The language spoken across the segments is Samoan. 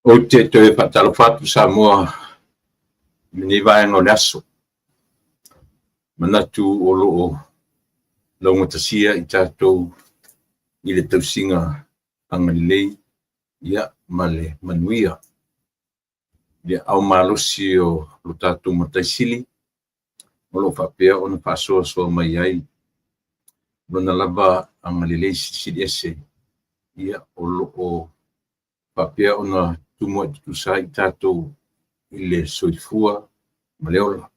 Ou te toe faatalofa atu Samoa i lenei vaega o le aso. Manatu o lo o laugatasia i tatou i le tausiga agalelei ia ma le manuia. Le aao malosi o lo tatou Matai Sili o lo o faapea ona faasoasoa mai ai Lona lava agalelei silisili ese ia o lo o faapea ona tumuai tutusa ai i tatou i le soifua ma le ola.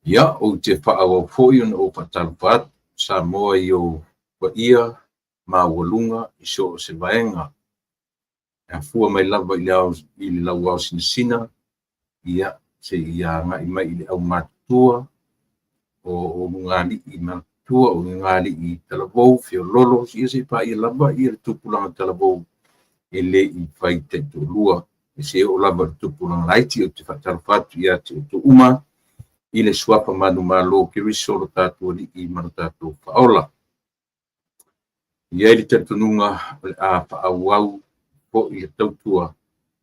Ia, ou te faaauau foi ona ou faatalofa atu Samoa i ou paia maualuga i so o se vaega e afua mai lava i le ao, i le lauao sinasina, ia, seia agai mai i le aumatutua o ulugalii matutua, o ulugalii talavou, feololo, ia seia paia lava ia le tupulaga talavou e le i fai taitoalua, seia oo lava i le tupulaga laiti. Ou te faatalofa atu ia te outou uma i le suafa manumalo o Keriso lo tatou Alii ma lo tatou Faaola. E i ai le talitonuga o le a faaauau foi le tautua,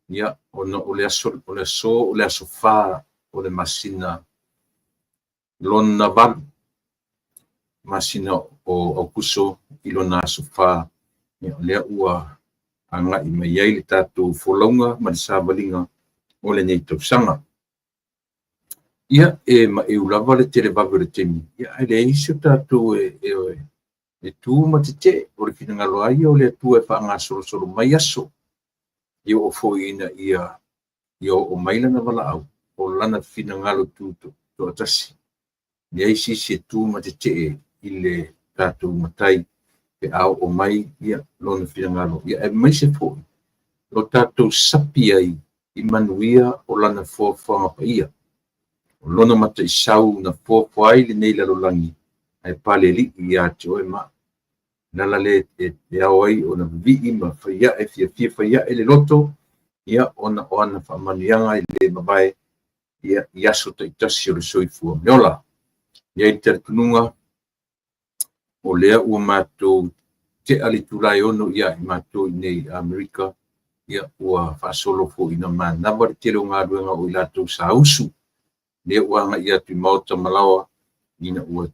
ia, ona o le aso, o le aso, o le aso 4 o le masina lona 8, masina o Aokuso i lona aso 4, ia, o lea ua agai mai ai le tatou folauga ma le savaliga o lenei tausaga. Ia, e maeu lava le televave o le taimi, ia, ae leai se o tatou e, e, e tu ma tetee, o le finagalo lava ia o le Atua e faagasolosolo mai aso, e oo foi ina ia ia oo mai lana valaau, o lana finagalo tu toatasi. Leai se isi e tu ma tetee i le tatou Matai pe a oo mai ia lona finagalo, ia aemaise foi lo tatou sapi ai i manuia o lana foafoaga paia. O lona mataisau na foafoa ai lenei lalolagi ae palealii ia te oe ma au. Le ala lea e ao ai ona vivii ma fai ae, fiafia fai ae le loto, ia ona o ana faamanuiaga e le mavae ia i aso taitasi o le soifua ma le ola. E i ai le talitonuga o lea ua matou tea le itula e 6 ia i matou i inei i Amerika, ia ua faasolo foi ina manava le tele o galuega o i latou sa usu, lea ua agai atu i maota ma laoa ina ua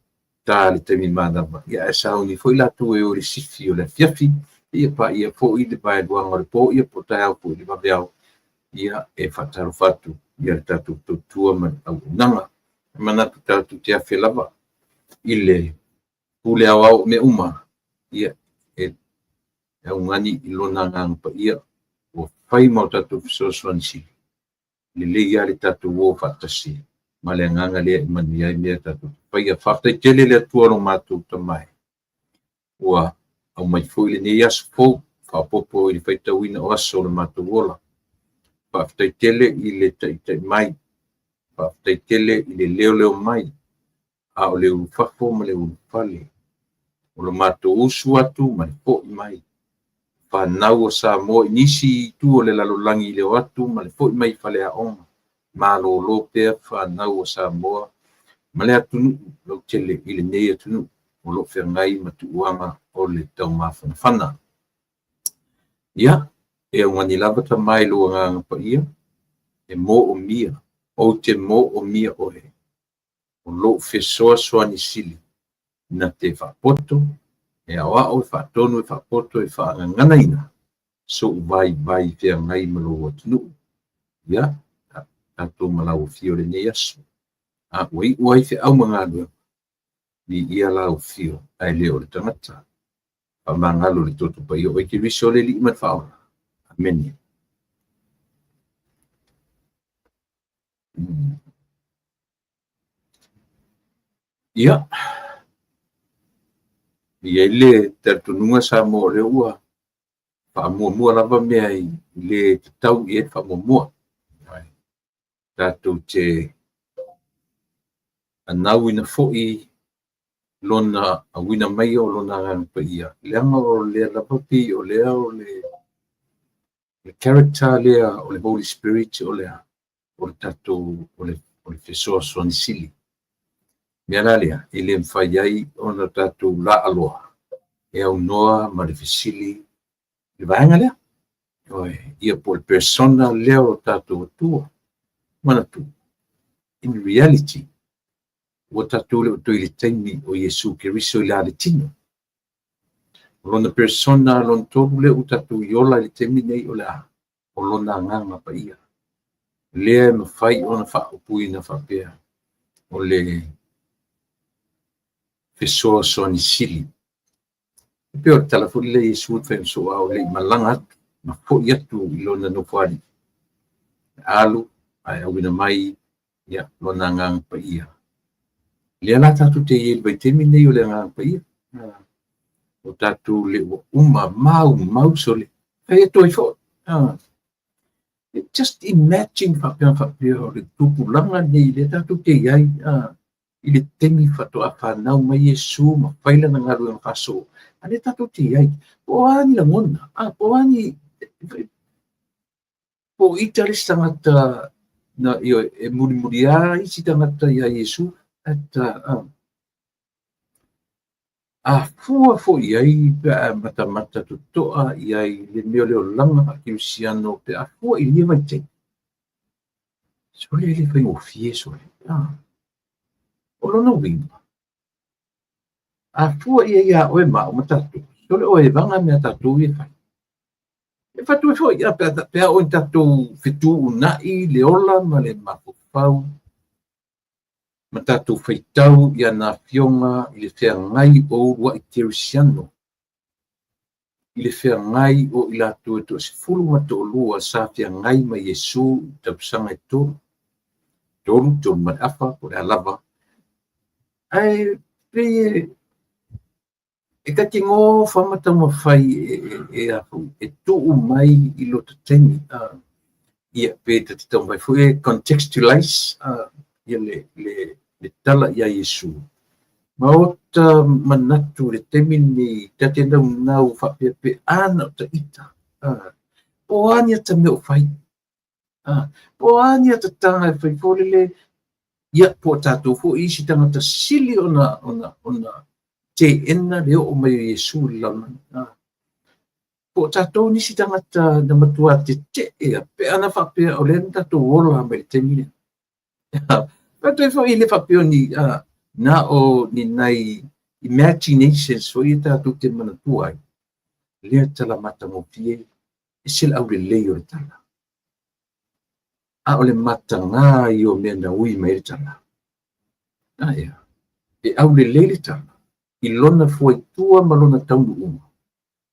ta le taimi manava, ia ae sauni foi latou e o i le sifi o le afiafi, ia paia foi le vaeluaga o le po, ia po o taeao foi i le vaveao, ia e faatalofa atu ia le tatou tautua ma le auaunaga. E manatu tatou te afe lava i le pule aoao o mea uma, ia e augani i lona agaga paia ua fai ma o tatou fesoasoani sili. Lelei lava le tatou o faatasi ma le agaga lea e manuia ai mea tatou te faia. Faafetai tele le Atua lo matou Tama e, ua aumai foi lenei aso fou faaopoopo i le faitauina o aso o le matou ola. Faafetai tele i le taitai mai, faafetai tele i le leoleo mai, a o le ulufafo ma le ulufale, o lo matou usu atu ma le foi mai. Fanau a Samoa i nisi itu o le lalolagi i le o atu ma le foi mai faleaoga, malolo pea fanau a Samoa ma le atunuu lautele i lenei atunuu o lo o feagai ma tuuaga o le taumafanafana. Ia, e augani lava Tama i lou agaga paia, e moomia, ou te moomia oe, o lou fesoasoani sili na te faapoto, e aoao, e faatonu, e faapoto, e faagaganaina sou vaivai feagai ma lou atunuu. Ia, tatou ma lau afio i lenei aso, a ua iu ai feau ma galuega, viia lau afio ae le o le tagata. Faamagalo i le toto paia o oe Keriso le Alii ma le Faaola. Amene. Ia, e i ai le talitonuga Samoa o lea ua faamuamua lava mea i le tatau i ai le faamuamua. Tatou te anauina foi lona auina mai o lona agaga paia, leaga o lea lava pei o lea o le character lea o le Holy Spirit o le o le tatou o le, o le fesoasoani sili. Mea la lea, e le mafai ai ona tatou laaloa e aunoa ma le fesili i le vaega lea. Ioe, ia po o le persona lea o lo tatou Atua. Manatua, in reality, ua tatou le o toe i le taimi o Iesu Keriso i la le tino. O lona persona lona tolu lea ua tatou i ola i le taimi nei o le a? O lona Agaga Paia. Lea e mafai ona faaupuina faapea, o le fesoasoani sili. E pei o le tala foi lea Iesu na fai atu a o le i malaga atu ma foi atu i lona nofoalii, e alu ae auina mai ia lona Agaga Paia. Lea la tatou te i ai i le vaitaimi lenei o le Agaga Paia. O tatou le ua uma maumau sole. Fai atu ai foi. Just imagine faapea faapea o le tupulaga lenei lea tatou te i ai i le taimi faatoa fanau mai Iesu ma fai lana galuega faasoo, a lea tatou te i ai. Po o a ni lagona, po o a ni... Po o ita le isi tagata na, ioe, e mulimuliā isi tagata iā Iesu, at, a fua foi i ai pe a matamata totoa i ai le mea o le olaga faakerisiano pe a fua i ia vaitaimi. Sole e le faigofie sole. O lona uiga, a fua i ai iā oe ma au ma tatou, sole o e vaga mea a tatou ia e fai. E fatu ai foi, pe a, pe a oo ina tatou fetuunai le ola ma le mafaufau ma tatou faitau i ana afioga i le feagai o uluai kerisiano, i le feagai o i latou e 12 sa feagai ma Iesu i tausaga e tolu, tolu, tolu ma le afa, po o le a lava. Ae pei e ta te gofa ma taumafai e tuu mai i lota taimi, ia pe ta te taumafai foi e contextualize ia le tala iā Iesu. Ma ota manatu i le taimi lenei ta te naunau faapea pe a na o ta ita, po o a ni ata mea o fai, po o a ni ata taga e fai foi lele, ia po o tatou foi isi tagata sili ona teena le oo mai o Iesu i le lalolagi. Po o tatou nisi tagata na matua tetee pe ana faapea o lea na tatou ola mai le taimi lea. Faapea foi e le faapea o ni na o ni nai imaginations foi ia tatou te manatua ai. Lea tala matagofie, ese le aulelei o le tala. A o le mataga ia o mea na ui mai ai le tala. Ae e aulelei le tala i lona fuaitua ma lona taunuuga,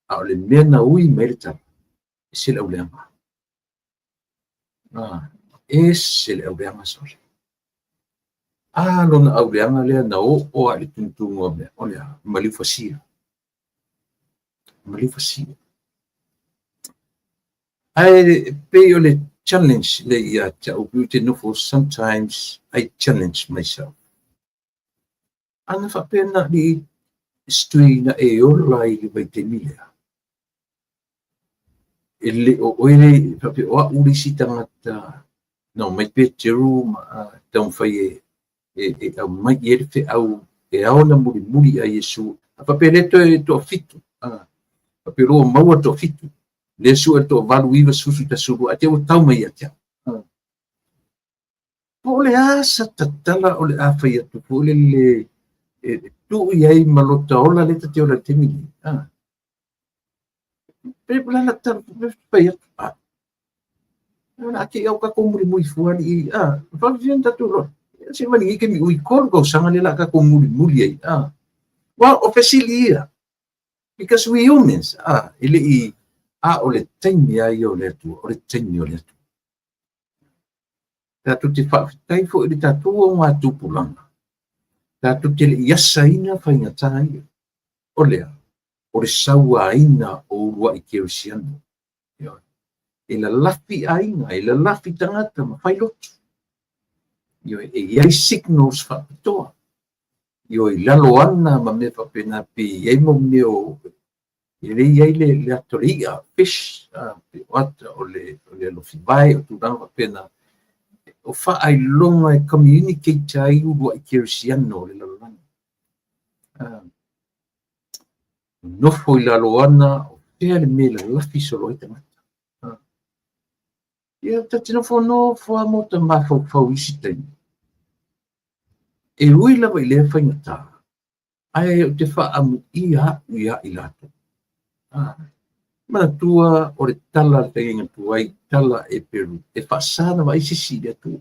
a o le mea na ui mai ai le tala, ese le auleaga. Ese le auleaga sole. A lona auleaga lea na oo lava i le tugatuga o mea, o le a? Maliu fasia. Maliu fasia. Ae pei o le challenge lea ia te au, pei ou te nofo, sometimes I challenge myself. Ana faapea na alii Stui na e ola i le vaitaimi lea, e le o oe le faapea o au le isi tagata na omai Peteru ma taumafai e aumai i ai le feau e ao ona mulimuli ia Iesu. A faapea lea toe toafitu, faapea loa ua maua le toafitu, lea sue le toavalu, 9, 10, 11, 12, ae te i ua tau mai ia te au. Po o le a sa tatala o le a fai atu foi lele e tuu i ai ma lota ola lea ta te ola i le taimi nei. Pe la la ta fai atu, o le a te i au tatou mulimuli fua alii, faafefea ona tatou iloa. Se i mai lenei taimi ui 3 tausaga lea o le a tatou mulimuli ai. Well, o fesili ia, because we humans, e le i, a o le taimi lava ia o le Atua, o le taimi o le Atua. Tatou te faafetai foi i le tatou augatupulaga, tatou te le i asaina faigata ia. O lea, o le sauaina o uluai kerisiano. E lalafi aiga, e lalafi tagata ma fai lotu. Ioe, e i ai signals faapitoa. Ioe, i lalo ana ma mea faapena pe i ai mau mea o e le i ai le ata o le i'a, fish, pe o ata o le alofi vae, o tulaga faapena. O faailoga e communicate ai uluai kerisiano o le lalolagi. Nofo i lalo ana, o fea le mea e lalafi solo ai tagata. Ia, ta te nofonofo lava ma ota mafaufau i isi taimi. E ui lava i lea faigata, ae ou te faaamuia au ia i latou. Manatua o le tala a le feagaiga tuai, tala a Eperu, e faasa ona vaai se isi i le Atua.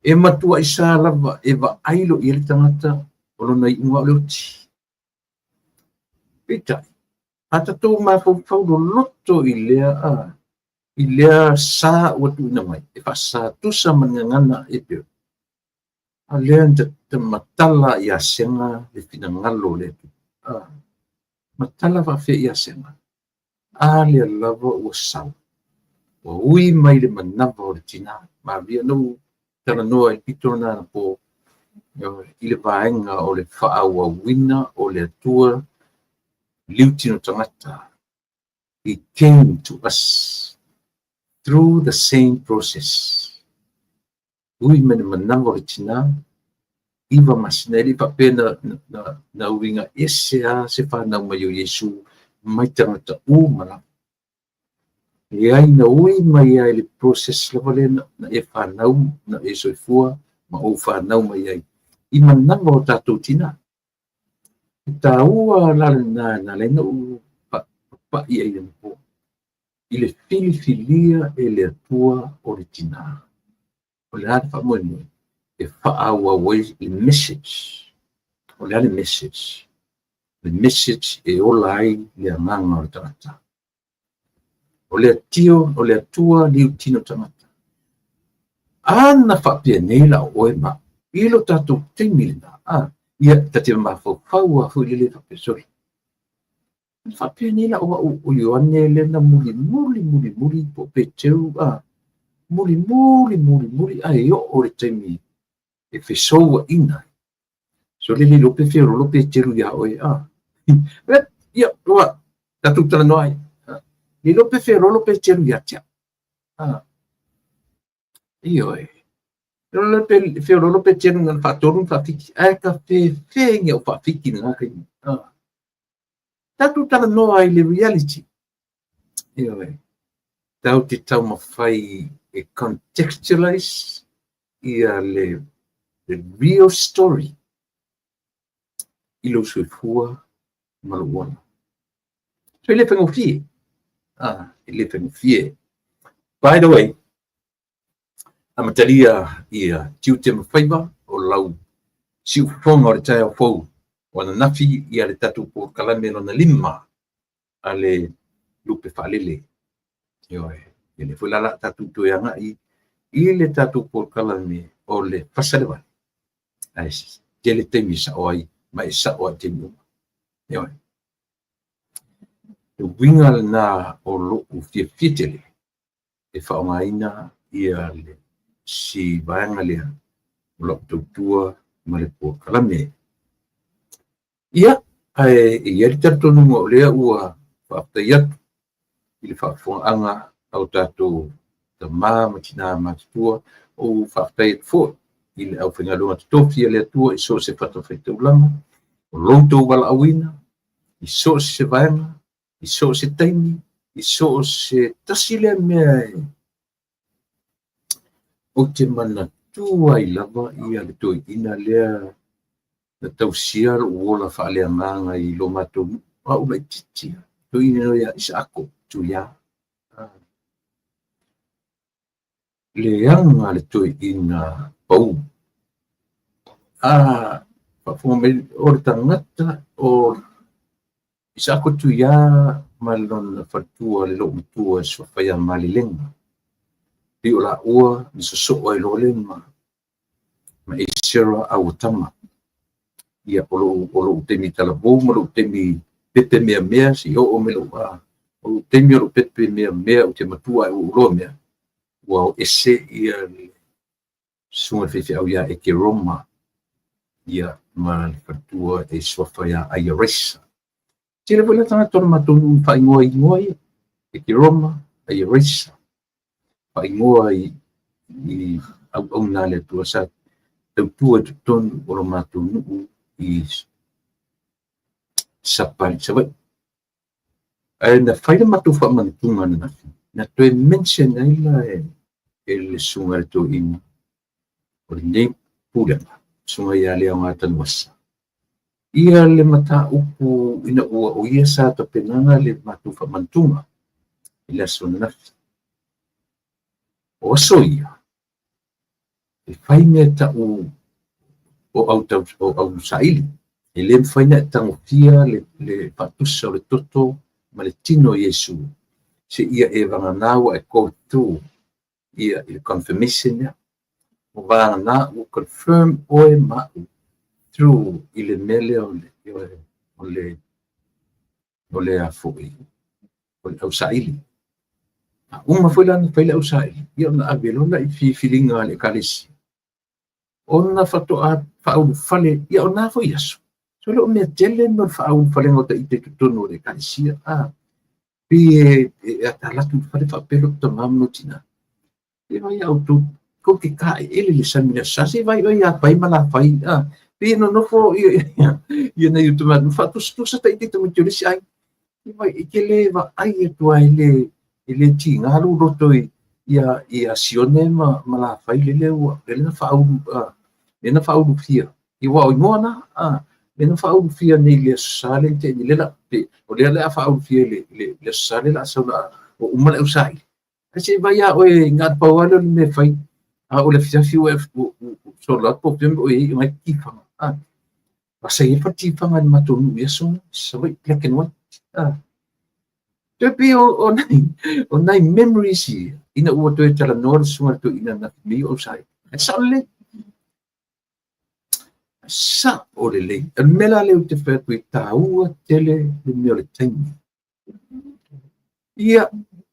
E matuai sa lava e vaai loa i ai le tagata o lona iuga o le oti. Peitai, a tatou mafaufau loloto i lea, i lea sa ua tuuina mai, e faasa tusa ma le gagana a Eperu, a lea na matala ia Sega le finagalo o le Atua. Matala faafefea ia Sega? A lea lava ua sau, ua ui mai le manava o le tinā. Maria, na ou talanoa i le pito lena anapo i le vaega o le faaauauina o le Atua liutino tagata. He came to us through the same process. Ui mai le manava o le tinā, 9 masina, e le i faapea na uiga ese lava se fanau mai o Iesu mai tagata uma lava. Leai, na ui mai ai le process lava lea na e fanau, na e soifua ma ou fanau mai ai i manava o tatou tinā. E taua la lena na ala ai ona ou papa'i ai anapo i le filifilia e le Atua o le tinā. O le a le faamoemoe? E faaauau ai le message. O le a le message? Le message e ola ai le agaga o le tagata. O le atio, o le Atua liutino tagata. A na faapea nei la o oe ma i lo tatou taimi lena, ia ta te mafaufau a foi lele faapea, sorry. Na faapea nei la o au o Ioane lea na muli muli muli muli po o Peteru, muli muli muli muli ae oo le taimi e fesouaina ai. So le le iloa pe feololo Peteru iā oe, Ia, ua tatou talanoa ai. Le iloa pe feololo Peteru ia te au. Ioe. Le pe feololo Peteru na faatolu na faafiki, ae ka fefe ni au faafiki lena taimi. Tatou talanoa ai le reality. Ioe. Tau te taumafai e contextualize ia le real story i lou soifua ma lou ola. So e le faigofie. E le faigofie. By the way, amatalia ia tiute ma faiva o lau siufofoga o le taeao fou o ananafi ia le tatou polokalame lona 5 a le lupe faalele. Ioe, e le foi la la tatou toe agai i le tatou polokalame o le fasalevale. Ae tele taimi e sao ai ma e sao ai taimi uma. Ioe. Le uiga lena o lo'u fiafia tele e faaaogaina ia le si vaega lea o lau tautua ma le polokalame. Ia, ae e i ai le talitonuga o lea ua faafetai atu i le faafofogaaga a o tatou tama ma tinā matutua, ou faafetai atu foi i le aufaigaluega totofi a le Atua i so o se fatafaitaulaga, o lo outou valaauina i so o se vaega, i so o se taimi, i so o se tasi lea mea e ou te manatua ai lava ia le toeaina lea na tausia lou ola faaleagaga i lo matou nuu, au laitiiti, toeaina ia Isaako Tuia. Leaga le toeaina pau. Faafofoga mai o le tagata o Isaako Tuia ma lona faletua le loomatua e suafa ia Malilega. Pei o laua na sosoo ai loa le ma Esera Auatama. Ia, o lou taimi talavou ma lou taimi pepe meamea se i oo mai lou, o lou taimi o lou pepe meamea ou te matua ai ua ou iloa mea, ua o ese ia le susuga i le faifeau ia Eke Roma, ia, ma le faletua e suafa ia Aia Raisa. Tele foi la tagata o le matou nuu na faaigoa i igoa ia, Eke Roma, Aia Raisa, faaigoa i auauna a le Atua sa tautua i totonu o lo matou nuu i Sapali, Savaii. Ae na fai le matou faamanatuga ananafi. Na toe mention ai la e le susuga i le toeaina o lenei pulega, susuga ia Leaoga Tanuvasa, ia le mataupu ina ua o ia sa tapenaga le matou faamanatuga i le aso ananafi. O aso ia, e fai mea tau o au saili. E le mafai ona e tagofia le faatusa o le toto ma le tino o Iesu, seia e vagana ua e go through ia i le confirmation lea. Ua vagana ua confirm oe ma au through i le mea lea o le a foi, o le ausaili. A uma foi la ona fai le ausaili, ia ona ave loa lea i filifiliga a le ekalesia, ona faatoa faaulufale, ia o na foi aso, so e le o mea tele mo le faaulufalega o ita i totonu o le ekalesia, pei e atalatu i le fale faapea lou tama ma lou tina. Se vai a outou, tou te taeele i le sami i le Aso Sa, se vai oe ia Pai ma Lafai, pei e nonofo ia nai o tama faatusatusa ta ita i tamaiti o le isi aiga. Vai, e te le vaai atu lava e le tiga lou loto ia Sione ma Lafai lele ua lele na faaulu, lele na faaulufia. Aua o igoa na, lele na faaulufia nei i le Aso Sa lea na tea nei, o lea o le a faaulufia i le Aso Sa lea o le a sau ua uma le ausaili. Ae se i vaai lava oe na o le pau lava lea o le mea e fai, a o le afiafi ua solo atu po o fea o i ai o nai tifaga. A sa i ai le tifaga i le matou nuu i aso na, Savaii, black and white. Toe pei o nai memories ia, ina ua toe talanoa le susuga i le toeaina na mei o ausaili. Ae sao lelei. Sao lelei. O le mea la lea ou te fai atu ai, taua tele le mea o le taimi. Ia,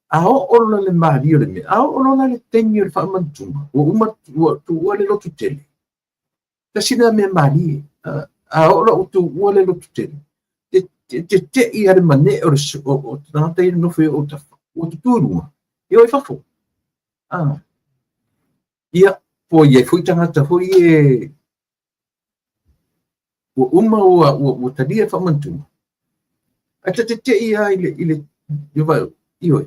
a oo loa le malie o le mea, a oo loa la le taimi o le faamanatuga, ua uma, ua tuua le lotu tele. Tasi lena mea malie. A oo loa ua tuua le lotu tele, te tetei lava le manee o le tagata ia e nonofo i ou autafa, ua tutu i luga, e o i fafo. Ia, po o i ai foi tagata foi e ua uma ua talia le faamanatuga, ae ta tetei lava i le ioe.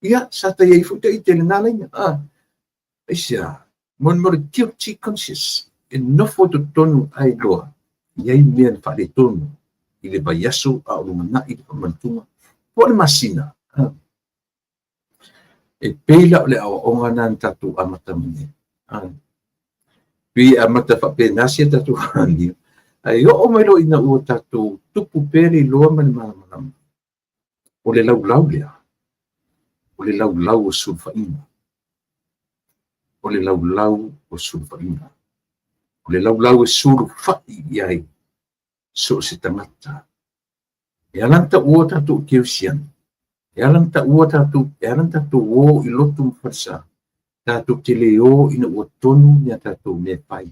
Ia, sa ta i ai foi ita i lena laina. Aisea, mo le guilty conscious, e nofo i totonu ae iloa, e i ai mea na faaletonu i le vaiaso a o lumanai le faamanatuga, po o le masina. E pei la o le aoaoga lena na tatou amata mai nei. Pei e amata faapena si a tatou amio, ae oo mai loa ina ua tatou tupu pea le iloa ma le malamalama, o le laulau lea, o le laulau o sulufaiga. O le laulau o sulufaiga. O le laulau e sulufai i ai so o se tagata. E ala ona taua tatou i kerisiano, e ala ona taua tatou, e ala ona tatou o i lotu ma falesa, tatou te le o ina ua tonu ni a tatou mea e fai.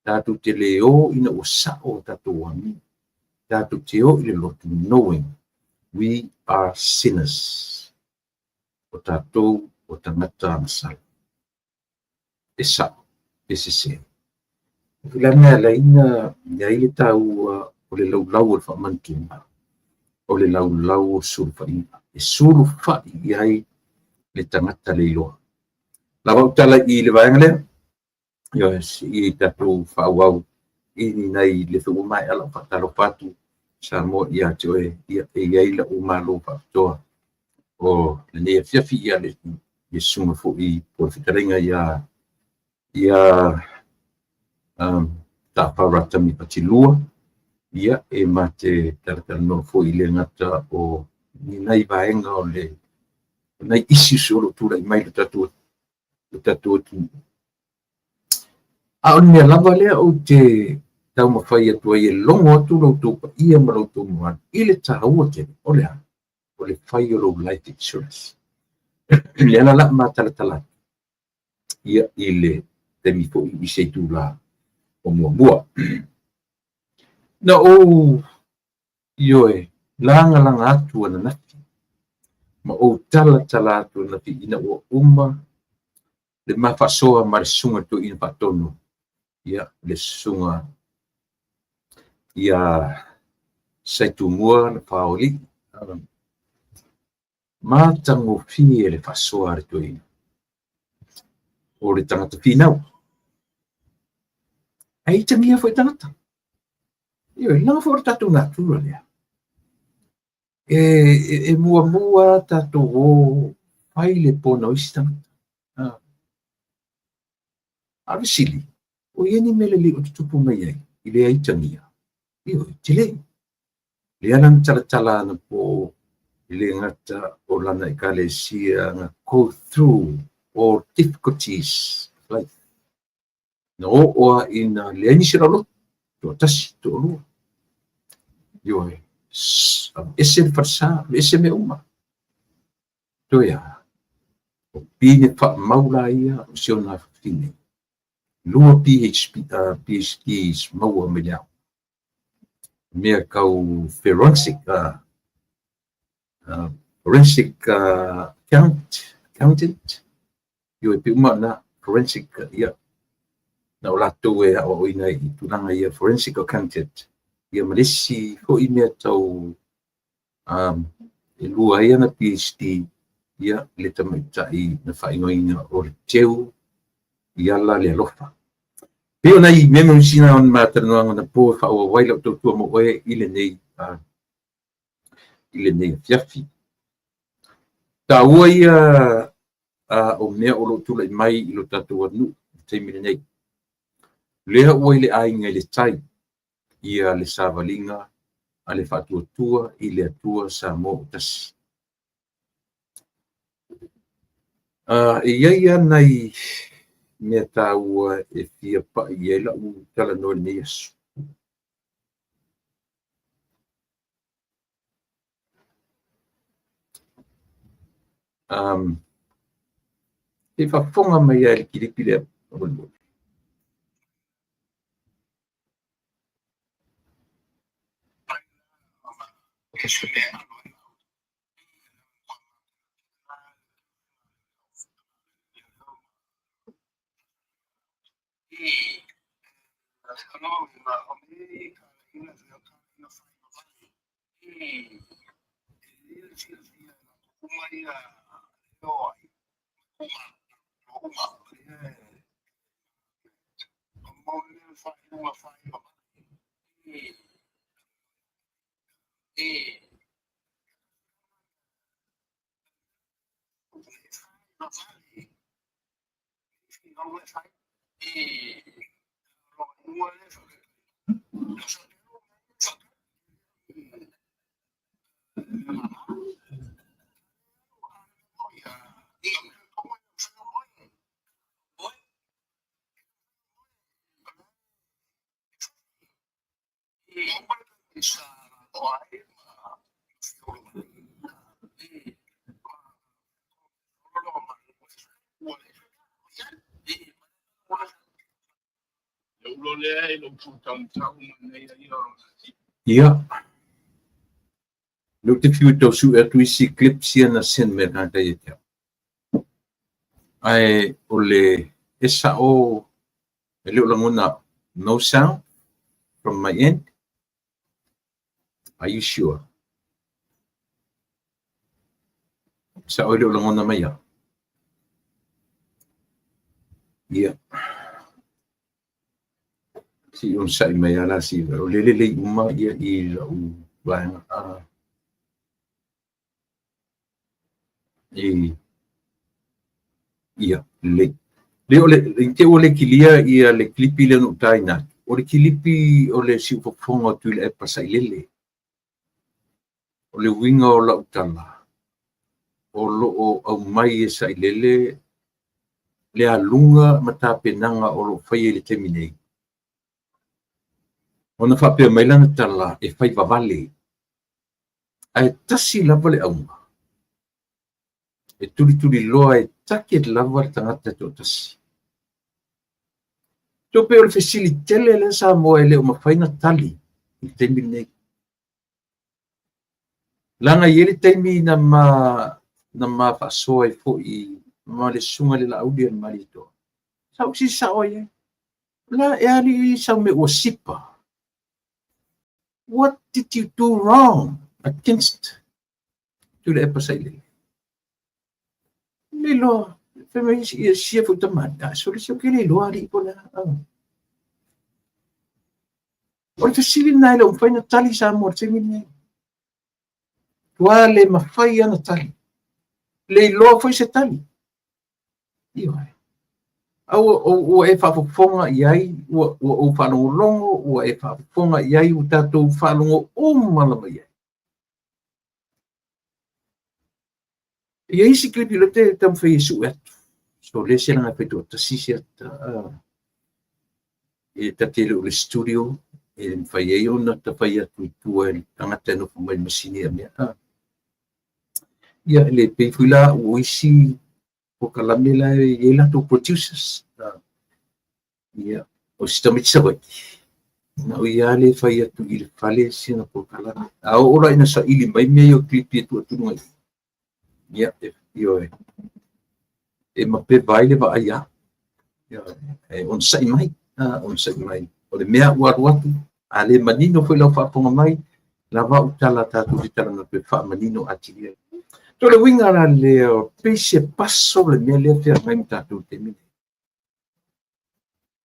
Tatou te le o ina ua sao a tatou amio. Tatou te o i le lotu knowing we are sinners. O tatou o tagata agasala. E sao, e sese. O le a le mea e ala ai ona i ai le taua o le laulau o le faamanatuga, o le laulau o sulufaiga. E sulufai i ai le tagata le iloa. Lava ou tala i le vaega lea, ioe, i tatou faaauau i ni nai le foi ua maea lau faatalofa atu Samoa ia te oe, ia e i ai lau malo faapitoa o lenei afiafi ia le susuga foi po o le fetalaiga ia Tafau Ratami Fatilua, ia e ma te talatalanoa foi i le gata o ni nai vaega o le nai issues o lo o tulai mai le tatou atunuu. A o le mea lava lea ou te taumafai atu ai e logo atu lo outou paia ma lo outou mamalu i le taua tele, o le a? O le fai o lou life insurance. Lea la la matalatala atu ia i le taimi foi i se itula o muamua. Na ou ioe lagalaga atu ananafi ma ou talatala atu ananafi ina ua uma le mafaasoa ma le susuga i le toeaina faatonu, ia le susuga ia Saitumua Lefaoalii. Matagofie le faasoa a le toeaina, o le tagata finau. Ae itagia foi tagata. Ioe, leaga foi o le tatou natura lea. E muamua tatou o fai le pona o isi tagata. A o le fesili, o i ai ni mea lelei o tutupu mai ai i lea itagia? Ioe, tele. Lea la na talatala anapo e le gata o lana ekalesia na go through all difficulties of life. Na oo lava ina leai nisi o lalotu, toatasi, toalua. Ioe, ese le falesa, ese mea uma. Toe a, o pine faamau la ia o si ona afafine. 2 PhDs maua mai le ao. Mea tau forensic, forensic accountant, ioe, pe uma na forensic, ia, na o latou e aoaoina i tulaga ia forensic accountant, ia ma le isi foi mea tau e lua ai ana PhD, ia le tamaitai na faaigoaina o le Teu i ala le alofa. Pei o nai memories na o ma talanoaga na po e faaauau ai lau tautua mo oe i lenei afiafi. Taua ia o mea o lo o tulai mai i lo tatou atunuu i le taimi lenei. Lea ua i le aiga i le tai ia le savaliga a le Faatuatua i le Atua Samoa ua tasi. E i ai lava nai mea taua e fia pai i ai lau talanoa i lenei aso. Se i faafofoga mai lava i le kilipi lea. Ia, lea ou te fiu e tau sue atu isi clips ia na send mai e le tagata ia te au. Ae o le e sao e le o lagona au. No sound from my end? Are you sure? Sao e le o lagona mai au. Ia. Se i onosai mai lava la si o lea e lelei uma ia i lau vaega. E ia, lelei. Lea o le, i te i ua le kilia ia le kilipi lea na ou taina atu. O le kilipi o le siufofoga o Tuilaepa Sailele. O le uiga o lau tala, o lo o aumai e Sailele le aluga ma tapenaga o lo o faia i le taimi nei. Ona faapea mai lana tala e fai vavale. Ae tasi lava le auga, e tulituliloa e target lava le tagata e toatasi. Toe pei o le fesili tele lea Samoa e le o mafai ona tali i le taimi lenei. Leaga e i ai le taimi na ma faasoa ai foi ma le susuga i le Laauli a le Malietoa. Sa ou fesili sao ai ai. La e alii sau mea ua sipa. What did you do wrong against Tuilaepa Sailele? Le iloa, fai mai isi, sia foi tamalii, a sole se ou te le iloa alii po o le a. O le fesili lena e le o mafai ona tali Samoa i le taimi lenei. Ua le mafai lava ona tali. Le iloa foi se tali. Ioe. A ua e faafofoga i ai, ua ou faalogologo, ua e faafofoga i ai, ua tatou faalogo uma lava i ai. E i ai isi clip o lea ou te taumafai e sue atu. So le se laga e fai toatasi se ata. E ta te le o le studio e mafai ai ona ta fai atu i tua e le tagata e nofo mai i le masini a mea. Ia, e le pei foi la o isi polokalame la e i ai latou producers. Ia, o si tamaiti Savaii, na o ia lea e fai atu i le fale sina polokalame. A oo la ina saili mai mea ia o clip e tuu atu i luga i i, ia, ioe, e mapeva ai le vaai a. E onosai mai, onosai mai. O le mea ua alu atu, a le manino foi lau faafofoga mai, lava au tala tatou te talanoa atu e faamanino atili ai. So le uiga la lea, pei se paso le mea lea feagai ma tatou i le taimi lenei.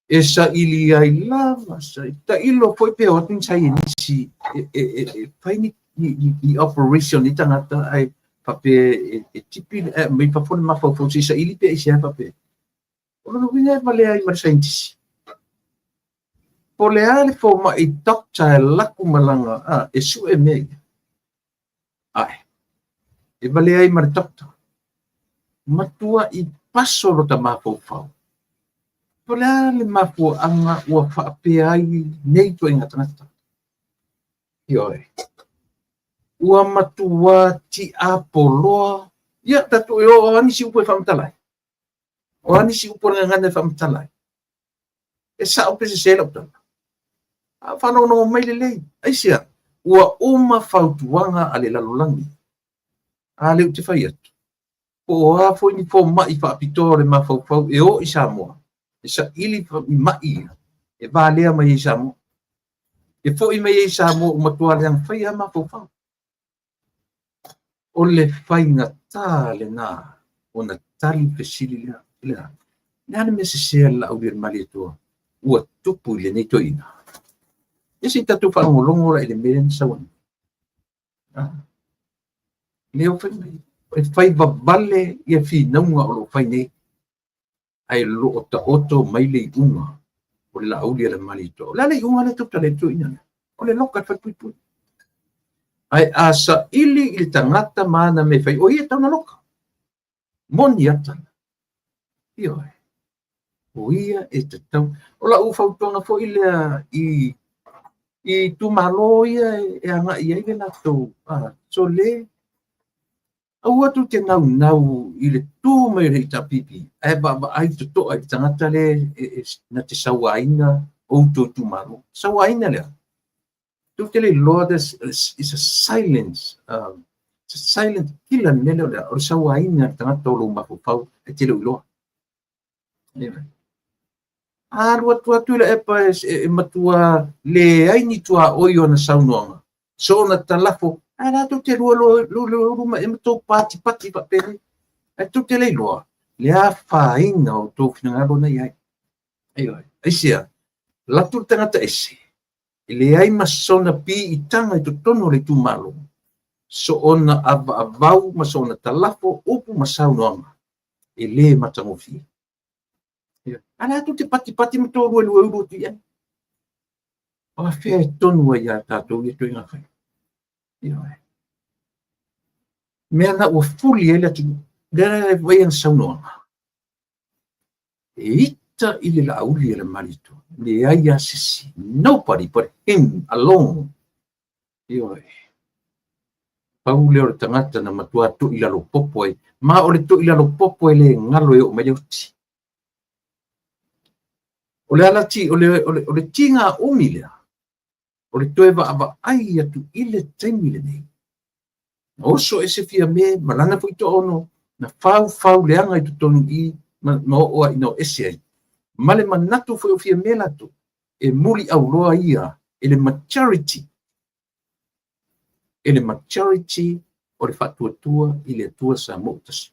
E saili ai lava, tailo foi pe o atu ni saienisi e fai ni operation i tagata ae faapea e tipi mai fafo le mafaufau se i saili pe aisea faapea. O lona uiga e valea ai ma le saienitisi. Po o le a le fomai doctor e alu atu ma lana e sue mea ia. Ae, e valea ai ma le doctor. Matuai paso lota mafaufau. Po o le a le mafuaaga ua faapea ai nei ituaiga tagata. Ioe. Ua matua tiapoloa. Ia, tatou e o a nisi upu e faamatala ai. O a nisi upu o le gagana e faamatala ai. E sao pe sese lau tala. A faalogologo mai lelei. Aisea, ua uma fautuaga a le lalolagi. A lea ou te fai atu. Po o a foi ni fomai faapitoa o le mafaufau e o i Samoa, e saili i mai ia, e valea mai ai i Samoa. E foi mai ai i Samoa ua matua leaga faia lava mafaufau. O le faigata lena ona tali fesili lea. Le a? Le a le mea sese a le Laauli a le Malietoa ua tupu i lenei toeaina? Ia se i tatou faalogologo la i le mea lea na sau ai. Lea ua fai mai, e fai vavale ia finauga o lo o fai nei, ae lo o taoto mai le iuga o le Laauli a le Malietoa. O le a le iuga lea tautala i le toeaina lea? O le loka i le falepuipui. Ae a saili i le tagata ma ana mea e fai, o ia e tatau ona loka. Moni a tala. Ioe. O ia e tatau. O lau fautuaga foi lea i itumalo ia e agai i ai le latou sole, aua tou te naunau i le tu mai o le HRPP ae vaavaai totoa i le tagata lea na te sauaina outou itumalo. Sauaina lea. Tou te le iloa, it's a silence, it's a silent killer le mea lea, o le sauaina le tagata o lou mafaufau e te le o iloa. Alu atu atu le epa e matua leai ni tuaoi ona saunoaga, soona talafo, ae la tou te lua lua e ma tou patipati faapenei. Ae tou te le iloa le afaina o tou finagalo na i ai. Ioe. Aisea, alu atu le tagata ese, e leai ma sona piitaga i totonu o le itumalo, soona avaavau ma soona talafo, upu ma saunoaga, e le matagofie. A la tou te patipati ma tou luelue ulu atu i ai. O afea e tonu ai iā tatou ia ituaiga fai. Ioe. Mea na ua fuli ai le atunuu. Lea e vaai ana saunoaga. E ita i le Laauli a le Malietoa. Leai lava se isi. Nobody but him alone. Ioe. Pau lea o le tagata na matua to'i lalo popo ai. Ma o le to'i lalo popo e le galo e oo mai le oti. O le ala ti, o le, o le, o le tiga umi lea, o le toe vaavaai atu i le taimi lenei. Na oso ese Fiame ma lana foi toaono, na faufau leaga i totonu i ma oo ai ina o ese ai. Ma le manatu foi o Fiame latou, e muliauloa ia e le majority, e le majority o le faatuatua i le Atua Samoa ua tasi.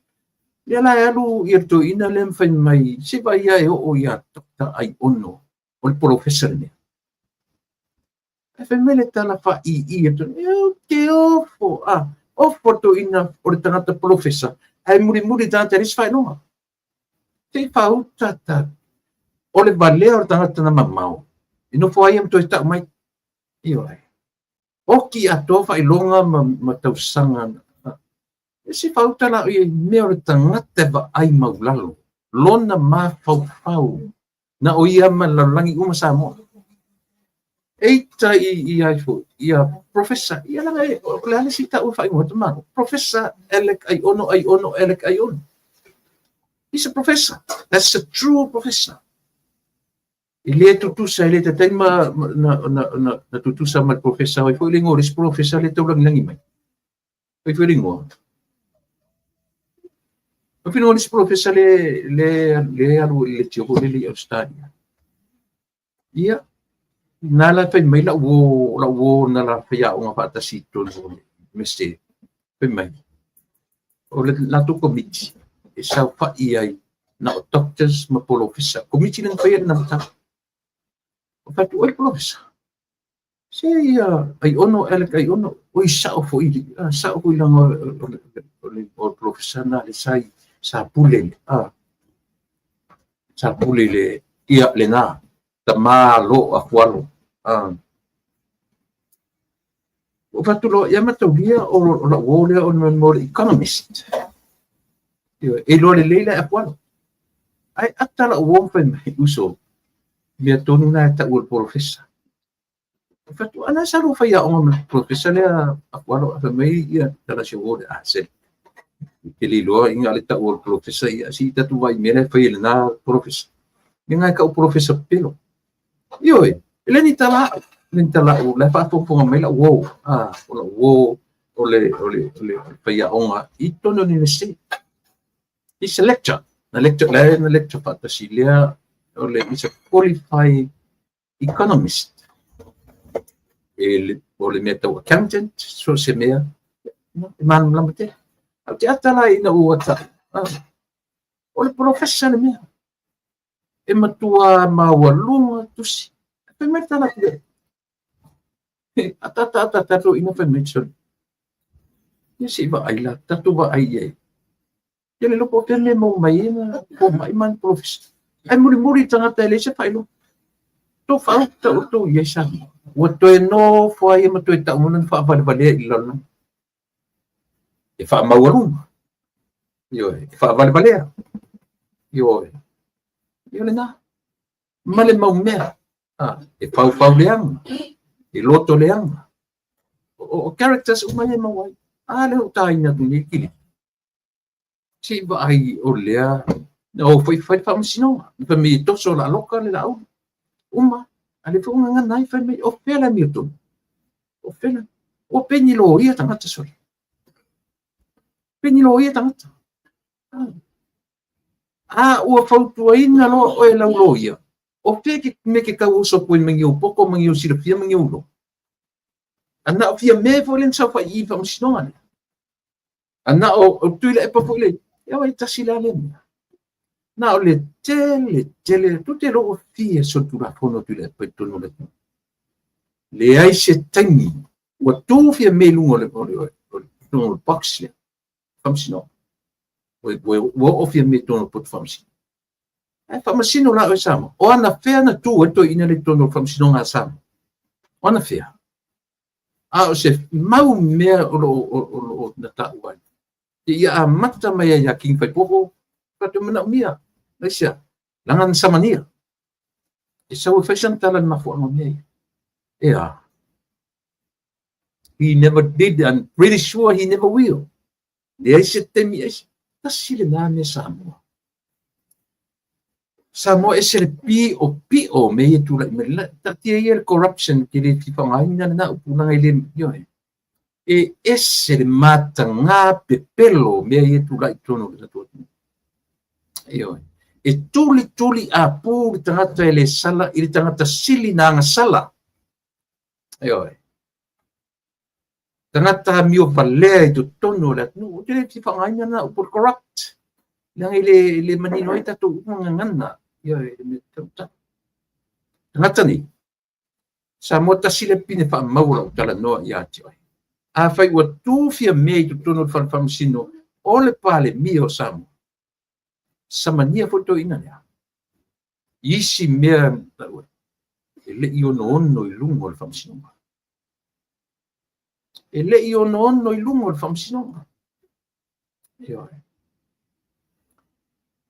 Lea la e alu ia le toeaina lea ma fai mai, se i vaai e oo ia Doctor Aiono, o le polofesa le mea. Ae fai mai le tala faaii atu, e ou te ofo, a, ofo le toeaina o le tagata polofesa, ae mulimuli le tagata e leai se faailoga. Se i faauta ta, o le valea o le tagata na mamao, e nofo ai ia ma toe tau mai. Ioe. Oki atoa faailoga ma tausaga. E se faauta la i mea o le tagata e vaai maulalo, lona mafaufau, na o ia ma le lalolagi uma Samoa. Eita i ai foi, ia Professor, ia laga e, o le a le isi tau e faaigoa atu Malo? Professor Alec Aiono Aiono Alec Aiono. He's a professor. That's a true professor. E le tutusa, e le taitai ma, na, na, na, na tutusa ma le professor, oi foi le ingoa o le isi professor le taulagilangi mai. Oi foi le ingoa. O fino o le isi professor le, le, le alu i le tio foi le i Australia. Ia, na la fai mai lau uo, lau uo na la faiaoga faatasi i totonu o le Iunivesite, fai mai, o le latou komiti e saofai ai na o doctors ma polofesa. Komiti lea na faia lena mataupu. O fai atu, oi le polofesa, se ia Aiono, Alec Aiono, oi sao foi, sao foi leaga o le polofesa na le sa, sa pule, sa pule i le, ia lena, tama lo afualo. Ua fai atu loa, ia mataulia o lau uo lea o le economist. E iloa lelei la e afualo. Ae ata lau uo ma fai mai, uso, mea tonu na e tau o le polofesa. Fai atu, ana sa lua faiaoga ma le polofesa lea afualo, fai mai ia tala si uo le a se. Te le iloa inga le tau o le polofesa ia, si tatu vai mea lea e fai e lena polofesa. Ia ngai kau polofesa pelo. Ioe, e le ni tala au, le ni tala au, la e faafogafoga mai lau uo, o lau uo o le, o le, o le faiaoga i totonu o le Iunivesite. He's a lecturer, na lecture, la e na lecture faatasi lea, o le, he's a qualified economist. E le, o le mea tau accountant, so se mea, e malamalama tele. Ae ou te ata la ina ua ata, o le polofesa le mea. E matua maualuga tusi. Fai mai le tala atu lea. Ata ata ata tatou ina fai mai sole. Ia se i vaai la, tatou vaai i ai. Ia le loko o fea mea maua mai ai na fomai ma ni polofesa. Ae mulimuli tagata e leai se faailoga. Tou faauta outou i ai Samoa. Ua toe nofo ai ma toe tau mai lona faavalevalea i le lalolagi. E faamaualuga. Ioe, e faavalevalea. Ioe. Ia lena. Ma le mau mea. E faufau leaga. E loto leaga. O characters uma ia e maua ai. A lea ua taina atu nei kili. Se i vaai o lea na o foi fai le faamasinoga. Na fai mai e toso la loka le laau. Uma. A lea foi ua gagana ai fai mai o fea le amiotonu. O fea le... Ua peni loia tagata sole. Peni loia tagata. A ua fautuaina loa oe e lau loia, o fea ke mea ke tau oso atu ai mai ni ou poto ma ni ou silafia ma ni ou iloa. A na o Fiame foi lea na saofai i i faamasinoga lea. A na o Tuilaepa foi lea, ia ua tasi la lea mea. Na o le tele, tele, tu te loo fia solitulafono o Tuilaepa i totonu o le atunuu. Leai se taimi ua tu Fiame i luga o le, o le, o le, o le box lea, faamasinoga. Ua oo Fiame i totonu o le poto faamasino. Ae faamasino la oe Samoa. O anafea na tu ai le toeaina lea i totonu o le faamasinoga a Samoa? O anafea? A o se mau mea o lo o na taua ai. Ia amata mai ai ia King Faipopo, tatou manaomia, aisea, leaga na samania. E sau e fai sana tala i le mafuaaga o mea ia. E a. He never did, I'm pretty sure he never will. Leai se taimi aise. Tasi lena mea Samoa. Samoa ese le piʻopiʻo o mea ia e tulai mai. La, taatia ia le corruption ke le fia faaaogaina lena upu leaga e le, ioe. E ese le matagā pepelo o mea ia e tulai i totonu o le tatou atunuu. Ioe. E tulituli apū le tagata e le sala i le tagata sili na agasala. Ioe. Tagata amio valea i totonu o le atunuu. Ou te le fia faaaogaina lena upu o le corrupt. Leaga e le manino ai tatou uma gagana. Ioe, le mea tatau. Tagata nei, Samoa tasi le pine faamau o lau talanoa ia te oe. Afai ua tu Fiame i totonu o le fale faamasino o le Palemia o Samoa, samania foi toeaina lea. Isi mea e le i onoono i luga o le faamasinoga. E le i onoono i luga o le faamasinoga. Ioe.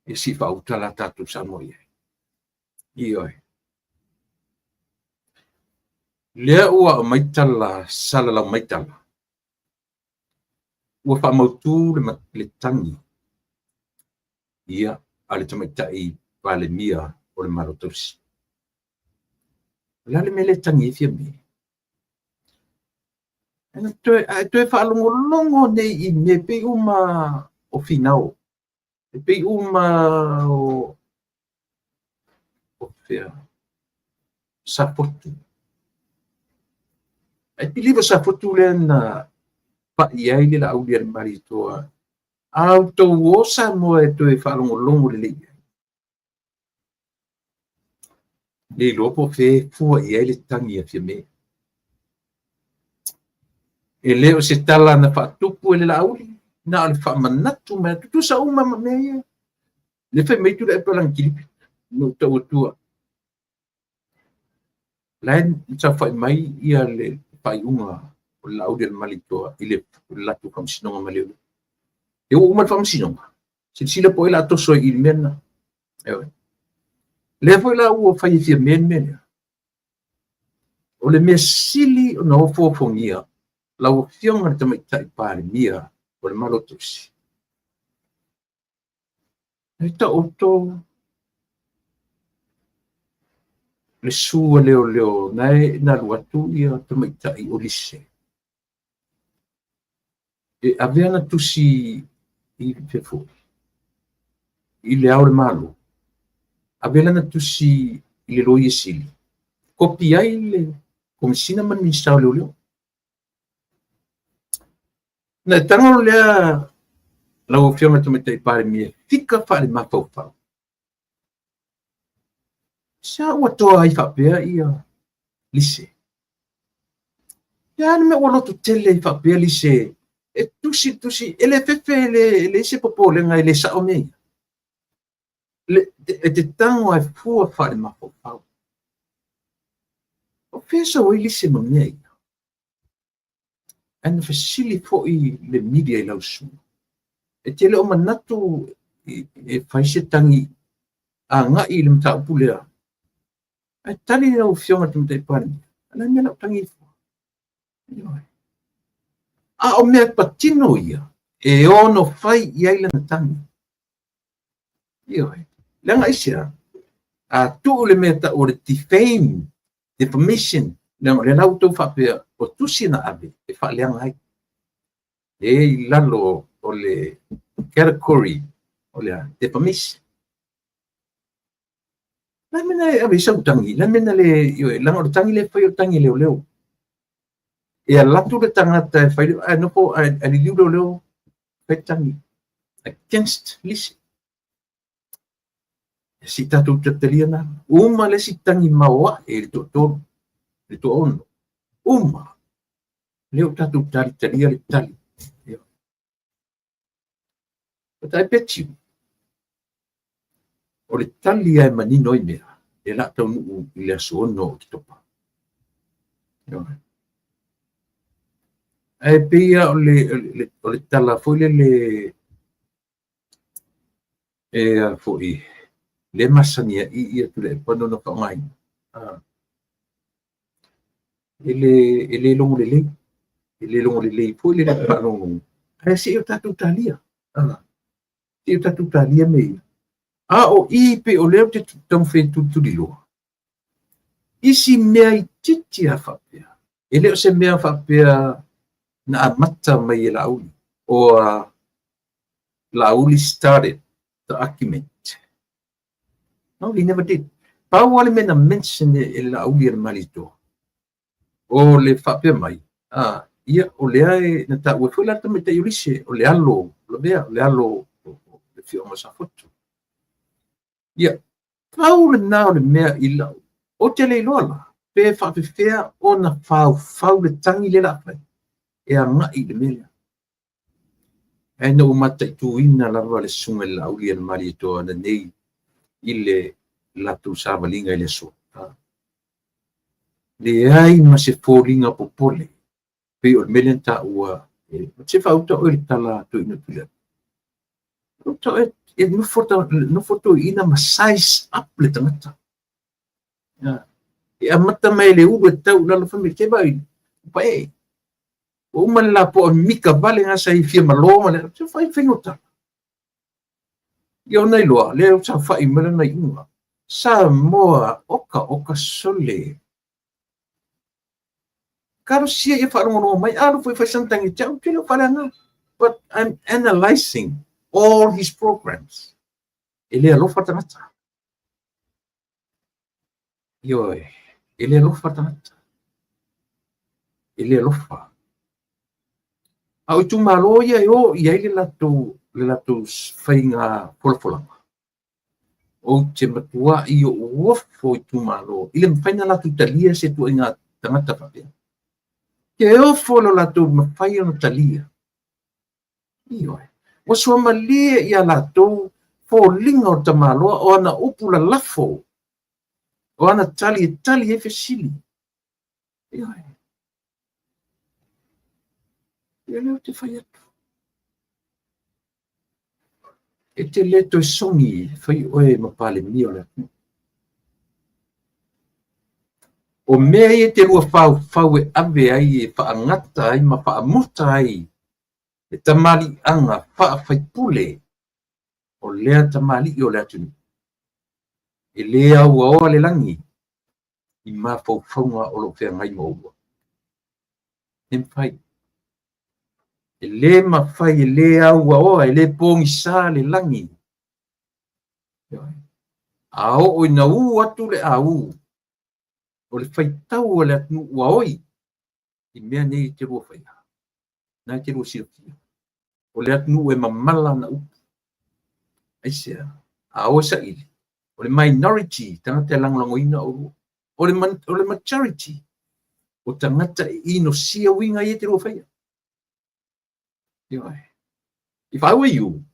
E si faauta la tatou Samoa i ai. Ioe. Lea ua aumai tala, salalau mai tala, ua faamautu le tagi ia a le tamaitai Palemia o le Malo Tausi. O le a le mea lea e tagi ai Fiame? Ae toe faalogologo nei i mea pei uma o finao, e pei uma o fea, Safotu. I believe o Safotu lea na pai ai le Laaulialemalietoa. A outou o Samoa e toe faalogologo lelei i ai. Le iloa po o fea e fua i ai le tagi a Fiame. E le o se tala na faatupu e le Laauli, na o le faamanatu mai, tutusa uma ma mea ia. Le fai mai Tuilaepa lana kilipi, na ou tau atua. La e saofai mai ia le faaiuga o le Laaulialemalietoa i le latou faamasinoga ma leoleo. E ua uma le faamasinoga, silasila po o ai o le a toso ai i le mea lena. Ioe. Lea foi la ua fai e Fiame le mea lea. O le mea sili ona ofoofogia lau Afioga i le Tamaitai Palemia o le Malo Tausi. E taoto le su a leoleo na e na alu atu ia tamaitai o Lise. E ave ana tusi i fefo i le Ao o le Malo. Ave lana tusi i le Loia Sili. Kopi ai le Komesina ma le Minisita o Leoleo. Na e tago lea lau Afioga i le Tamaitai Palemia fika faale-mafaufau. Sa ua toa ai faapea ia Lise. Ia le mea ua loto tele ai faapea Lise. E tusi tusi, e le fefe, e le se popolega, e le sao mea ia. E te tago ai fua faale-mafaufau. O fea sau ai Lise ma mea ia? Ae na fesili foi le media i lau susuga. E te le o manatu e fai se tagi agai i le mataupu lea. Ae tali lau Afioga i le Tamaitai Palemia. O le a le mea o le a ou tagi ai fua? A o mea patino ia, e ono fai i ai lana tagi. Ioe. Leaga aisea? A tuu le mea tau o le defame, defamation, leaga o lea la ua outou faapea, o tusi na ave e faaleaga ai. E i lalo o le category o le defamation. La mea na e ave i sau tagi, la mea na le, ioe, leaga o le tagi le fai o le tagi leoleo. E alatu le tagata e fai, ae nofo, ae liliu leoleo, fai tagi. Against Lise. E si tatou talitalia na. Uma le si tagi maoae i le toatolu, le toaono. Uma. Lea o tatou talitalia le tali. But I bet you, o le tali e manino ai mea, e la taunuu i le aso 6 o Oketopa. Ae pei o le tala foi lele e foi le masani ai ia Tuilaepa ona faaaogaina. E le logo lelei. E le logo lelei foi le faalogologo. Ae se i o tatou talia. Se i o tatou talia mea ia. A o i pe o lea ou te taumafai e tulituliloa. Isi mea itiiti a faapea. E le o se mea faapea na amata mai e Laauli. Or Laauli started the argument. No, he never did. Pau lava le mea na mention e le Laaulialemalietoa. O le faapea mai, ia o lea e na taua foi la tamaitai o Lise, o le alo, o le mea, o le alo, o le afioaga o Safotu. Ia, pau lena o le mea i lau, ou te le iloa la, pe faapefea ona faufau le tagi lea o le a fai, e agai i le mea lea. Ae na ou mataituina lava le Susuga i le Laaulialemalietoa ananei i le latou savaliga i le aso. Leai ma se foliga popole, pei o le mea lea na taua, se faauta oe i le tala a Toeaina Tuilaepa. Uta oe e nofo toeaina ma size up le tagata. E amata mai le ulu e tau i lalo fai mai, se vaai, pae. Ua uma le lapoa mika vale na sa i fia malo ma le, se fai faiga o tala. Ia ona iloa, lea ua saofai mai lana iuga. Samoa, oka oka sole. Talosia ia faalogologo mai, alu foi fai sana tagi te au, te le o faaleaga. But I'm analyzing all his programs. E le alofa tagata. Ioe, e le alofa tagata. E le alofa. A o itumalo ia e o i ai le latou faiga folafolaga. Ou te matuai ou ofo itumalo i le mafai ona latou talia se ituaiga tagata faapea. Ke ofo lo latou mafai ona talia. Ioe. Ua suamalie ia latou foliga o le tamaloa o ana upu lalafo, o ana tali e tali ai fesili. Ioe. Ia lea ou te fai atu. E te le toe sogi fai oe ma Palemia o le atunuu. O mea ia e te lua faufau e ave ai e faagata ai ma faamuta ai le tamaliiaga faafaipule o lea tamalii o le atunuu. E le auaoa le lagi i mafaufauga o lo o feagai ma oulua. E mafai. E le mafai, e le auaoa, e le pogisa le lagi. A oo ina u atu le au, o le faitau a le atunuu ua oi i mea nei e te lua faia. Na e te lua silafia. O le atunuu e mamala ana upu. Aisea? A o e saili, o le minority, tagata e lagolagoina oulua. O le majority, o tagata e inosia uiga ia e te lua faia. Ioe. If I were you,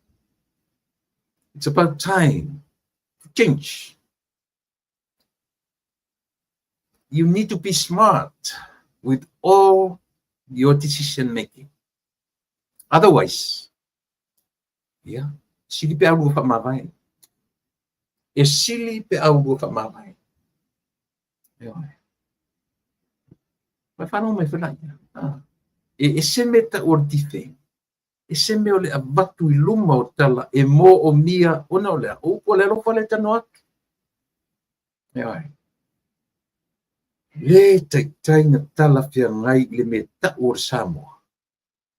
it's about time to change. You need to be smart with all your decision making. Otherwise, yeah, sili pe aulua whaamavae. E sili pe aulua whaamavae. Ioe. Mai whanau mai whanau. Ah. E ese me ta o le tife. Ese me o le avatu i luma o tala e mō o mia ona o lea. O upu o le alofa le tano atu. Ioe. Le taitai na tala feagai i le mea tau o le Samoa.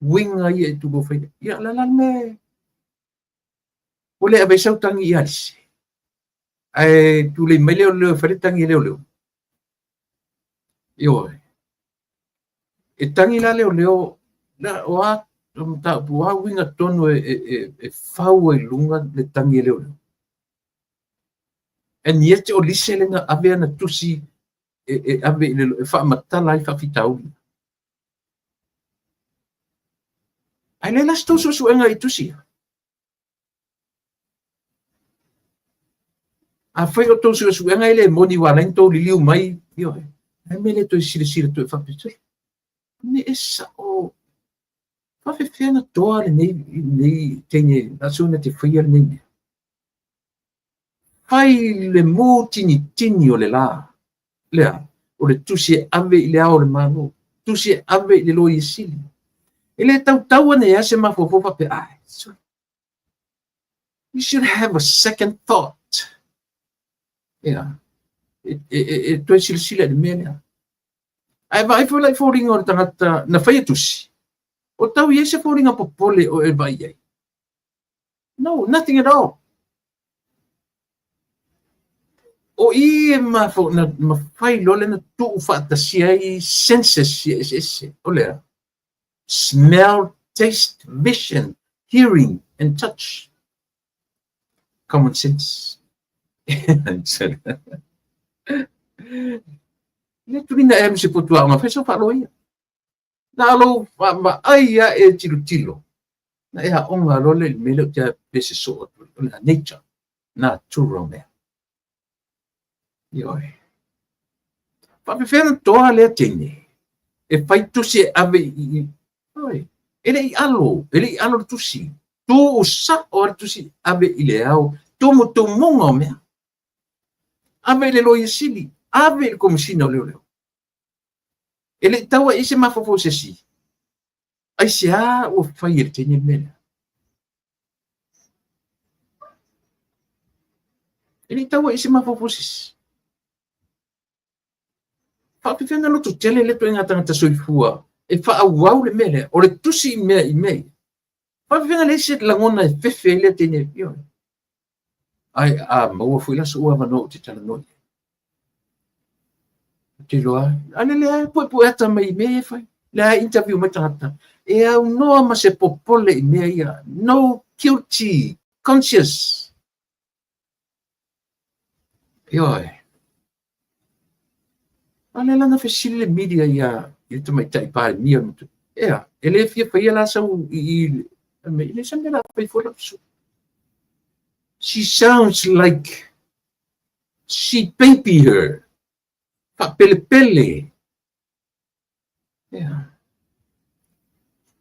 Uiga ia e tulua faia. Ia la la le ua le ave ai sau tagi i Alise. Ae tulei mai leo leo e fai le tagi e leoleo. Ioe. E tagi la leoleo, la, o a mataupu, o a uiga tonu e fau ai luga le tagi e leoleo. And yet o Lise le na ave ana tusi e ave i le, e faamatala ai faafitauli. Ae le la se tou suesuega i tusi ia. Afai o tou suesuega e le moni ua ala ai ona tou liliu mai, ioe, ae mea le toe silasila toe faapea, sole, me e sao, faafefea na toa lenei teine, la sui na te faia lenei mea. Fai le mutinitini o le la, lea, o le tusi e ave i le Ao o le Malo, tusi e ave i le Loia Sili. E le tautau ane ia se mafaufau faapea, ai, sole, you should have a second thought. Yeah. E toe silasila i le mea lea. Ae vaai foi la i foliga o le tagata na faia tusi, o tau i ai se foliga popole o e vaai ai. No, nothing at all. O i e mafau, na mafai loa le na tuu faatasia ai senses ia eseese. O lea, smell, taste, vision, hearing and touch. Common sense. Le tulina e alu se potu aoga fai sau faaloia. Na o lou vaai a e tilotilo. Na e aoga loa lea i le mea lea ou te pese soo atu ai. O le nature, natural mea. Ioe. Faapefea na toa lea teine e fai tusi e ave i oi, e le i alo, e le i alo le tusi. Tuu sao le tusi ave i le ao, tumutumuga o mea. Ave i le Loia Sili, ave i le Komesina o Leoleo. E le i taua i se mafaufau se isi. Aisea ua fai e le teine le mea lea? E le i taua i se mafaufau se isi. Faapefea na loto tele le ituaiga tagata soifua e faaauau le mea lea, o le tusi i mea i mea ia. Faapefea na leai se lagona e fefe ai lea teine, ioe. Ae a maua foi la so'u avanoa ou te talanoa i ai. Ou te iloa, a lele lava e puepue ata mai i mea ia e fai. Lea e interview mai tagata, e aunoa ma se popole i mea ia. No guilty conscious. Ioe. A lea la na fesili le media ia i le tamaitai Palemia o le motu. Ea, e le fia faia la sau i i e le sa mea la fai foi lau She sounds like she baby her. Faapelepele. Ea.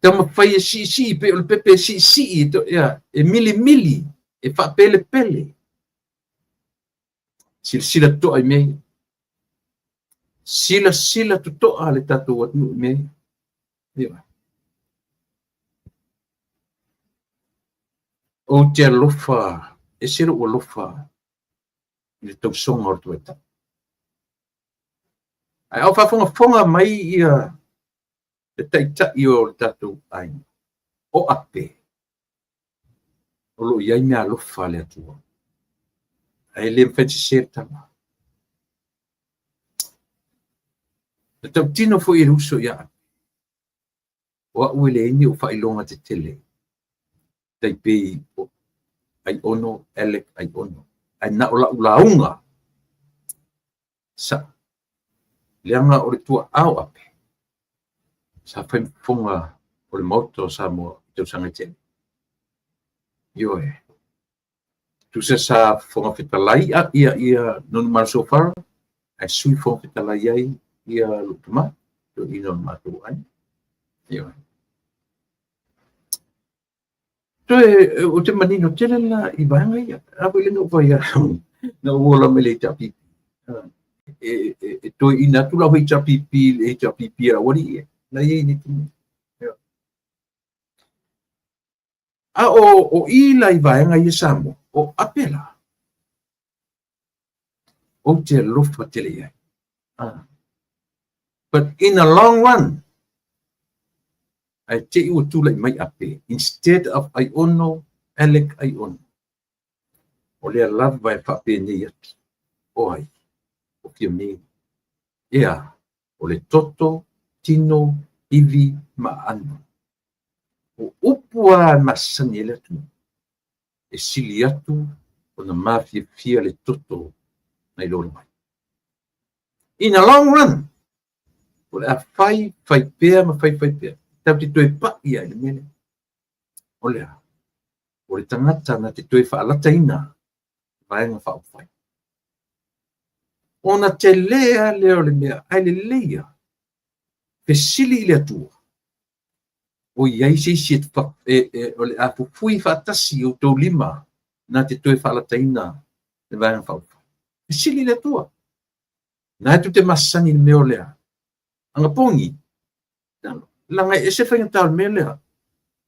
Taumafai e siisii pei o le pepe e siisii, ea, e milimili, e faapelepele. Silasila totoa i mea ia. Silasila totoa le tatou atunuu i mea ia. Ioe. Ou te alofa, ese lou alofa i le tausoga o le tamaitai. Ae a o faafogafoga mai ia le taitai o le tatou aiga, o Ape, o lo o i ai meaalofa a le Atua. Ae le mafai ona sese le tala. Na tautino foi e le uso ia Ape, o au e leai ni ou faailoga tetele, tai pei o Aiono, Alec Aiono, ae na o lau lauga sa leaga o le tua'a o Ape sa fai ma fofoga o le Maota o Samoa i tausaga e tele. Ioe. Tusa sa Fofoga Fetalai ia ia Nonumalo ae Sui Fofoga Fetalai ai ia lou tama, toeaina o le matou aiga. Ioe. Toe, ou te manino tele la i vaega ia. A foi le na ou fai atu, na ou ola mai le HRPP. E, e, e toeaina atu lau HRPP i le HRPP a lau alii e. Na i ai nei tini. A o, o i la i vaega ia Samoa, o Ape la, ou te alofa tele i ai. Ah. But in the long run, ae te i ua tulai mai Ape, instead of Aiono, Alec Aiono, o lea lava e faapenei atu, o ai, o Fiame. Ea, o le toto, tino, ivi ma aano. O upu lava e masani ai le atunuu, e sili atu ona mafiafia le toto nai lo le vai. In the long run, o le a fai, fai pea ma fai fai pea. Tatou te toe pai ai i le mea lea. O le a? O le tagata na te toe faalataina Vaega Faaupufai. Ona tele lava lea o le mea, ae lelei lava, fesili i le Atua, o i ai se isi e, o le a fufui faatasi i outou lima na te toe faalataina le Vaega Faaupufai. Fesili i le Atua. Na e tou te masani i le mea o lea. Anapogi, leaga e ese faigata o le mea lea.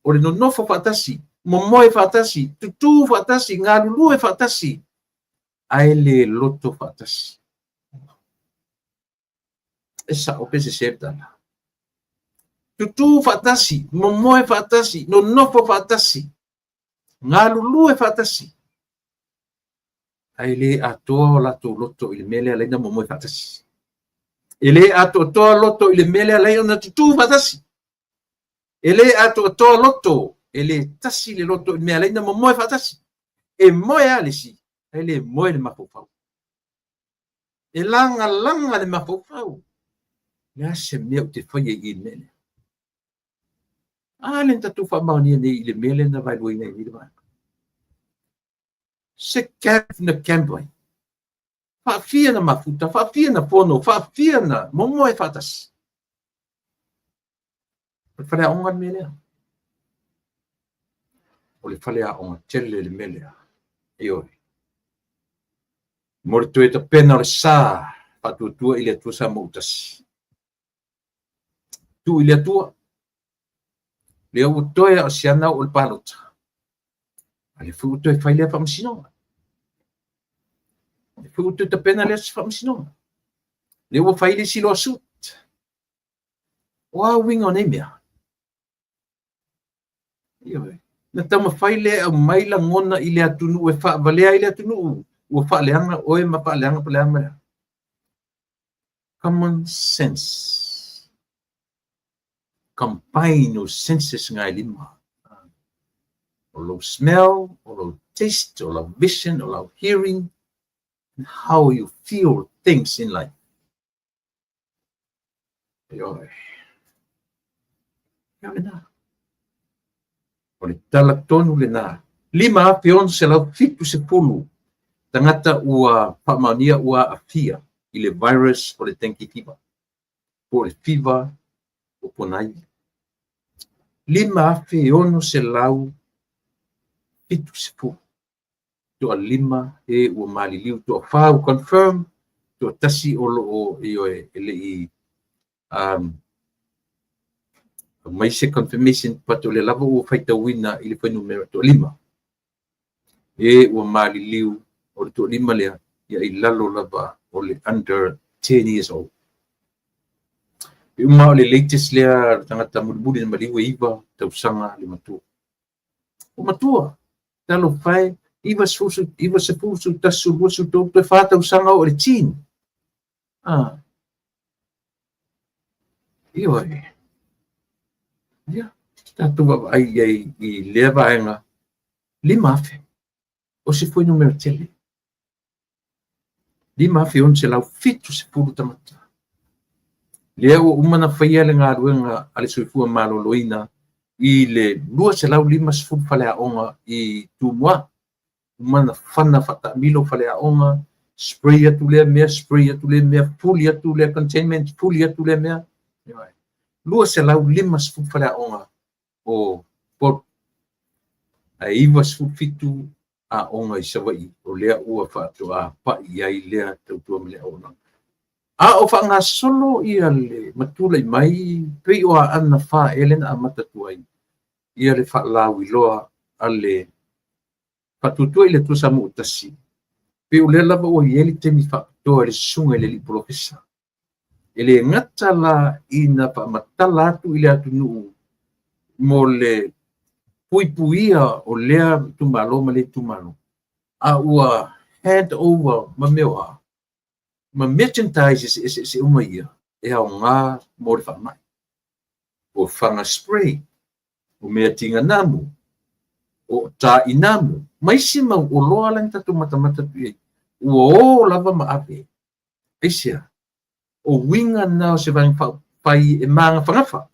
O le nonofo faatasi, momoe faatasi, tutū faatasi, galulue faatasi, ae le loto faatasi. E sao pe sese le tala. Tutū faatasi, momoe faatasi, nonofo faatasi, galulue faatasi, ae le atoa o latou loto i le mea lea e ala ai ona momoe faatasi. E le atoatoa loto i le mea lea e ala ai ona tutū faatasi. E le atoatoa loto, e le tasi le loto i le mea e ala ai ona momoe faatasi. E moe lava le isi, ae le moe le mafaufau. E lagalaga le mafaufau. O le a se mea ou te faia i i le mea lea? A lea na tatou faamaonia nei i le mea lea na vaeluaina ai nei le vaega. Se camp na camp ai. Faafia na mafuta, faafia na fono, faafia na momoe faatasi. O le faleaoga le mea lea. O le faleaoga tele le mea lea. Ioe. Mo le toe tapena o le sa faatuatua i le Atua Samoa ua tasi. Tuu i le Atua. Lea ua toe a o se ana o le palota. A lea foi ua toe fai lea faamasinoga. Lea foi ua toe tapena lea faamasinoga. Lea ua fai le isi lawsuit. O a uiga o nei mea? Ioe. Na taumafai lea e aumai lagona i le atunuu e faavalea ai le atunuu ua faaleaga oe ma faaleaga po le a ma le a. Common sense. Combine o senses nga e lima. O lou smell, o lou taste, o lau vision, o lau hearing, and how you feel things in life. Ioe. Ia lena. O le tala tonu lena. 5,670 tagata ua faamaonia ua aafia i le virus o le dengue fever. Po o le fever o ponaivi. 5,670. Toalima e ua maliliu, toafa ua confirm, toatasi o lo o, ioe, e le i aumai se confirmation, but o lea lava ua faitauina i le fuainumera toalima e ua maliliu. O le toalima lea ia i lalo lava o le under 10 years old. E uma o le latest lea, le tagata mulimuli na maliu e 9 tausaga le matua. O matua, talofa e, 90, 90, 11, 23, toe 4 tausaga o le teen. Ah. Ioe. Ia, tatou vaavaai i ai i lea vaega, 5,000. O se fuainumera tele. 5,670 tagata. Lea ua uma na faia le galuega a le Soifua Maloloina i le 250 faleaoga i Tumua. Uma na fana faataamilo faleaoga, spray atu lea mea, spray atu lea mea, fuli atu lea containment, fuli atu lea mea. 250 faleaoga o Upolu. Ae 97 aoga i Savaii o lea ua faatoa pai ai lea tautua ma le auaunaga. A o faagasolo ia le matulai mai pei o Aana 4 ea lea na amata atu ai ia le faalauiloa a le faatuatua i le Atua Samoa ua tasi, pei o lea lava ua i ai le taimi faapitoa i le susuga i le alii polofesa. E le gata la ina faamatala atu i le atunuu mo le puipuia o lea itumalo ma lea itumalo, a ua hand over ma mea o a ma merchandise eseese uma ia e aoga mo le faamai. O faga spray, o mea tiganamu, o tainamu, ma isi mau oloa la na tatou matamata atu i ai. Ua o lava ma ave. Aisea? O uiga na o se Vaega Faaupufai e magafagafa.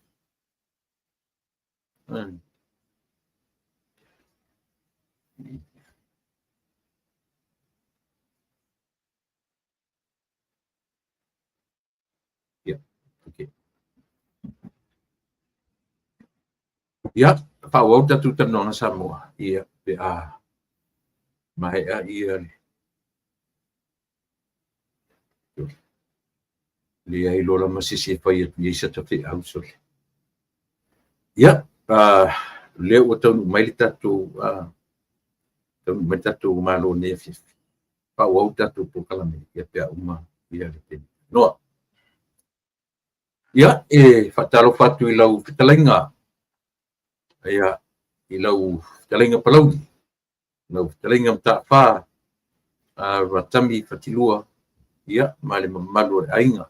Ia, okay. Ia, faaauau le tatou talanoaga Samoa. Ia, pe a maea ia le leai loa la ma se isi e fai atu i ai sa tafeau sole. Ia, lea ua taunuu mai le tatou taunuu mai le tatou Malo nei afiafi. Faaauau le tatou polokalame ia pe a uma ia le taimi. Noa. Ia, e faatalofa atu i lau fetalaiga, ia, i lau fetalaiga Palauli, lau fetalaiga Mataafa, Ratami Fatilua, ia, ma le mamalu o le aiga.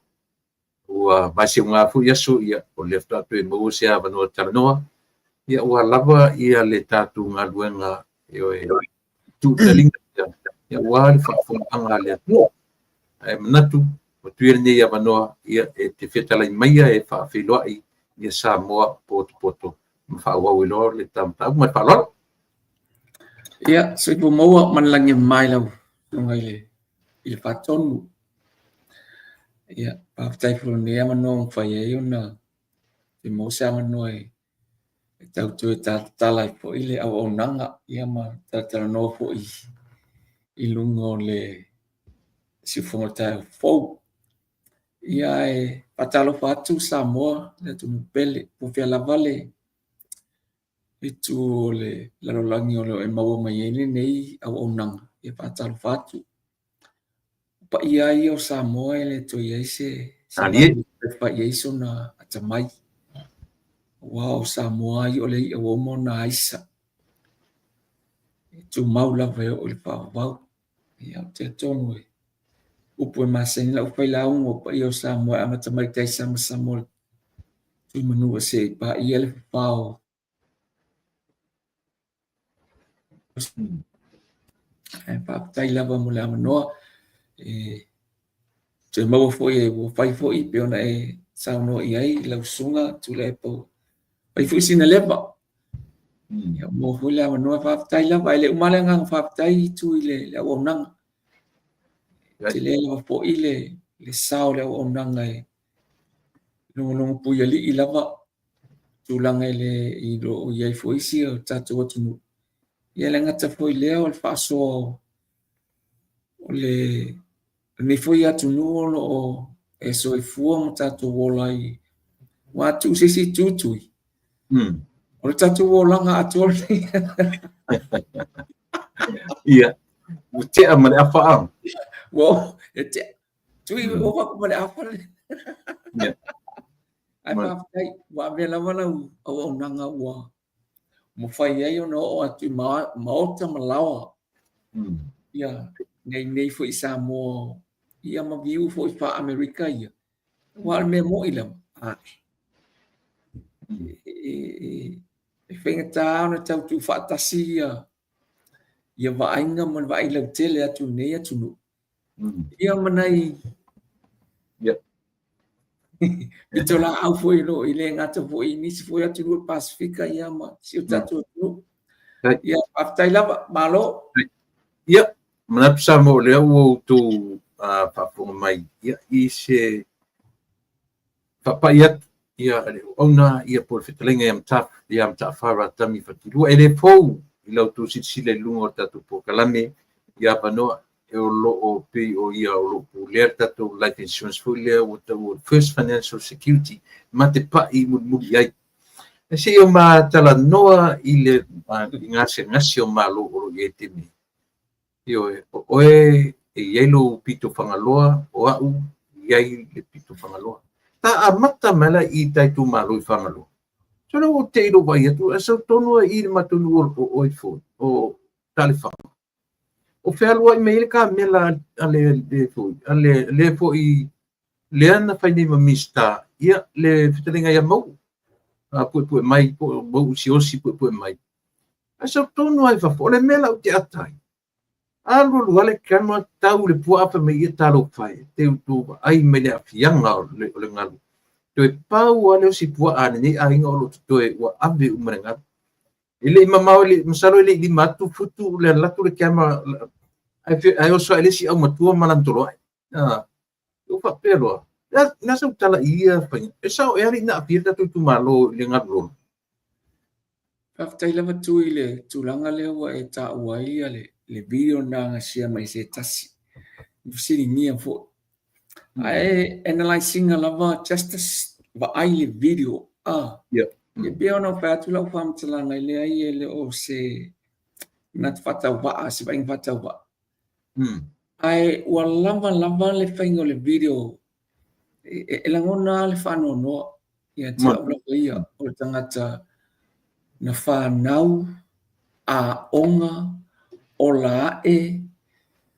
Ua vaeseuga foi aso, ia, o lea faatoa toe maua se avanoa talanoa, ia, ua lava ia le tatou galuega, ioe. Tuutaliga ia, aua le faafofogaaga a le atunuu. Ae manatu ua tuia lenei avanoa ia e te fetalai maia e faafeiloai ia Samoa potopoto ma faaauau ai loa le ta mataupu. Ma le faaaloalo. Ia, soifua maua ma le lagi e mama i lau Afioga i le Faatonu. Ia, faafetai foi i lenei avanoa ua mafai ai ona maua se avanoa e tau toe talatala ai foi le auaunaga, ia ma talatalanoa foi i luga o le siufofoga o le taeao fou. Ia, e faatalofa atu Samoa, le atunuu pele, po o fea lava le itu o le lalolagi o lo o e maua mai ai lenei auaunaga, ia faatalofa atu. O paia lava ia o Samoa e le toe i ai se e fai i ai sona atamai. Aua o Samoa lava ia o le i'a ua uma ona aisa. E tumau lava e oo i le faavavau. Ia, ou te talitonu e upu e masani lau failauga, o paia o Samoa e amata mai i tai samasama o le Tuimanua seia paia le fafao. Ae faafetai lava mo le avanoa. E toe maua foi e ua fai foi pei ona e saunoa i ai lau susuga Tuilaepa, ua fai foi sina leva. Ia, ua maua foi le avanoa, faafetai lava. E le uma lava le agaga faafetai Tui i le auaunaga. E tele lava foi le sao o le auaunaga e logologopuialii lava tulaga e le i lo o i ai foi isi o tatou atunuu. Ia e le gata foi i lea o le faasoa o lenei foi atunuu o lo o e soifua ma tatou ola ai. Ua tuu se isi itu Tui. O le tatou olaga atoa lenei. Ia, ua tea ma le afa a. Ua, e tea. Tui, ua ova atu ma le afa le. Ae faafetai, ua avea lava lau auaunaga ua mafai ai ona oo atu i maota ma laoa. Ia, nei nei foi i Samoa, ia ma viu foi faa-Amerika ia. Aua o le mea moni lava, e faigata ona tau tuufaatasi ia vaaiga ma le vaai lautele atu i lenei atunuu. Ia ma nai pitolaau foi o lo o i le gata foi i nisi foi atunuu o le Pasefika ia ma si o tatou atunuu. Ia, faafetai lava, malo. Ia, manatu Samoa o lea ua outou faafofoga mai ia, i se faapai atu ia a le auauna ia po o le fetalaiga ia Mata'afa Ratami Fatilua. E le fou i la outou silasila i luga o le tatou polokalame ia avanoa e o lo o pei o ia o lo o pulea le tatou life insurance foi lea ua taua o le First Financial Security ma te pai mulimuli i ai. Ae se i o ma talanoa i le i gasegase o Malo o lo o i ai i le taimi nei. Ioe, o oe e i ai lou pito Fagaloa, o a'u e i ai le pito Fagaloa. Ta amata mai la i ta itumalo i Fagaloa. So lea ua ou te i lou vaai atu, ae sau tonu ai i le matou nuu o oe foi, o Talefaga. O fealuai mai ai le kamela a le foi, a le foi lea na fai nei ma Minisita, ia le fetalaiga ia Mauu, puepue mai po o Mauu Siaosi puepue mai. Ae sau tonu lava i fafo, o le mea la ou te ata ai, alu alu lava le camera tau i le puaa fai mai ia talofa e, te tou vaai mai le aafiaga o le galu. Toe pau lava le osi puaa a lenei aiga o lo o totoe ua ave uma e le galu. E le i mamao, e le, masalo e le i 500 futu le alu atu le camera, ae oso ae le isi aumatua ma lana toloai. Ua faapea loa, le a sau tala i ia faiga? E sao ea alii na aafia le tatou itumalo i le galu lolo? Faafetai lava Tui i le tulaga lea ua e taua ai le video na agasia mai se tasi. Ua fesiligia foi. Ae analyse ina lava just vaai le video. E pei ona ou fai atu lau faamatalaga, e leai e le o se manatu faatauvaa, se vaaiga faatauvaa. Ae ua lava lava le faiga o le video e lagona lava le faanoanoa ia te au lava ia, o le tagata na fanau, aoga, ola ae,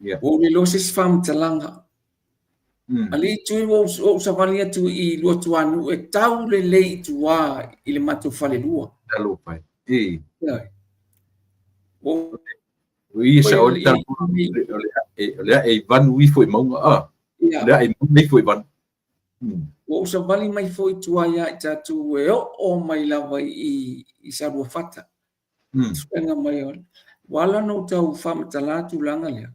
ua ou le iloa se isi faamatalaga. Alii Tui, ua ou savali atu i Luatuanuu e tau lelei i tua i le matou falelua. Talofa e. Ua O ia sa o le o le ae i vanu ifo i mauga, a. O le ae i mauga ifo i vanu. Ua ou savali mai foi i tua ia i tatou e oo mai lava i Saluafata. Suega mai o. Ua ala ona ou tau faamatala tulaga lea.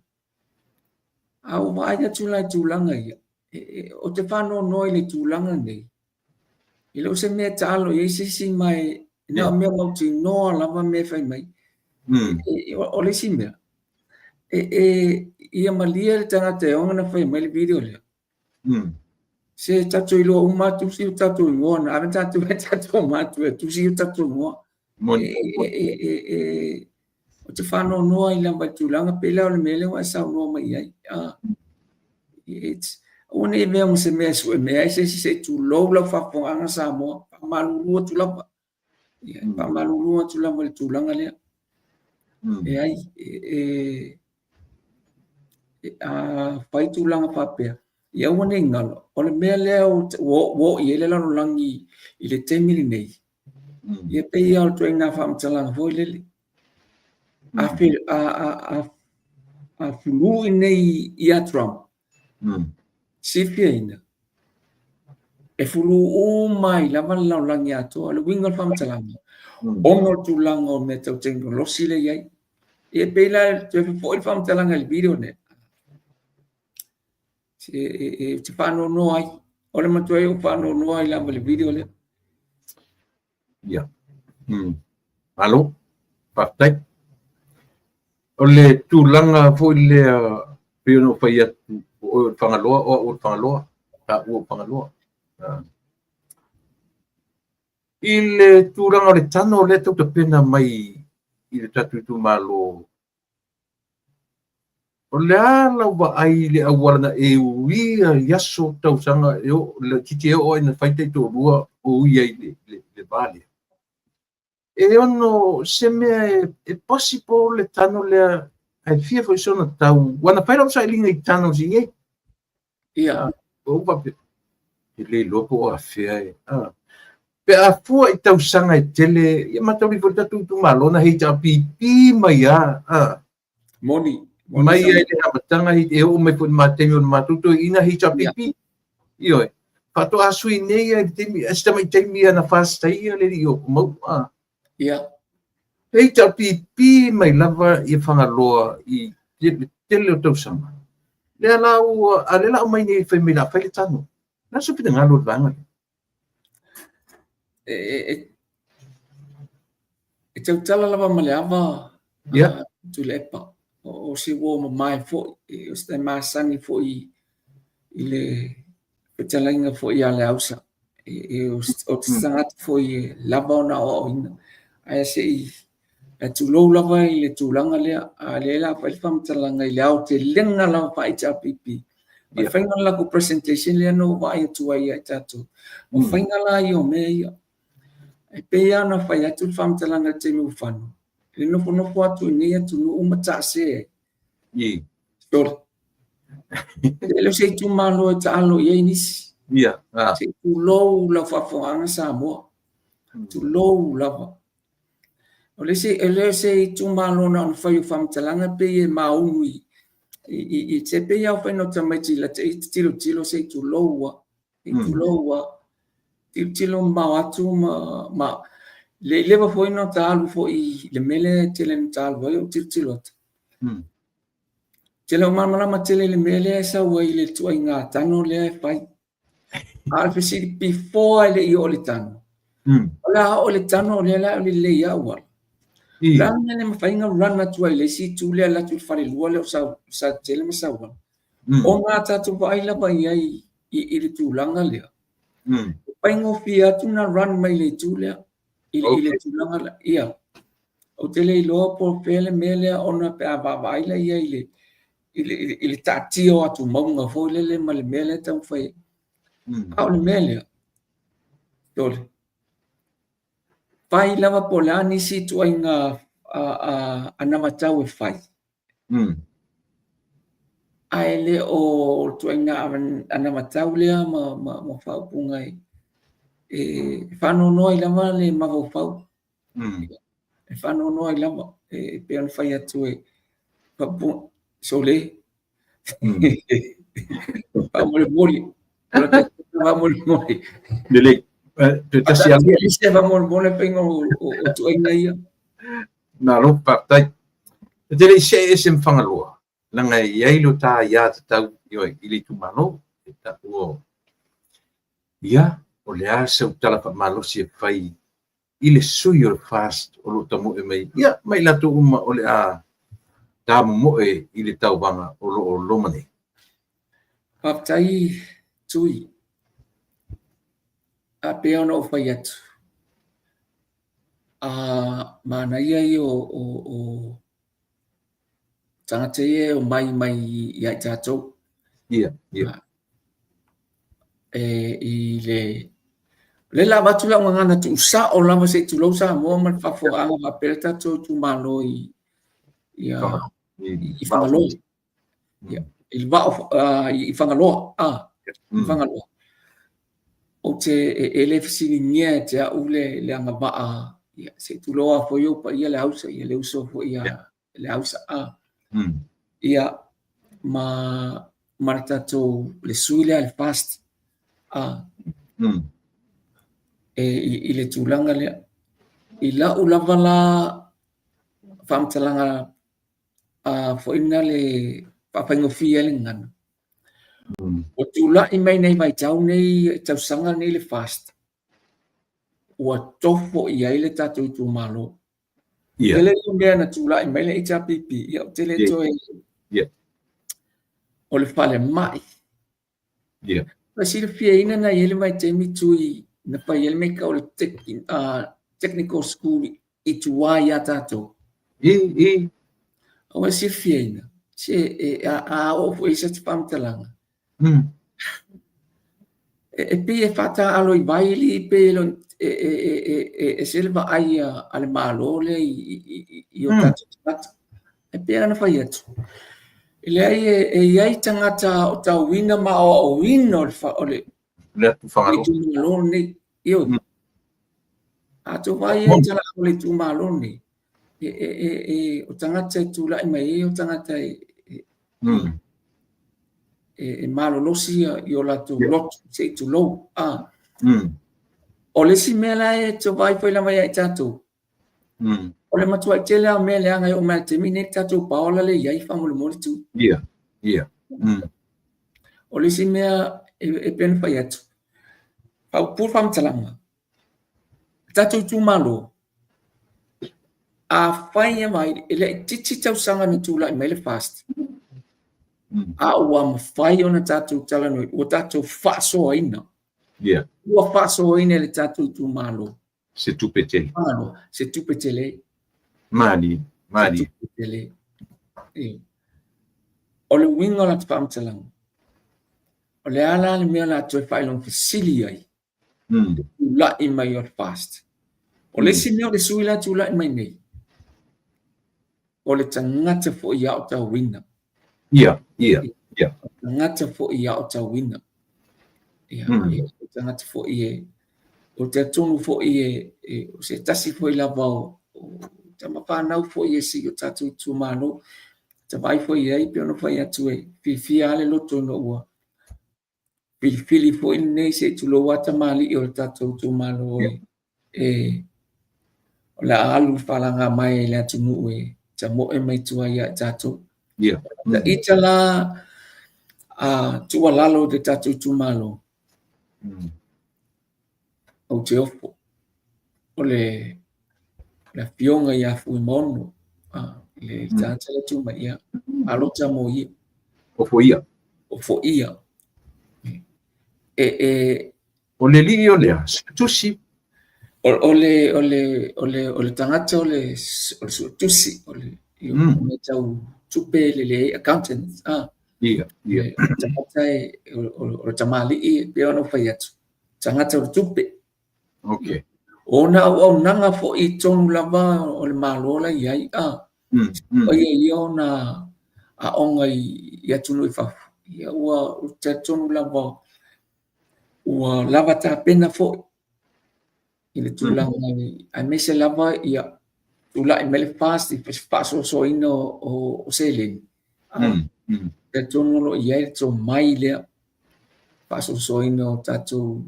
A ua vaai atu la i tulaga ia, ou te faanoanoa i le tulaga lenei. E le o se mea e taalo i ai se isi ma e na o mea mautinoa lava mea e fai mai. O le isi mea, ia malie le tagata e ona fai mai le video lea. Se tatou iloa uma lava tusi o tatou igoa na ave tatou e tatou matua e tusi o tatou igoa. Ou te faanoanoa ai lava i le tulaga pei la o le mea lea ua e saunoa mai i ai. Aua ne i avea ma se mea e sue mea ai se isi se i tulou lau faafofogaaga Samoa, faamalulu atu lava. Ia, faamalulu atu lava i le tulaga lea. Leai, a fai tulaga faapea, ia aua ne i galo, o le mea lea ua oo i ai le lalolagi i le taimi lenei, ia pei lava o le ituaiga faamatalaga foi lele. A fului nei ia Trump, silafiaina, e fulu uma ai lava le lalolagi atoa. O le uiga o le faamatalaga, ona o le tulaga o mea tau tekonolosi lea e i ai. Ia pei la e toe faafoi le faamatalaga i le video lea, ou te faanoanoa ai. O le matuai ou faanoanoa ai lava i le video lea. Ia. Malo. Faafetai. O le tulaga foi lea pei ona ou fai atu, o oe o le Fagaloa, o au o le Fagaloa, taua o Fagaloa. I le tulaga o le tano lea e tau tapena mai i le tatou itumalo, o le a lau vaai i le auala na e uia i aso tausaga e oo laitiiti e oo ai ina fai taitoalua o ui ai i le va lea? E ono se mea e possible le tano lea ae fia foi sona tau, ua na fai lau sailiga i tano o i ai. Ia. Ou faapea, e le iloa po o afea e. Pe a fua i tausaga e tele, ia mataulia foi le tatou itumalo na HRPP mai lava. Moni. Mai ai le amataga e oo mai foi i le taimi o le matou toeaina HRPP. Ioe. Faatoa sui nei i le taimi, se tamai taimi na FAST ai le alii o Mauu. Ia. HRPP mai lava ia Fagaloa i le tele o tausaga. Lea la ua, a lea la aumai nei fai mai la fai le tano. Na se finagalo o le vaega lea. E tautala lava ma le ava Tuilaepa. O se uo mamae foi, o se masani foi i le fetalaiga foi ia Leausa. O se tagata foi e lava ona aoaoina. Ae se i tulou lava i le tulaga lea, a lea la fai le faamatalaga i le aotelega lava faa-HRPP. O le faiga o le latou presentation lea na ou vaai atu ai ia i tatou. O faiga la ia o mea ia. E pei lava ona fai atu le faamatalaga i le taimi ua fano, le nofonofo atu i nei atunuu ma taase ai. Sole. E le o se itumalo e taalo i ai nisi. Se i tulou lau faafofogaaga Samoa. Tulou lava. O le isi, e le o se itumalo na ona fai o faamatalaga pei e maunu i se pei lava o faiga o tamaiti lata iti tilotilo se i tulou lava. Se i tulou lava. Tilotilo mamao atu ma le i leva foi ona ta alu foi i le mea lea e tele ina ta alu ai o tilotilo atu. Te le o malamalama tele i le mea lea e sau ai i le ituaiga tano lea e fai. A o le fesili, before e le i oo i le tano, o le a oo i le tano lea la o le lelei lava auala. O le a le mea e le mafai ona run atu ai i le isi itu lea alu atu i le falelua lea o Saletele ma Sauano. Ona a tatou vaai lava i ai i le tulaga lea, e faigofie atu ona run mai le itu lea i le tulaga lea. Ia, ou te le iloa po o fea le mea lea ona pe a vaavaai la i ai i le taatia o atumauga foi lele ma le mea lea e taumafai ai. A o le mea lea, Tole, fai lava po o le a nisi ituaiga anavatau e fai. Ae le o le ituaiga anavatau lea ma faaupuga e faanoanoa ai lava le mafaufau. E faanoanoa ai lava, e pei ona fai atu e Faapupuga, sole. Faamolemole. O la faamolemole. Lelei. Toe tasi lava. Ese faamolemole faiga o tuuaiga ia. Malo, faafetai. E te le i see ese ma Fagaloa, leaga e i ai lo ta aiatatau, ioe, i le itumalo. E taua, ia, o le a sau tala faamalosi e fai i le sui o le FAST o lo o tamoe mai, ia, ma i latou uma o le a tamomoe i le tauvaga o lo o loma nei. Faafetai Tui. A pei ona ou fai atu, a manaia ia o tagata ia e omai mai ia i tatou. Ia, ia. E, i le o lea la avatu lau gagana tuusao lava se i tulou Samoa ma le faafofogaaga faapea le tatou itumalo i ia i Fagaloa. Ia, i le vaa i Fagaloa, i Fagaloa. Ou te e le fesiligia e te au le agavaa, ia, se i tulou lava foi ou paia le ausa, ia le uso foi a le ausa. Ia, ma le tatou, le sui lea le FAST, e, i le tulaga lea. I lau lava la faamatalaga foi na le faafaigofie ai le gagana. Ua tulai mai nei vaitau nei, tausaga nei le FAST, ua tofo i ai le tatou itumalo. Tele ia mea na tulai mai le HRPP, ia ou te le toe... O le falemai. Ua silafiaina na i ai le vaitaimi Tui na fai ai le mea e tau o le technical school i tua ia tatou. Ua silafiaina, se a oo foi i se faamatalaga, e pei e faataaalo i vai alii pei e ese le vaai a le Malo lea i o tatou tagata. E pei ona fai atu, e leai e i ai tagata aotauina ma aoaoina o le itumalo lenei. Ioe. A outou vaai i tala o le itumalo lenei, o tagata e tulai mai ai o tagata e malolosi i o latou loto, se i tulou. O le isi mea la e te vaai foi lava ia i tatou, o le matuai tele lava o mea leaga e oo mai i le taimi lenei le tatou paola lea e i ai faamolemole tu. Ia, ia. O le isi mea e pei ona fai atu, faapuupuu le faamatalaga, le tatou itumalo, afai e vaai, e laitiiti tausaga na tulai mai le FAST, a ua mafai ona tatou talanoa, ua tatou faasoaina. Ua faasoaina e le tatou itumalo. Se tupe tele. Se tupe tele. Malie, malie. Se tupe tele. O le uiga o lata faamatalaga, o le a la le mea o le a toe faailoga fesili ai, le tulai mai o le FAST. O le isi mea o le sui la tulai mai nei, o le tagata foi aotauina. Ia, ia, ia. O le tagata foi aotauina. Ia, o le tagata foi e, o te talitonu foi e, o se tasi foi lava o tama fanau foi e si o tatou itumalo, ta vaai foi i ai, pei ona fai atu e fiafia lava le loto ina ua filifili foi lenei se i tulou lava tamalii o le tatou itumalo e o le a alu faalagamaea mai i le atunuu e tamoe mai tua ia i tatou. Ta ita la a tuualalo i le tatou itumalo, ou te ofo o le afioga ia Fuimaono, le tagata lea tu mai, ia, palota mo ia. Ofo ia. Ofo ia. E O le alii o le a? Suetusi. O le tagata o le suetusi, o le mea tau tupe le leai accountant. Ia, ia. O le tagata o le tamalii e pei ona ou fai atu, tagata o le tupe. O ona auaunaga foi i totonu lava o le Malo la i ai, o ia ia ona aoga i atunuu i fafo, ia ua talitonu lava ua lava tapena foi i le tulaga aemaise lava ia Tulai mai le FAST i faasoasoaina o seleni. Talitonu o lo o i ai le tomai lea faasoasoaina o tatou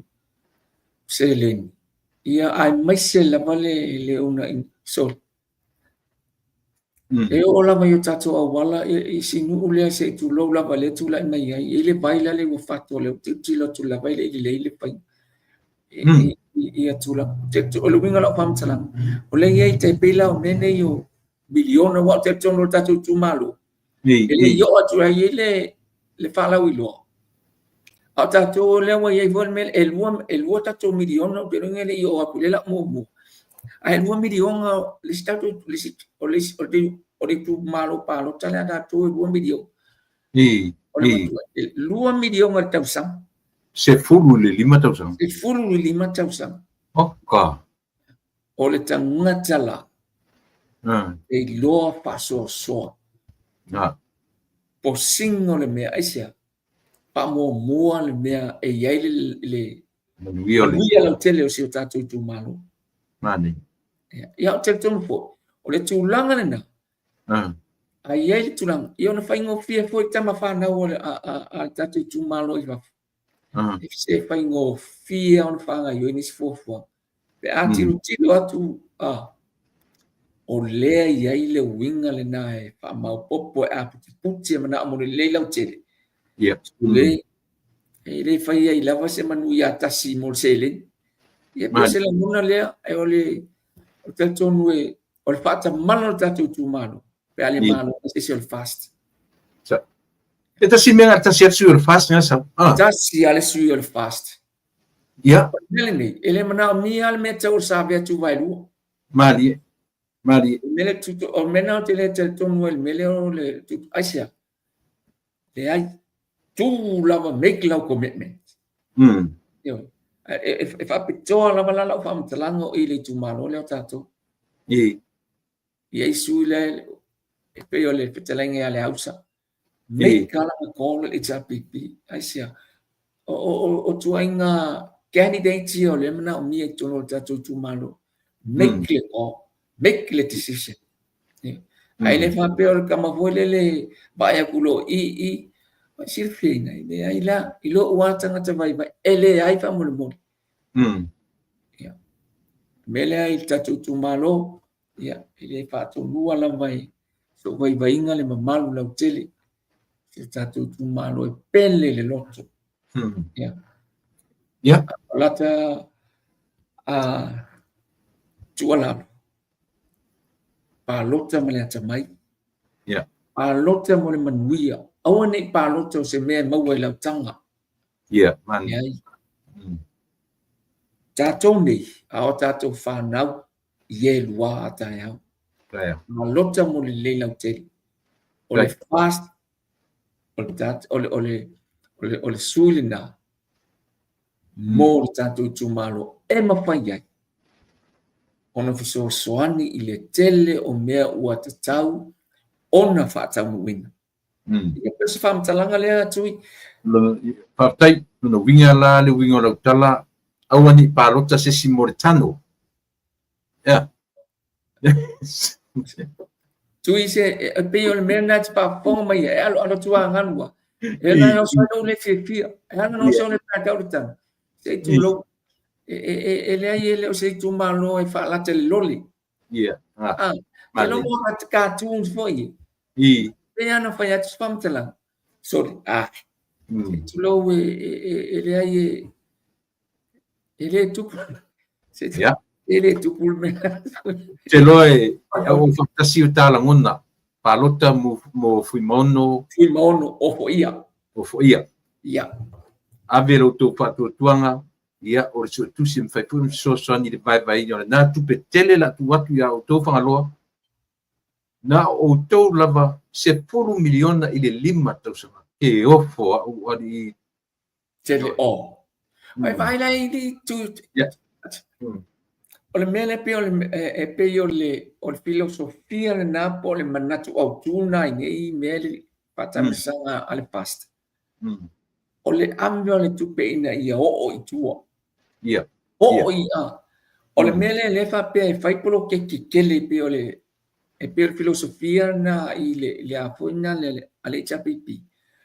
seleni. Ia, aemaise lava le uunaiga. Sorry. E oo lava i o tatou auala i si nuu lea se i tulou lava lea e tulai mai ai, e i ai le vai la le ua fatu o lea ou te tilotilo atu lava e le i lelei le faiga. Ia tulaga. O le uiga o lau faamatalaga, o lea e i ai tai pei la o mea nei o miliona, aua ou te talitonu o le tatou itumalo, e le i oo atu ai i le faalauiloa. A o tatou lea ua i ai foi le mea, e lua tatou miliona, ou te iloa e le i oo atu i le la muamua. Ae 2 miliona le isi tatou, le isi, o le isi, o le itumalo palota lea a tatou e 2 miliona. O le 2 miliona i le tausaga. 15 tausaga. 15 tausaga. Oka. O le tagata la, e iloa faasoasoa. Posiga o le mea, aisea? Faamuamua le mea e i ai le manuia lautele o si o tatou itumalo. Ia, ou te talitonu foi, o le tulaga lena, a i ai le tulaga, ia ona faigofie foi tama fanau a le tatou itumalo i fafo. E faigofie ona faagaoioi nisi fuafuaga. Pe a tilotilo atu, o lea e i ai le uiga lena e faamaopoopo e aputiputi e manao mo le lelei lautele. E le fai ai lava se manuia tasi mo le seleni. Ia pei o se lagona lea, o le talitonu e o le faatamala o le tatou itumalo pe a le malo se isi o le FAST. E tasi mea na tasi atu sui o le FAST nga sa. Tasi a le sui o le FAST. Ia. O le mea lenei, e le manaomia le mea tau o le save atu vaelua. Malie. Malie. O le mea lea tutu, o le mea lena ou te le talitonu ai i le mea lea o le tutu, aisea? Leai, tu lava, make lau commitment. Ioe. E faapitoa lava la lau faamatalaga o i le itumalo lea o tatou. I ai sui lea e pei o le fetalaiga ia Leausa. Make lana call i le HRPP. Aisea? O tuaiga candidates ia o lea e manaomia i totonu o le tatou itumalo. Make le call, make le decision. Ae le faapea o le tama foi lele vaai atu loa i i, ai silafia ina, e leai la, i lou lava tagata vaivai, e leai faamolemole. Ia. O le mea lea i le tatou itumalo, ia, e le faatonua lava i sou vaivaiga le mamalu lautele i le tatou itumalo e pele le loto. Ia. O lata tuualalo, palota ma le atamai. Palota mo le manuia. Aua ne i palota o se mea e maua i lau taga. Leai. Tatou nei, a o tatou fanau, i e lua a taeao. Palota mo le lelei lautele. O le FAST, o le sui lena mo le tatou itumalo e mafai ai ona fesoasoani i le tele o mea ua tatau ona faataunuuina. Ia pei o se faamatalaga lea, Tui. Faafetai. Lona uiga la le uiga o lau tala, aua ne i palota se isi mo le tano. Ea. Tui se, e pei o le mea lena e te faafofoga mai ai, e aloalo atu aganu a. E ala ona oso ai lou le fiafia, e ala ona oso ai le tatau le tano. Se i tulou, e leai e le o se itumalo e faalata i le loli. Ia. Ah, te logo a te cartoons foi. Pei ana fai atu se faamatalaga. Sorry. Ah. Se tulou e leai e le tupu. Se e le tupu le mea. Te loa e au faatasi o tā lagona. Palota mo Fuimaono. Fuimaono, ofoia. Ofoia. Ia. Ave lo outou faatuatuaga, ia, o le suetusi e mafai foi ona fesoasoani i le vaevaeina o lena tupe tele la tuu atu iā outou Fagaloa, na o outou lava 10 miliona i le 5 tausaga. Ke ofo a'u alii. Tele o. Ai vaai la i li tu. O le mea lea pei o le e pei o le o le filosofia lena po o le manatu autu lena i nei mea le faatamisaga a le FAST. O le ave o le tupe ina ia oo i tua. Oo i a. O le mea lea lea faapea e fai poloketi tele e pei o le e pei o le filosofia lena i le le a foi na le a le HRPP.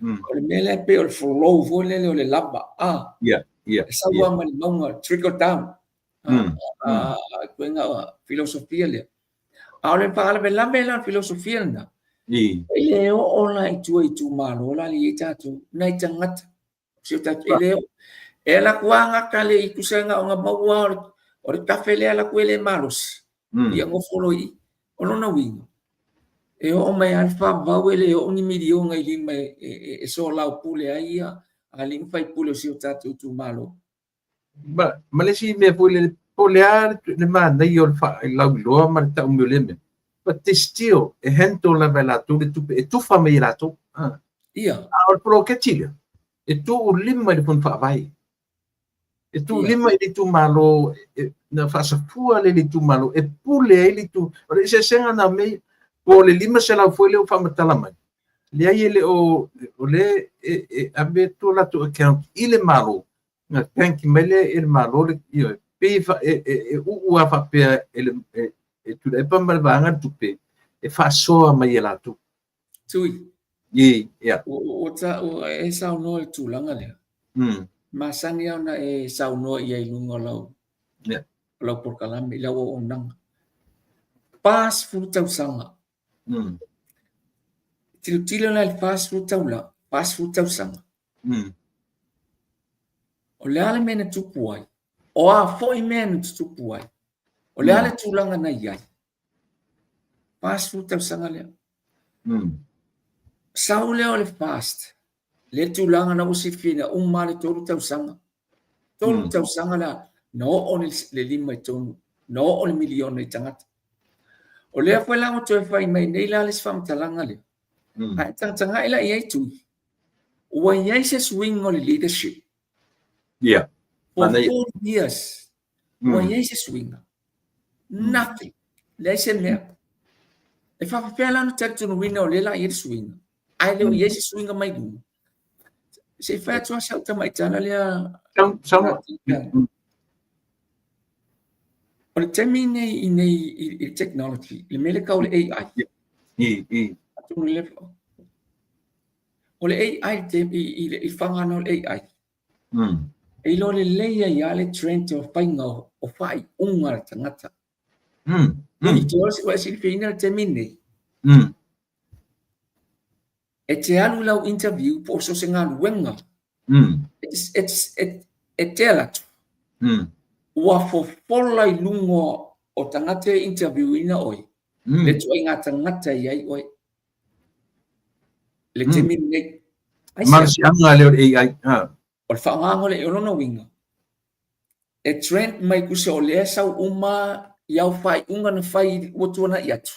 O le mea lea e pei o le flow foi lele o le lava a. Yeah. E sau lava mai le mauga, trickle down. A ituaiga filosofia lea. A o le faalavelave la o le filosofia lena. E le oo la i tua i itumalo la le i ai tatou, nai tagata. Si o tatou, e le oo. E ala atu lava gata le i tusa na ona maua o le kafe lea ala atu e le malosi. Ia nofo loa i i. O lona uiga, e oo mai lava le faavavau e le oo ni miliona i lima e soalaupule ai ia alii ma faipule o si o tatou itumalo. Ma le isi mea foi lele, po o le a le manaia o le faalauiloa ma le tau mai o lea mea, but they still, e handle lava e latou le tupe, e tufa mai e latou. Ia. A o le poloketi lea, e tuulima i le Fono Faavae. E tuulima i le itumalo, na faasafua lea i le itumalo, e pule ai le itumalo. O le eseesega na mea ia, po o le 500 foi lea ua faamatala mai, leai e le o, o lea e ave atu o latou account i le Malo, na bank mai lea e le Malo, le, ioe, pei e uu lava faapea e le, e Tuilaepa ma le vaega le tupe, e faasoa mai e latou. Tui. I, ia. Ua e saunoa i le tulaga lea. Masani lava ona e saunoa i ai i luga o lau, o lau polokalame, i lau auaunaga. 40 tausaga. Tilotilo la i le 40 taula, 40 tausaga. O le a le mea na tupu ai? O a foi mea na tutupu ai? O le a le tulaga na i ai? 40 tausaga lea. Sau lea o le FAST, le tulaga na ua silafia ina uma le 3 tausaga. 3 tausaga la, na oo le 5 i tonu, na oo le miliona i tagata. O lea foi la ua toe fai mai nei la le isi faamatalaga lea. A e tagatagai la i ai Tui, ua i ai se suiga o le leadership. For 4 years, ua i ai se suiga. Nothing. Leai se mea. E faapefea la ona talitonuina o lea la i ai le suiga, ae le o i ai se suiga mai luga. Se i fai atu lava si au tamaitala lea. O le taimi nei i nei i le technology, le mea lea tau o le AI. Atonu le O le AI i le faaaogaina o le AI, e iloa lelei ai lava le trend o faiga o faaiuga a le tagata. Ua e silafia le taimi lenei, e te alu i lau interview po o so o se galuega, e te alu atu, ua fofola i luga o tagata e interview ina oe, le ituaiga tagata e i ai oe. Le taimi lenei. Malosiaga lea o le AI. O le faaaogaina o le AI, o lona uiga, e trend mai tusa o lea e sau uma i au faaiuga na fai ua tuanai atu.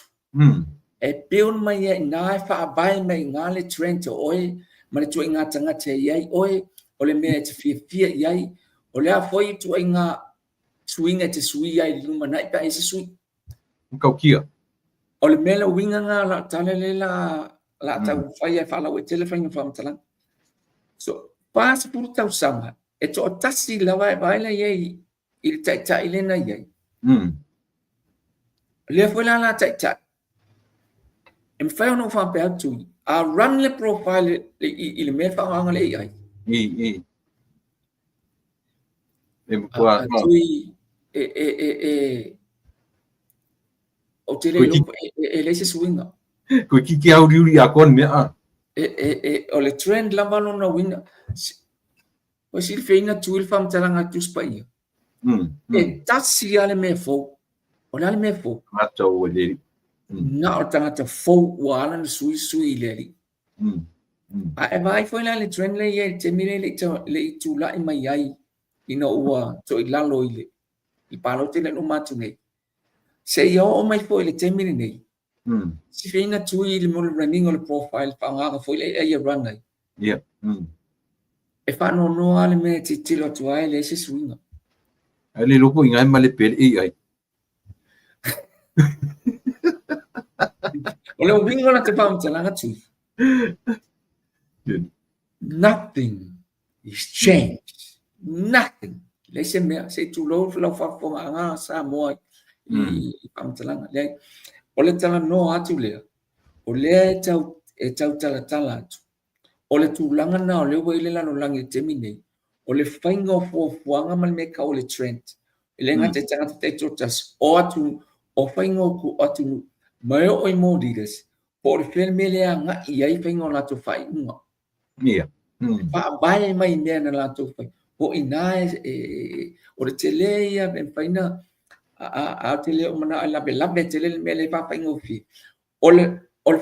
E build mai ai i ina, e faavae mai i ina le trend o oe ma le ituaiga tagata e i ai oe, o le mea e te fiafia i ai, o le a foi ituaiga suiga e te suia ai i le lumanai pe a i ai se sui. Matautia. O le mea le uiga lena o lau tala lea la la tau fai ai faalauaitele faiga faamatalaga. So, 40 tausaga e toatasi lava e vaai la i ai i le taitai lea na i ai. O lea foi la la taitai, e mafai ona ou faapea atu, a run le profile i le mea e faaaogaina le AI. E matua. A tui e ou te le iloa e leai se suiga. Koe kiki auliuli atoa le mea a. E o le trend lava lona uiga. Ua silafia tui le faamatalaga a le Tusi Paia. E tasi lava le mea fou. O le a le mea fou? Tagata ua le Alii. Na o le tagata fou ua ala ona sui, sui i le Alii. A e vaai foi la i le trend lea e i ai i le taimi lea e le i tulai mai ai ina ua toilalo i le palota lea na uma atu nei, seia oo mai foi i le taimi lenei, silafia Tui i le running o le profile, faaaogaina foi le AI e run ai. E faanoanoa lava le mea e tilotilo atu ai, e leai se suiga. Ae le iloa po o i ina e malepe ai le AI. O le uiga o la te faamatalaga Tui. Nothing is changed. Nothing. Leai se mea, se i tulou lau faafofogaaga Samoa i mm. faamatalaga. Leai, o le talanoa atu lea, o lea e tau, e tau talatala atu. O le tulaga na o lea ua i le lalolagi i le taimi nei, o le faiga o fuafuaga ma le mea e tau o le trend. E le gata i tagata taitoatasi, o atu, o faiga o atunuu, ma e oo i more leaders, po o le fea le mea lea e agai i ai faiga o latou faaiuga. Ia. Mm. Faavae mai mea na latou fai. O i nā e, e, o le tele ia e mafai na a, a, a te le o manao e lave lave tele le mea le faafaigofie. O le, o le,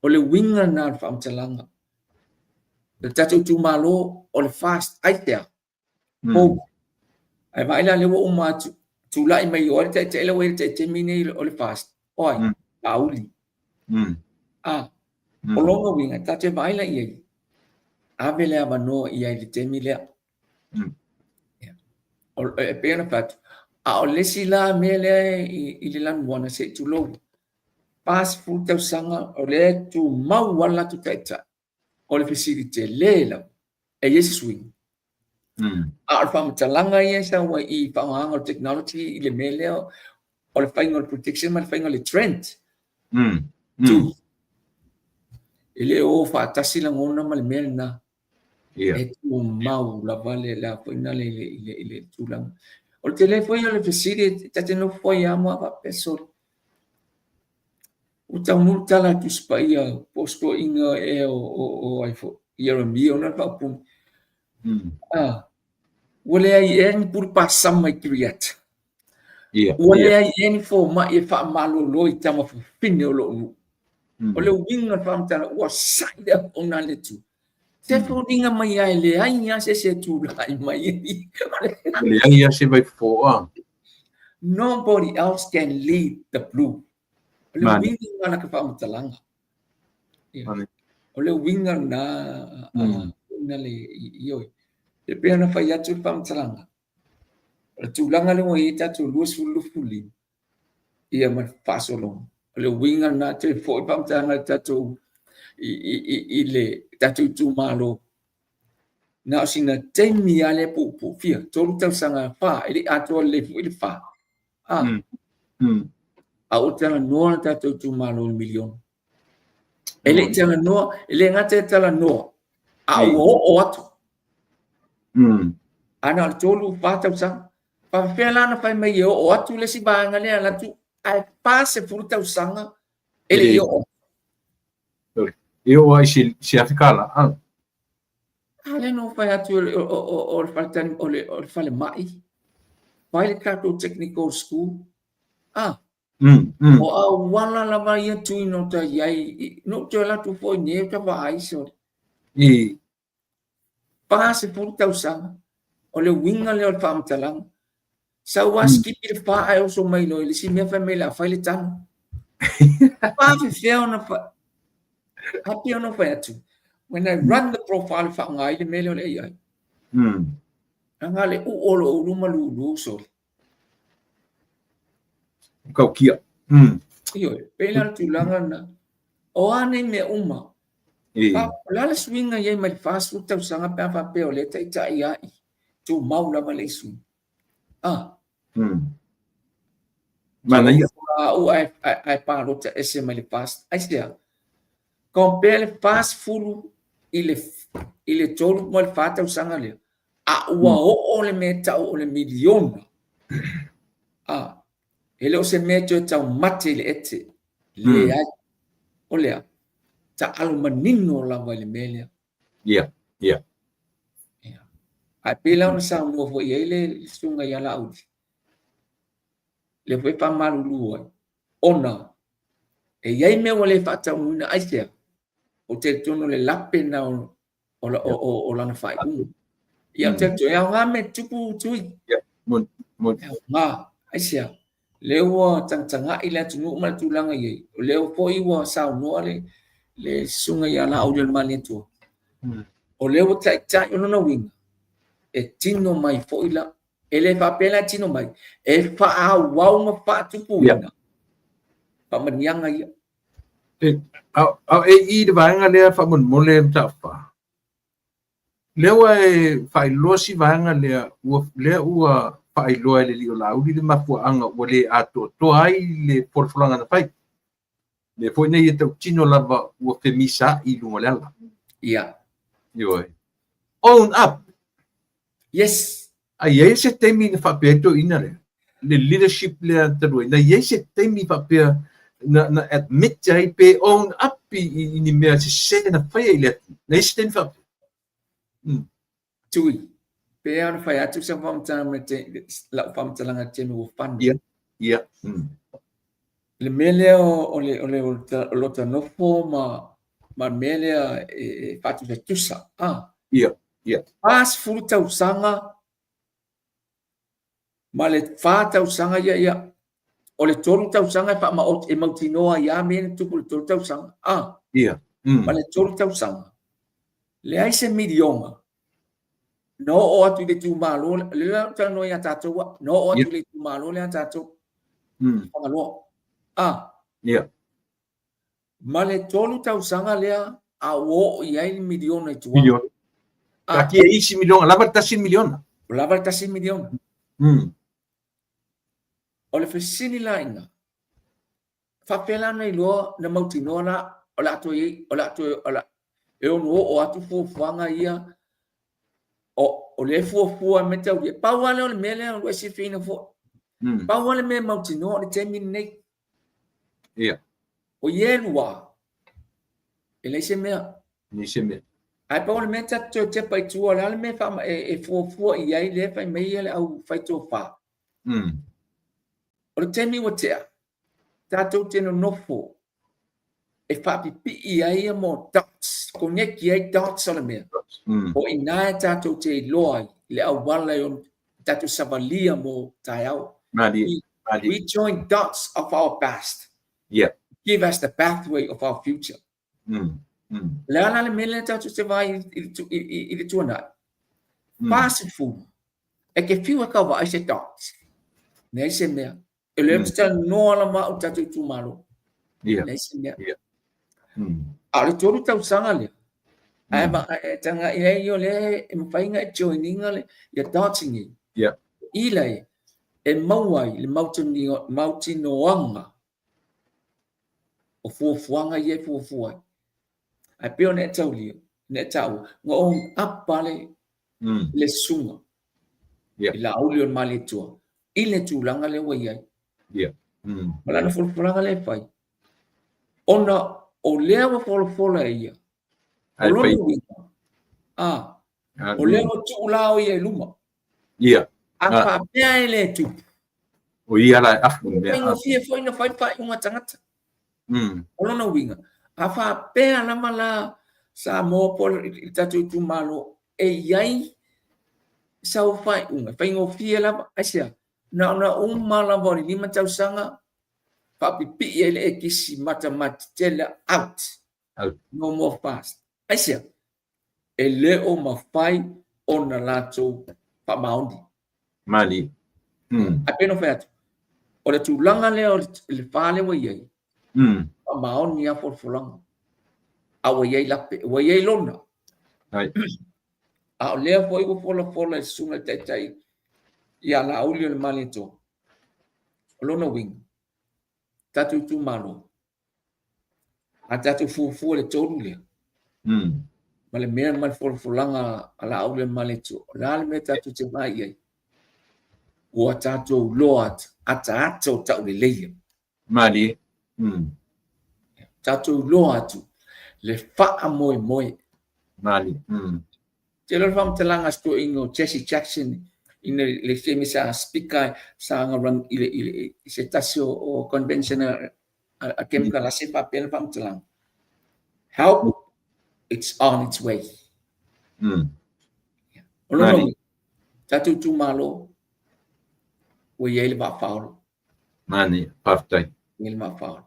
o le uiga lena o le faamatalaga. Le tatou itumalo o le fast ai tea. Mm. Pou. Ae vaai la lea ua uma atu, tulai mai o ai le taitai la ua i le taitemi nei o le fast. O ai, mm. Laauli. Mm. Ah, mm. o lona uiga, tatou te vaai la i ai, ave le avanoa i ai i le taimi lea. Mm. Yeah. O, e pei ona fai atu, a o le isi la mea lea i, i le lanuana se i tulou, 40 tausaga o lea e tumau lava le latou taitai. O le fesili tele lava, e i ai se suiga. Mm. A o le faamatalaga ia e sau ai i faaaogaga o le technology i le mea lea o le faiga o le prediction ma le faiga o le trend. Mm. Mm. Tu. E le o faatasi lagona ma le mea lena. Yeah. E tumau lava le le a foi na le le le le tulaga. O le tele foi o le fesili e ta te nofo ai lava ma faapea sole. Ua taunuu le tala a le Tusi Paia po o se toeaina ea o, o, o ai foi, Ieremia ona le faaupuga. Mm. Ah, ua leai ea ni pule pasama i Kiriata. Yeah, Ua yeah. leai ea ni fomai e faamalolo i tama fafine o lou nuu. Mm. O le uiga o le faamatalaga, ua sa'i le auauna a le Atua. Se Mm. foliga mai lava e leai lava se isi e tulai mai ai. Ua leai lava se vaifofo a. Nobody else can lead the blue. O le Mani. uiga lena o laka faamatalaga. Ia. Mani. O le uiga lena a Mm. na le ioe. E pei ona fai atu le faamatalaga, o le tulaga lea ua i ai tatou 2025, ia ma le faasologa. O le uiga lena, toe foi le faamatalaga i le tatou i, i, i, i le tatou itumalo. Na o sina taimi lava lea puupuu, fia, 3 tausaga, 4, e le i atoa lelei foi le 4. Ah, Mm. Mm. a ua talanoa le tatou itumalo i le miliona. E le i talanoa, e le gata e talanoa, a ua oo atu. Mm. A na o le 3, 4 tausaga. Faapefea la ona fai mai e oo atu le isi vaega lea alu atu, ae 40 tausaga e le i oo. E oo ai se, se $1,000. Ah. A lea na ou fai atu o le, o, o, o le faletali, o le, o le falemai, fai le tatou technical school. Ah, Mm, mm. o auala lava ia tui no ta iai, no te alu atu foi nei o ta vaai sole. I. 40 tausaga, o le uiga lea o le faamatalaga. Sau a skipi le fa ae oso mai loa i le isi mea fai mai o le a fai le tano. Faafefea ona fai? A pei ona fai atu, when I run the profile e faaaoga ai le mea lea o le AI. Mm. Leaga le uu o lou ulu ma lulu sole. Kau kia. Mm. Ioe, pei la le tulaga lena. O a nei mea uma, E. O le a le suiga i ai mai le 40 tausaga pe a faapea o lea e taitai ai, tumau lava le isi suiga. Ah. Mm. Manaia. Au ae, ae, ae palota ese mai le 40. Aisea? Compare le 40 i le, i le 3 ma le 4 tausaga lea, a ua Mm. oo le mea e tau o le miliona. Ah, e le o se mea e toe taumate i le ete. Leai. O lea, taalo manino lava i le mea lea. Ia, ia. Ia. Ae pei la ona saunoa foi i ai le susuga ia Laauli, lea foi e faamalulu ai, ona e i ai mea ua le faataunuuina, aisea? Ou te talitonu o le lape lena o, o, o, o, o lana faaiuga. Ia, ou te talitonu, e aoga mea tupu tui. Ia, moni, moni. E aoga, aisea? Lea ua tagatagai le atunuu ma le tulaga i ai. O lea foi ua saunoa le, le susuga ia Laauli o le Malietoa. Mm. O lea ua taitai, o lona uiga, e tino mai foi la, e le faapea la e tino mai, e faaauau ma faatupuina Yeah. faamanuiaga ia. E, a, a, e i le vaega lea faamolemole Mataufa. Lea ua e faailoa si vaega lea, ua, lea ua faailoa e le alii o Laauli le mafuaaga ua le atoatoa ai le folafolaga na fai. Lea foi na ia tautino lava ua femisaai i luga o le ala. Ia. Ioe. Own up. Yes. A i ai se taimi na faapea ai toeaiina lea, le leadership lea talu ai, na i ai se taimi faapea na, na admit ai pe own up i, i, i ni mea sese na faia i le atunuu. Na i ai se taimi faapea? Tui, pei ona fai atu sau faamatalaga ma te, lau faamatalaga i taimi ua fana. Ia, ia. Le mea lea o, o le, o le, o lota nofo ma, ma le mea lea e, e faatusatusa. Ah. Ia, ia. 40 tausaga ma le 4 tausaga ia, ia, o le 3 tausaga e faamaoti, e mautinoa ai lava mea na tupu i le 3 tausaga. Ah. Ia. Ma le 3 tausaga, leai se miliona na oo atu i le itumalo, lea la ou talanoa ia tatou, na oo atu i le itumalo lea a tatou, Fagaloa. Ah. Ia. Ma le 3 tausaga lea a ua oo i ai le miliona i tua. Miliona. Ah. Taatia isi miliona, lava le tasi miliona. Lava le tasi miliona. O le fesili la i ina, faapefea la ona iloa na mautinoa la o le a toe, o le a toe, o le a, e ono oo atu fuafuaga ia o, o lea e fuafua me taulia. Pau lava lea o le mea lea ua e silafia foi. Pau lava le mea e mautinoa o le taimi lenei. Ia. O ia e lua, e leai se mea. Leai se mea. Ae pau o le mea tatou toe tepa i tua, o le a le mea e, e fuafua i ai lea e fai mai ia le au fai tofa. O le taimi ua tea, tatou te nonofo e faapipii ai ia mo dots, koneki ai dots o le mea. O i ina e tatou te iloa ai le auala e ono tatou savalia mo taeao. Malie. Malie. We join dots of our past. Yeah. Give us the pathway of our future. Le a la le mea lea tatou te vaai i le tuanai? 40. E ke fiu e kau vaai se dots. Leai se mea. E le mm. talanoa lava au tatou itumalo. Yeah. Leai se mea. Yeah. A o le tolu tausaga lea, ae ma e tanga i ai o le e mawhai nga e joininga le ia dots ni. Yeah. I lai e maua ai le mautinoaga o fuafuaga ia e fuafua ai. Ae pei ona e taulia, na e taua, na own up le le susuga yeah. i Laauli o le Malietoa i le tulaga lea ua i ai. Yeah. Ma lana folafolaga lea e fai, ona o lea ua folafola e ia, o lona uiga, ah, o lea ua tuu la o ia i luma. Ia. A faapea e le tupu. O ia la e afu i mea. Faigofie foi na fai faaiuga tagata. O lona uiga, a faapea lava la Samoa po o le tatou itumalo e i ai sau faaiuga, faigofie lava, aisea? Na ona uma lava o le 5 tausaga faapipii ai le ekisi matamata tele out. Out. No more fast. Aisea? E le o mafai ona latou faamaoni. Malie. Ae pei ona fai atu, o le tulaga lea o le fa lea ua i ai, faamaoni lava folafolaga. A ua i ai lape, ua i ai lona. Ai. A o lea foi ua folafola e susuga i le taitai ia Laauli o le Malietoa. O lona uiga, tatou itumalo, A tatou fuafua le tolu lea, ma le mea ma le folafolaga a Laauli o le Malietoa, o le a le mea tatou te vaai i ai? Ua tatou loa ataata o tauleleia. Malie. Tatou loa atu le faamoemoe. Malie. Tele o le faamatalaga a si toeaina o Jesse Jackson i le taimi sa speaker sa run i le, i le, i se tasi o, o convention a, a Kemukalase faapea le faamatalaga. Help, it's on its way. O lona uiga, tatou itumalo, ua i ai le vaa faaola. Manaia, faafetai. Ua i ai le vaa faaola.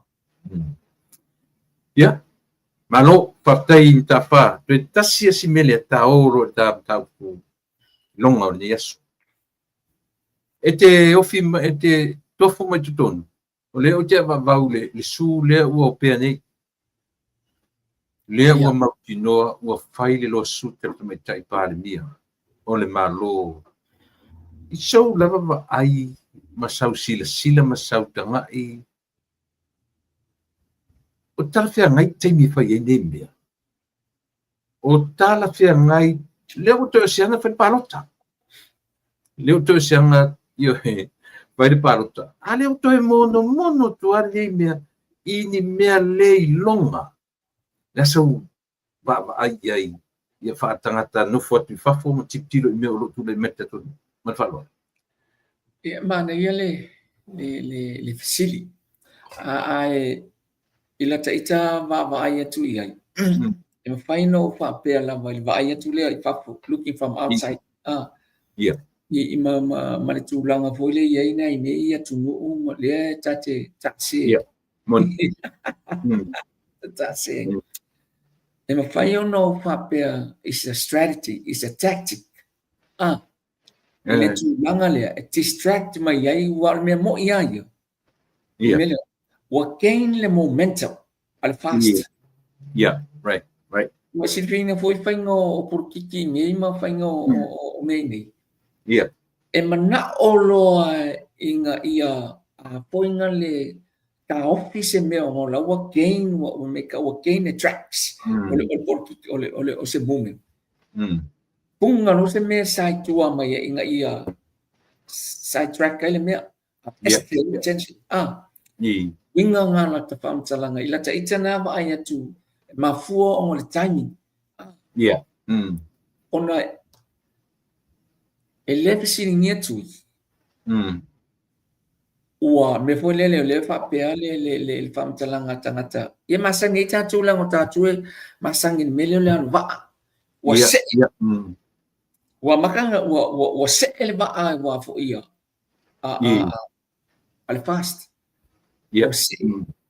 Ia, malo, faafetai Mataafa. Toe tasi lava si mea lea, ta o loa i le ta mataupu loga o lenei aso. E te ofi e te tofo mai totonu, o lea ou te avaavau i le su lea ua opea nei. Lea ua mautinoa ua fai le loasuta a le Tamaitai Palemia o le Malo i sou lava vaai ma sau silasila ma sau tagai, o talafeagai taimi e fai ai nei mea? O talafeagai lea ua toe o se aga fai le palota. Lea ua toe o se aga, ioe, fai le palota. A lea ua toe monomono atu lava lenei mea i ni mea le iloga. Le a sau vaavaai i ai ia faatagata nofo atu i fafo ma tilotilo i mea o lo o tulai mai i le tatou atunuu. Ma le faaaloalo. Ia, manaia le fesili. Ae i lata ita vaavaai atu i ai, e mafai ona ou faapea lava i le vaai atu lea i fafo, looking from outside, i ma le tulaga foi lea e i ai nai nei atunuu ma lea e ta te taase. Taase. E mafai ona ou faapea is a strategy, is a tactic. I le tulaga lea e distract mai ai, aua o le mea moi lava ia. Le mea lea, ua gain le momentum a le fast. Yeah, right, right. Ua silafia foi faiga o polokiki nei ma faiga o mea nei. E manao loa ina ia foiga le taofi se mea ona la ua gain, ua make ua gain the tracks o le polokiki o se movement. Puga loa se mea sa i tua mai ai ina ia sidetrack ai le mea. Este attention. Uiga ngā lata whaamatalaga i lata ita nā vaai atu mafua ona le timing. Ona e le fesiligia tui. Ua mea foi lele o lea faapea le faamatalaga a tagata. Ia masani ai tatou leaga o tatou e masani i le mea lea o le alu vaa. Ua see. Ua maka ua see le vaa ua foi ia. A le fast. Ua see.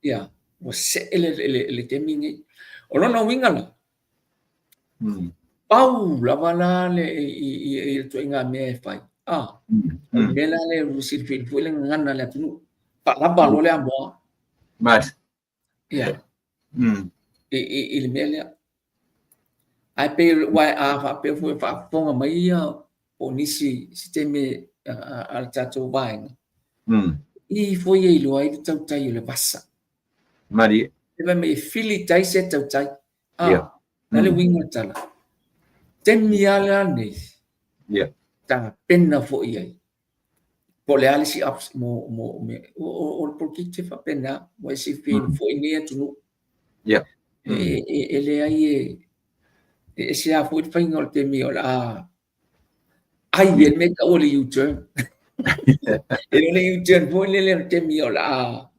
Ia, ua see le taimi nei. O lona uiga la, pau lava la le i le ituaiga mea e fai. O le mea la lea ua silafia foi le gagana a le atunuu. Faalava loa le amoa. Ia. I le mea lea. Ae pei ua a faapea foi o faafofoga mai ia po o nisi se taimi a le tatou vaega. I foi e iloa ai le tautai o le vasa. Malie. E fai mai e fili tai se tautai. Na le uiga o le tala. Taimi lava la nei. Tapena foi ai. Po o le a le isi ups mo mea. O le polokiki e faapena. Ua e silafia foi nei atunuu. E leai e ese lava foi le faiga o le taimi o le a ai e le mea e tau o le U-turn. E le o le U-turn foi lele o le taimi o le a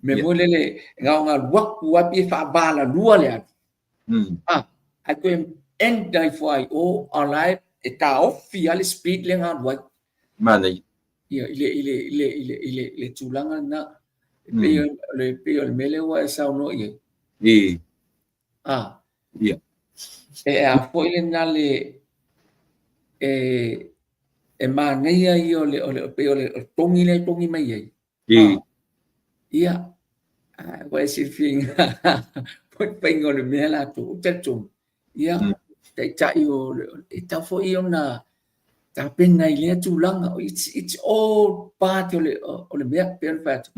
mea foi lele e gaogalu atu lava pei e faavalalua le alu. Ae toe end ai fua i o, a o la e taofi lava le speed lea na alu ai. Manaia. Ia, i le tulaga lena. E pei o le mea lea ua e saunoa i ai. E a foi lena le e manaia ia o le pei o le togi lea e togi mai ai. Ia, ua e silafia foi le faiga o le mea latou, ou te talitonu, ia, taitai o le, e tatau foi ona tapena i lea tulaga. It's all part o le mea, pei ona fai atu.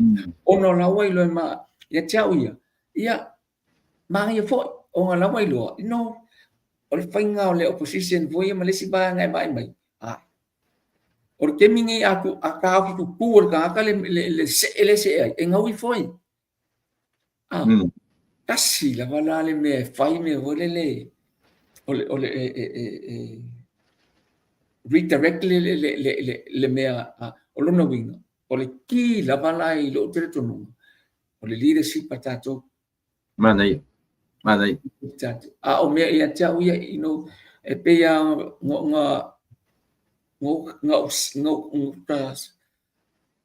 Ona o la ua iloa ma, ia te au ia, ia, manaia foi, ona o la ua iloa, no, o le faiga o le opposition foi ia ma le isi vaega e vaai mai, o le taimi nei a taofi tutu e le tagata le see lea e see ai, e gau ifo ai. Tasi lava la le mea e fai mea foi lele o le e redirect le mea. O lona uiga, o le key lava la i lou talitonuga, o le leadership a tatou. Manaia. Manaia. A o mea ia te au ia, e pei lava na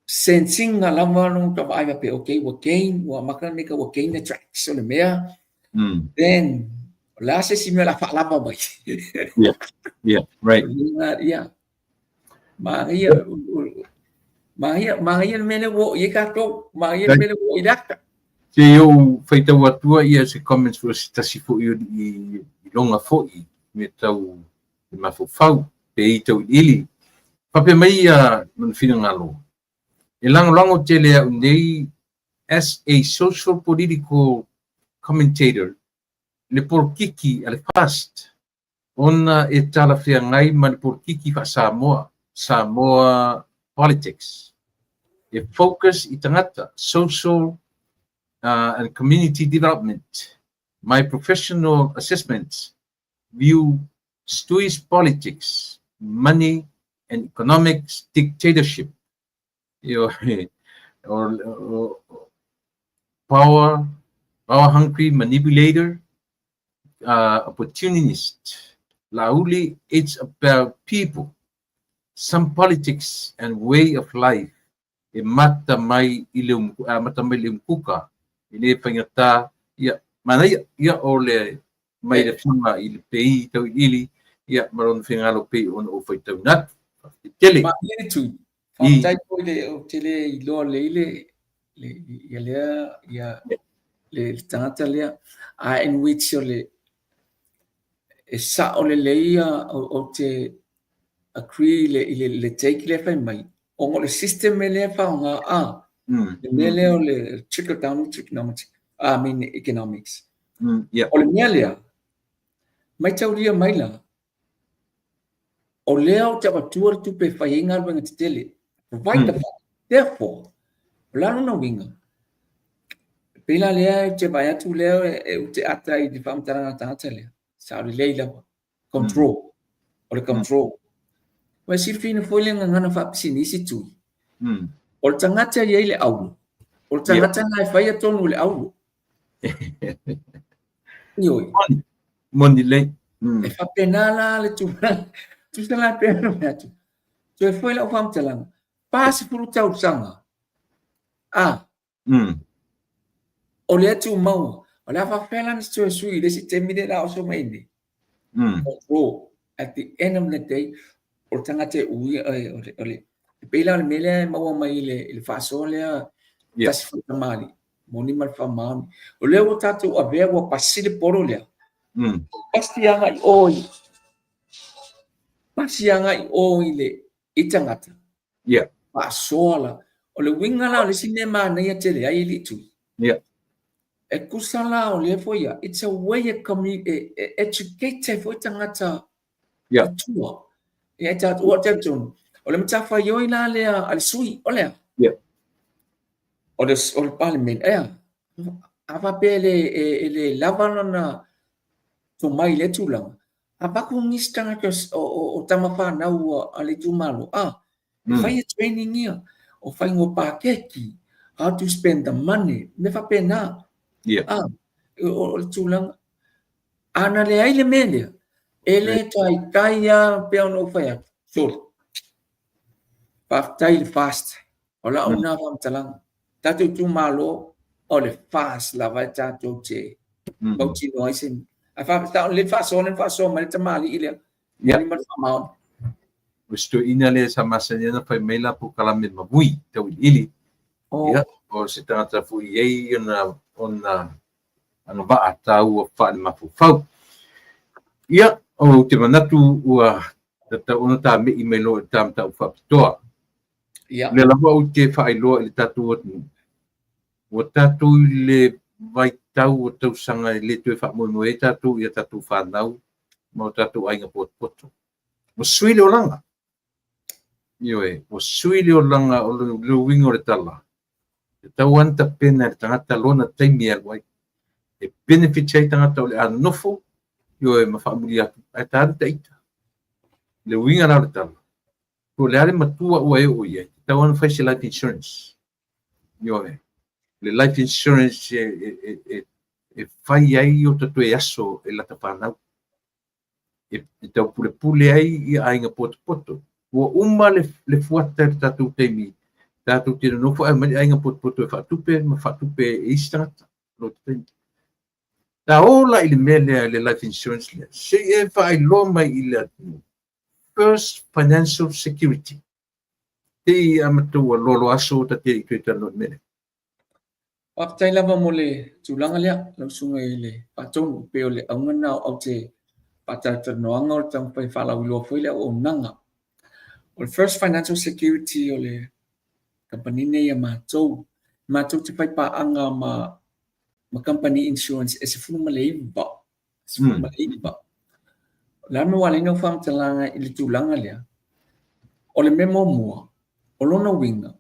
sense ina lava lona ta vaai faapea, okay, ua gain, ua amata lenei ua gain the tracks o le mea. Then, o le a se isi mea o le a faalava mai? Yeah, yeah, right. Yeah. Manaia, manaia, manaia le mea lea ua oo i ai tatou, manaia le mea lea ua oo i le ata. Se i ou faitau atua ia se comments foi se tasi foi o i iloga foi me tau le mafaufau pe i tau iliili. Faapea mai ia lona finagalo, e lagolago tele e au nei as a social political commentator le polokiki a le FAST ona e talafeagai ma le polokiki faa-Samoa, Samoa politics. E focus i tagata, social and community development. My professional assessments view Stui's politics, money and economics dictatorship. Ioe, o power, power hungry manipulator, opportunist. Laauli, it's about people, some politics and way of life e mata mai i le mata mai le umukuka, e le faigata, ia, manaia, ia, o le mai le afioga i le PI tauiliili, ia, ma lona finagalo pei ona ou faitauina atu. Faafetai tele. Malie le tui. Faafetai foi le ou te le iloa lelei le le ia lea ia le tagata lea. A in which o le e sao lelei ia ou te agree i le i le le take lea fai mai ona o le system lea e faaaoga a le mea lea o le trickle down economics, I mean economics. O le mea lea maitaulia mai la o lea ou te avatua le tupe e fai ai galuega tetele, provide the fund. Therefore, o le a lona uiga? E pei la lea ou te vaai atu lea ou te ata i le faamatalaga a le tagata lea, sao lelei lava. Control. O le control. Ua e silafia foi le gagana faapisinisi tui. O le tagata e i ai le auro, o le tagata lena e faia tonu o le auro. Ioe. Moni lelei. E faapena la le tulaga. Tusa la pei ona fai atu. Toe foi lau faamatalaga, 40 tausaga, a, o lea tumau, o le a faapefea la ona toe sui i le isi taimi lea o le a oso mai nei? Control. At the end of the day, o le tagata e uia, o le, e pei la o le mea lea e maua mai i le faasoa lea, tasi foi tamalii, moni ma le faamaoni. O lea ua tatou avea ua pasi le polo lea. Pasi agai o i, pasi agai o i le i tagata. Faasoa la. O le uiga la o le isi mea manaia tele ai e alii tui. E tusa la o lea foi ia, it's a way e, e educate ai foi tagata i tua. Ia e tatou, ua talitonu, o le matafaioi la lea a le sui, o lea. O le, o le Palemene, ea, a faapea e le, e le lava lona tomai i lea tulaga, avatu nisi tagata o tama fanau a le itumalo, a, e fai e training ia, o faiga o paketi, how to spend the money, mea faapena. A, o le tulaga. A na leai le mea lea, e le taitai lava pei ona ou fai atu, sole. Faafetai i le FAST. O lau lena faamatalaga. Tatou itumalo, o le FAST lava e tatou te mautinoa ai se Ae faafetai o le faasoa lea na faasoa mai le tamalii lea. Moni ma le faamaoni. O si toeaina lea sa masani ai ona fai mai la polokalame ma Vui tauiliili. Ia, o se tagata foi e i ai ona agavaa taua faale-mafaufau. Ia, ou te manatu ua tatau ona tame'i mai loa i le ta mataupu faapitoa. O lea lava ou te faailoa i le tatou atunuu, ua tatou i le vaitau o tausaga e le toe faamoemoe ai tatou i a tatou fanau ma o tatou aiga potopoto. Ua sui le olaga. Ioe, ua sui le olaga o le uiga o le tala. E tatau lava ona tapena e le tagata lona taimi e alu ai. E benefit ai tagata o le a nofo, ioe, ma faamuli atu, ae ta alu ta ita. Le uiga la o le tala, po o le a le matua ua e oo i ai, e tatau lava ona fai se life insurance. Ioe, le life insurance e fai ai o ta toe aso e lata fanau. E taupulepule ai ia aiga potopoto. Ua uma le fuata i le tatou taimi, tatou te nonofo ae omai le aiga potopoto e faatupe ma faatupe e isi tagata. Lo te taimi. Ta o la i le mea lea, le life insurance lea, se i e faailoa mai i le atunuu, first financial security. Te i a matou ua loaloa aso ta te i toe talanoa i le mea lea. Faafetai lava mo le tulaga lea, lau susuga i le Faatonu, pei o le auga lena o aute faatalatalanoaga o le taumafai e faalauiloa foi le auaunaga. O le First Financial Security o le kamupani nei a matou, matou te faipaaga ma ma kamupani insurance e 19, 19. O le a le mea ua ala ai ona ou faamatalaga i le tulaga lea? O le mea muamua, o lona uiga,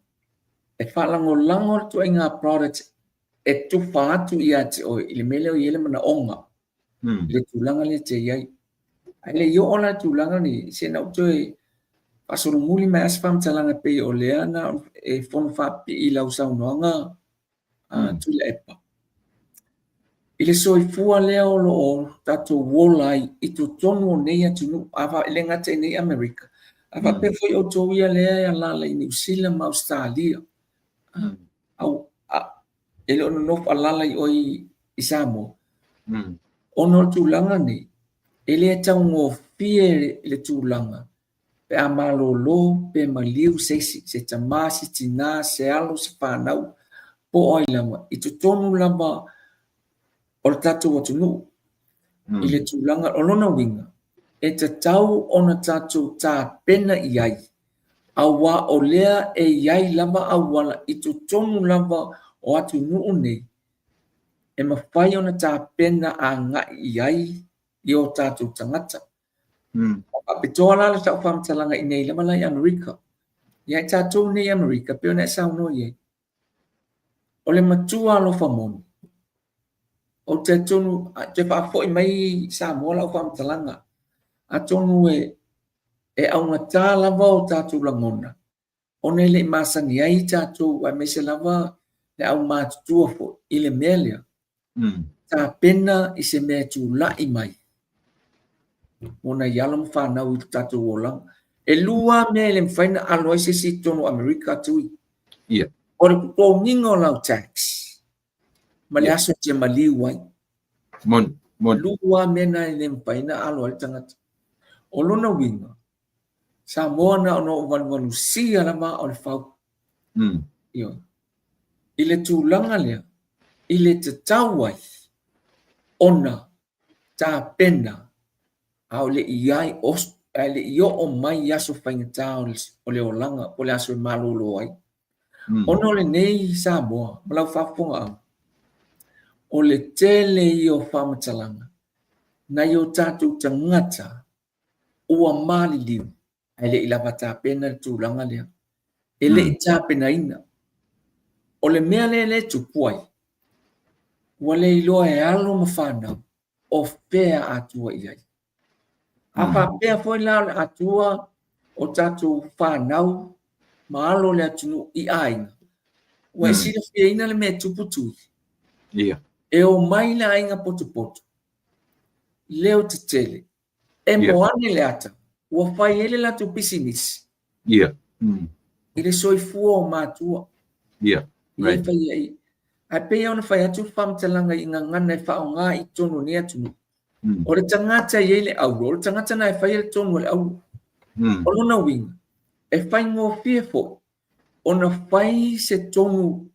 e faalagolago le ituaiga product e tufa atu ia te oe i le mea lea o i ai le manaoga, i le tulaga lea e te i ai. Ae le i oo la i le tulaga lenei, se na ou toe faasolomuli mai lava se faamatalaga e pei o lea na e fono faapipii i lau saunoaga Tuilaepa. I le soifua lea o lo o tatou ola ai i totonu o nei atunuu, e le gata i nei Amerika, ae faapea foi outou ia lea e alaala i Niu Sila ma Ausetalia, e le o nonofo alaala i oe i Samoa. Ona o le tulaga nei, e le taugofie le tulaga pe a malolo pe maliu se isi, se tama, se tina, se alo, se fanau, po o ai lava, i totonu lava o le tatou atunuu i le tulaga, o lona uiga, e tatau ona tatou tapena i ai, aua o lea e i ai lava auala i totonu lava o atunuu nei e mafai ona tapena agai i ai i o tatou tagata. Faapitoa la le tau faamatalaga i nei lava la i Amerika. Ia i tatou nei i Amerika, pei ona e saunoa i ai, o le matua alofa moni. Ou te talitonu, toe faafoi mai i Samoa lau faamatalaga, atonu e augata lava o tatou lagona, ona e le i masani ai tatou aemaise lava le aumatutua foi i le mea lea. Tapena i se mea e tulai mai mo nai alo ma fanau i le tatou olaga. E lua lava mea e le mafai ona alo ai se isi i totonu o Amerika Tui. O le totogiina o lau tax ma le aso e te maliu ai. Moni, moni. Lua lava mea na e le mafai ona alo ai le tagata. O lona uiga, Samoa na ona ou valuvalusia lava o le fau. Ioe. I le tulaga lea, i le tatau ai ona tapena a o le i ai ae le i oo mai i aso faigata o le olaga po o le aso e malolo ai. Ona o lenei Samoa ma lau faafofogaaga, o le tele ia o faamatalaga nai o tatou tagata ua maliliu ae le i lava tapena le tulaga lea. E le i tapenaina. O le mea lea lea e tupu ai, ua le iloa e alo ma fanau o fea Atua i ai. A faapea foi la o le Atua o tatou fanau ma alo o le atunuu i aiga, ua e silafiaina le mea e tupu Tui. E omai le aiga potopoto, leo tetele, emo ane le ata, ua fai ai le latou pisinisi. I le soifua o matua. Ia e fai ai. Ae pei ona fai atu le faamatalaga i gagana e faaaoga i totonu o nei atunuu. O le tagata e i ai le auro, o le tagata lena e faia le tonu a le auro. O lona uiga, e faigofie foi ona fai se tonu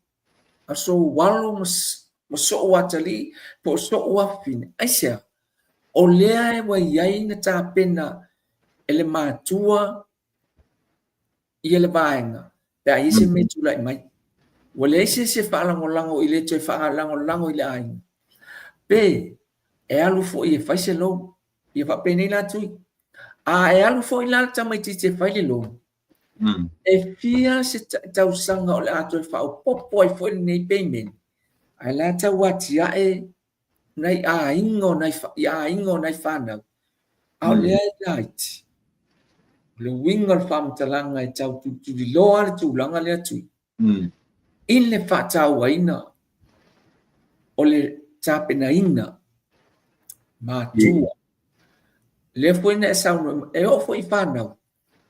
a sou alo ma sou atalii po o sou afafine. Aisea? O lea ua i ai na tapena e le matua ia le vaega pe a i ai se mea e tulai mai. Ua leai se isi e faalagolago i le toe faalagolago i le aiga. Pe e alu foi e fai se loan. Ia faapenei la Tui. A e alu foi la le tamaitiiti e fai le loan, e fia se tausaga o le a toe faaopoopo ai foi lenei payment, ae la e tau atiae nai aiga o nai, i aiga o nai fanau, a o lea e laiti. O le uiga o le faamatalaga e tau tulituliloa le tulaga lea Tui, i le faatauaina o le tapenaina matua. Lea foi na e saunoa, e oo foi i fanau,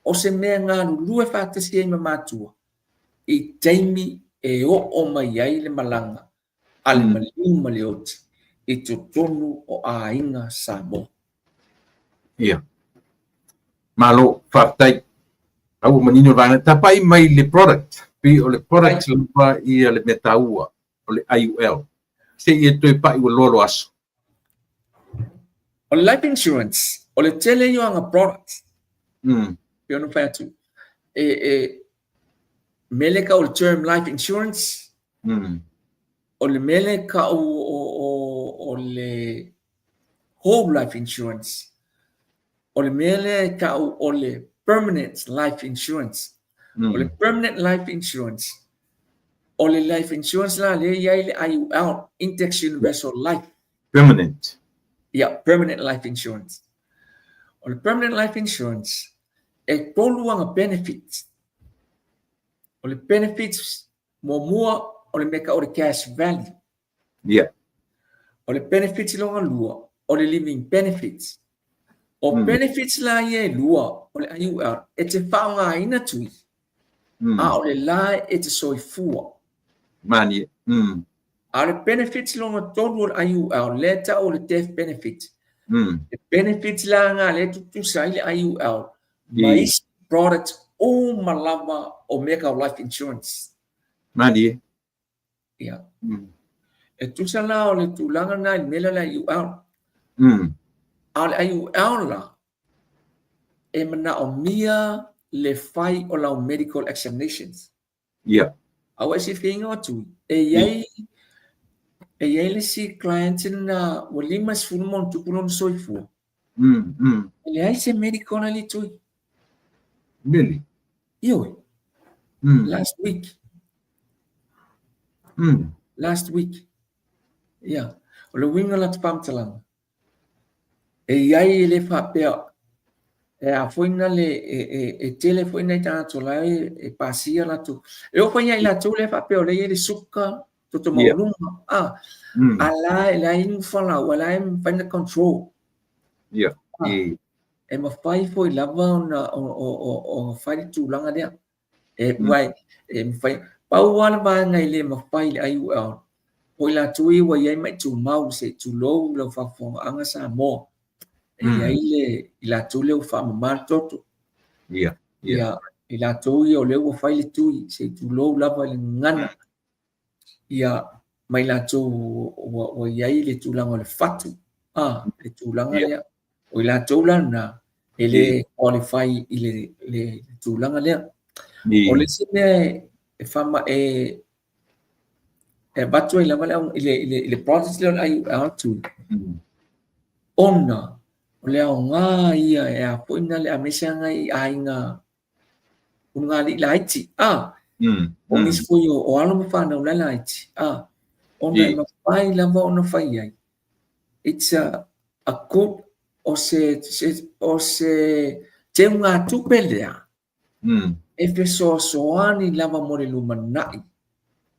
o se mea e galulue faatasi ai ma matua i taimi e oo mai ai le malaga a le maliu ma le oti i totonu o aiga Samoa. Ia. Malo, faafetai. Au ua manino le vaega. Tapai mai le product. Pei o le product lava ia le mea taua. o le IUL. Se i e toe pa'i ua loa lo aso. O le life insurance, o le tele ia o aga products. Pei ona fai atu, e mea lea e tau o le term life insurance, o le mea lea e tau o le whole life insurance, o le mea lea e tau o le permanent life insurance. O le permanent life insurance, o le life insurance la lea e i ai le IUL, Index Universal Life. Permanent. Yeah, permanent life insurance. O le permanent life insurance, e tolu aga benefits. O le benefits muamua, o le mea e tau o le cash value. O le benefits lona lua, o le living benefits. O benefits la ia e lua, o le IUL, e te faaaogaina tui, a o le la e te soifua. Mani. A o le benefits lona tolu o le IUL, lea e tau o le death benefit. E benefits la nga lea e tutusa ai le IUL ma isi products uma lava o mea tau life insurance. Mani. Ia. E tusa la o le tulaga lena i le mea lea o le IUL. A o le IUL la, e manaomia le fai o lau medical examinations. A ua e silafia o Tui, e i ai le isi client na ua 50 ma ona tupu lona soifua. E leai se medical na le Tui. Really? Ioe. Last week. Last week. Ia. O le uiga o la ta faamatalaga, e i ai e le faapea, e a foi na le, e tele foi nai tagata o la e pasia latou. E oo foi ia i latou lea faapea o lea e i ai le suka, toto maualuga, a, a la e leai ni fualaau, a la e mafai ona control. E mafai foi lava ona fai le tulaga lea. E, uai, e mafai, pau lava le vaega e le mafai i le IUL, o i latou ia ua i ai mai tumau se i tulou lau faafofogaaga Samoa. E i ai le, i latou lea ua faamama le toto. Ia, i latou ia o lea ua fai le tui, se i tulou lava i le gagana. Ia, ma i latou ua i ai le tulaga o le fatu, a, le tulaga lea. O i latou la na, e le qualify i le tulaga lea. O le isi mea e faama, e avatu ai lava le, i le process lea o le IUL tui, ona o le aoga ia e a foi na le aemaise lava i aiga ulugalii laiti, a, o nisi foi o alo ma fanau la laiti, a, ona e mafai lava ona fai ai. It's a good, o se teugatupe lea, e fesoasoani lava mo le lumanai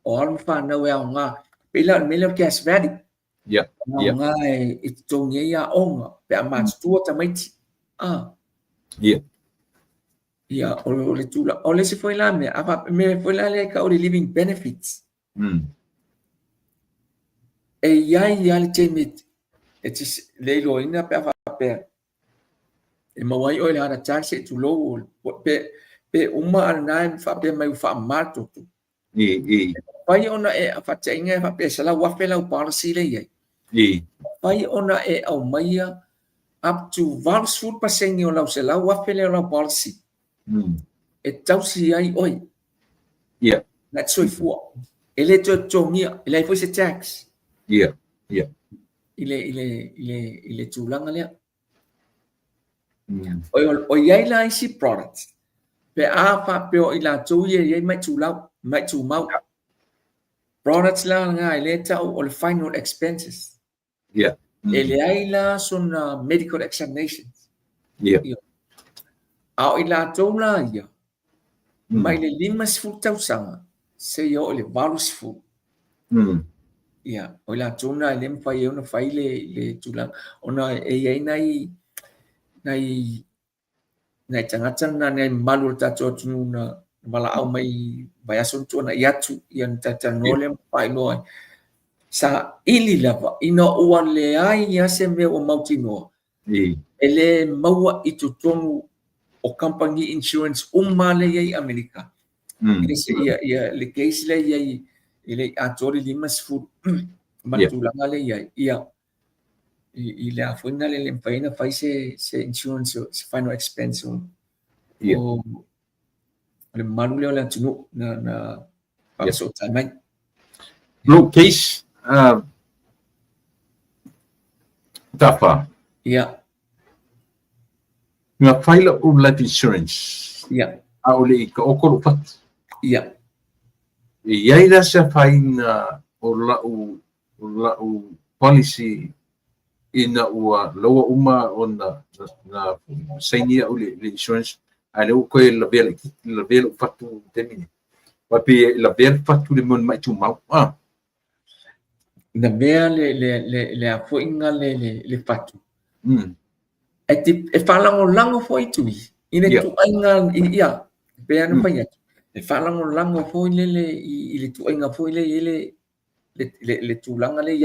o alo ma fanau e aoga. Pei la o le mea lea o le cash value. Aoga e totogi ai aoga pe a matutua tamaiti. A. Ia, o le tulaga. O le isi foi la mea, a mea foi la lea e tau o le living benefits. E i ai lava le taimi e te le iloaina pe a faapea e maua ai oe i le heart attack se i tulou pe uma a lena e faapea mai ua faamama le toto. E mafai ona e faataitaiga e faapea e $100,000 lau policy lea e i ai. E mafai ona e aumaia up to 80% o lau $100,000 lea o lau policy e tausi ai oe. Na te soifua. E le toe totogia, e leai foi se tax. I le tulaga lea. O i ai la isi products, pe a faapea o i latou ia e i ai mai tulau, mai tumau. Products la nga e le tau o le final expenses. E leai la sona medical examinations. A o i latou la ia, mai le 50 tausaga, seia oo i le 80. Ia, o i latou na e le mafai ai ona fai le tulaga, ona e i ai nai tagata na, nai mamalu o le tatou atunuu na valaau mai i vaiaso na tuanai atu, ia na talatalanoa lea ma faailoa ai. Sa ili lava, ina ua leai lava se mea ua mautinoa, e le maua i totonu o company insurance uma lea e i ai i Amerika. Ia, ia le case lea e i ai. e le i atoa le 50 ma le tulaga lea i ai. Ia, i le a foi na le le mafai ona fai se insurance, se final expense o le mamalu lea o le atunuu na faafesootai mai. Lou case, Tafa. Ia. Na fai la'u life insurance. Ia. A o le i taoto lo'u fatu. Ia. E i ai la se afaina o la'u policy ina ua laua uma ona na saini a'u i le insurance, a o lea ua toe lavea laitiiti, lavea lo'u fatu i le taimi lenei? Aua e pei e lavea le fatu i le mea o le ma'i tumau. Ah. Lavea le a foi na le fatu. E faalagolago foi Tui i le ituaiga, ia, pei lava ona fai atu, e faalagolago foi lele i le ituaiga foi lea e i ai le tulaga lea e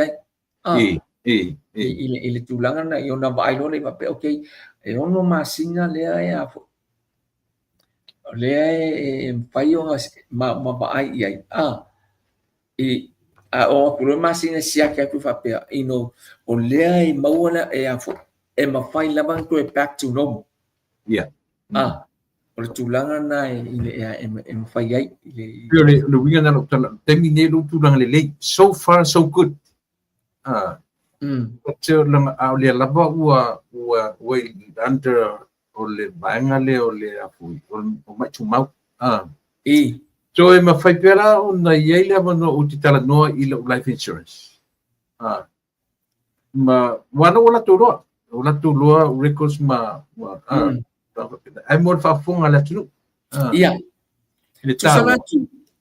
i ai. I le tulaga lena, i ona vaai loa lea faapea, okay, e 6 masina lea e a foi, o lea e mafai ona ma vaai i ai. A oo atu loa le masina siaki atu faapea, you know, o lea e maua le, e a foi, e mafai lava ona toe back to normal. O le tulaga lena e mafai ai. Pei o le uiga lena o lau tala, o le taimi lenei o lea ua tulaga lelei. So far so good. A o lea lava ua under o le vaega lea o le o ma'i tumau. So e mafai pea la ona i ai le avanoa ou te talanoa i lau life insurance. Ma ua na ua latou loa. Ua latou loa records ma ae mo le faafofoga a le atunuu. Ia. I le taua.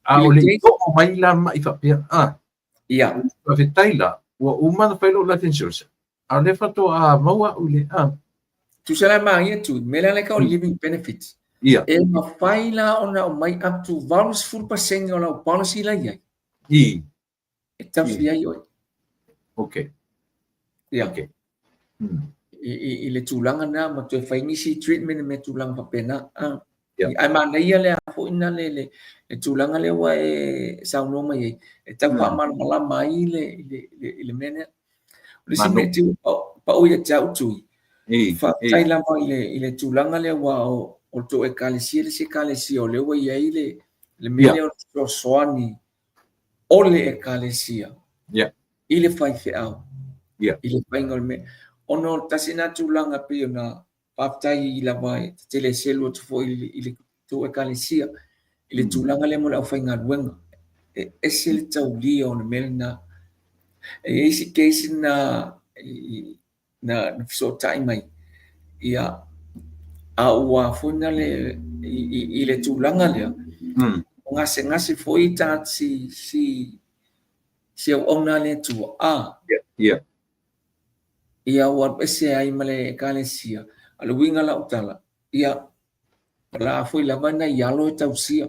A o le i oo mai la ma'i faapea. Ia. Faafetai la, ua uma ona fai lou life insurance. A o lea faatoa maua au i le. Tusa la manaia Tui, mea lea e tau o le living benefits. Ia. E mafai la ona aumai up to 80% o lau policy la i ai. E tausi ai oe. Okay. Ia. Okay. I le tulaga na ma toe fai nisi treatment me tulaga faapena. Ae manaia le a foi na le tulaga lea ua e saunoa mai ai, e tau faamalamalama ai le mea lea. O le isi mea e pau ia te au Tui, faafetai lava i le tulaga lea ua o le tou ekalesia le isi ekalesia o lea ua i ai le mea lea o le fesoasoani o le ekalesia i le faifeau, i le faiga o le mea. Ona o le tasi lena tulaga pei ona faafetai lava e tele selu atu foi i le tou ekalesia i le tulaga lea mo le aufaigaluega. E ese le taulia o le mea lena. E i ai isi case na na fesootai mai, ia, a ua foi na le i le tulaga lea, ua gasegase foi tagata si auauna a le Atua, ia ua alu ese ai ma le ekalesia. A o le uiga o lau tala, ia, o la foi lava nai alo e tausia.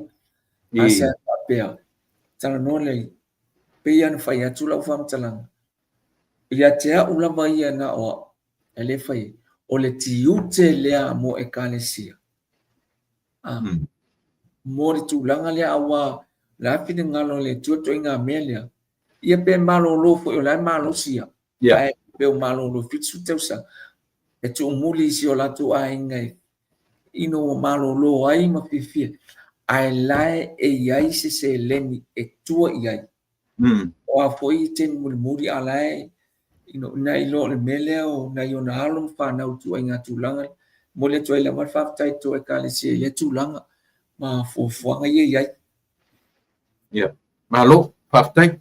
A se faapea, talanoa lea, pei ona fai atu lau faamatalaga, ia te au lava ia na o au, e le fai ai, o le tiute lea mo ekalesia. Mo le tulaga lea, aua la finagalo o le Atua ituaiga mea lea, ia pe malolo foi, o la e malosi ia, ae pe o malolo 70 tausaga, e tuumuli i si o latou aiga ina ua malolo ai ma fiafia, ae la e i ai se seleni e tua i ai. O a foi taimi mulimuli, a la e ina iloa o le mea lea o nai ona alo ma fanau i ituaiga tulaga. Momoli atu ai lava le faafetai i tou ekalesia i lea tulaga ma fuafuaga ia e i ai. Ia, malo, faafetai.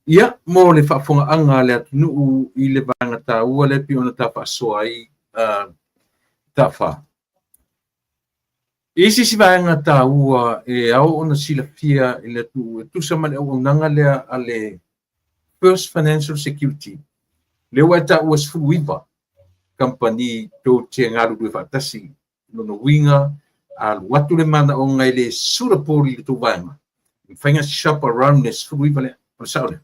Ia, mo le faafofogaaga a le atunuu i le vaega taua lea pei ona ta faasoa ai Tafa. E i ai se isi vaega taua e ao ona silafia i le atunuu e tusa ma le auaunaga lea a le First Financial Security, lea ua e taua 19 kamupani tou te galulue faatasi. Lona uiga, a alu atu le manaoga e le suitable i le tou vaega, e mafai ona shop around le 19 lea. O le sao lea?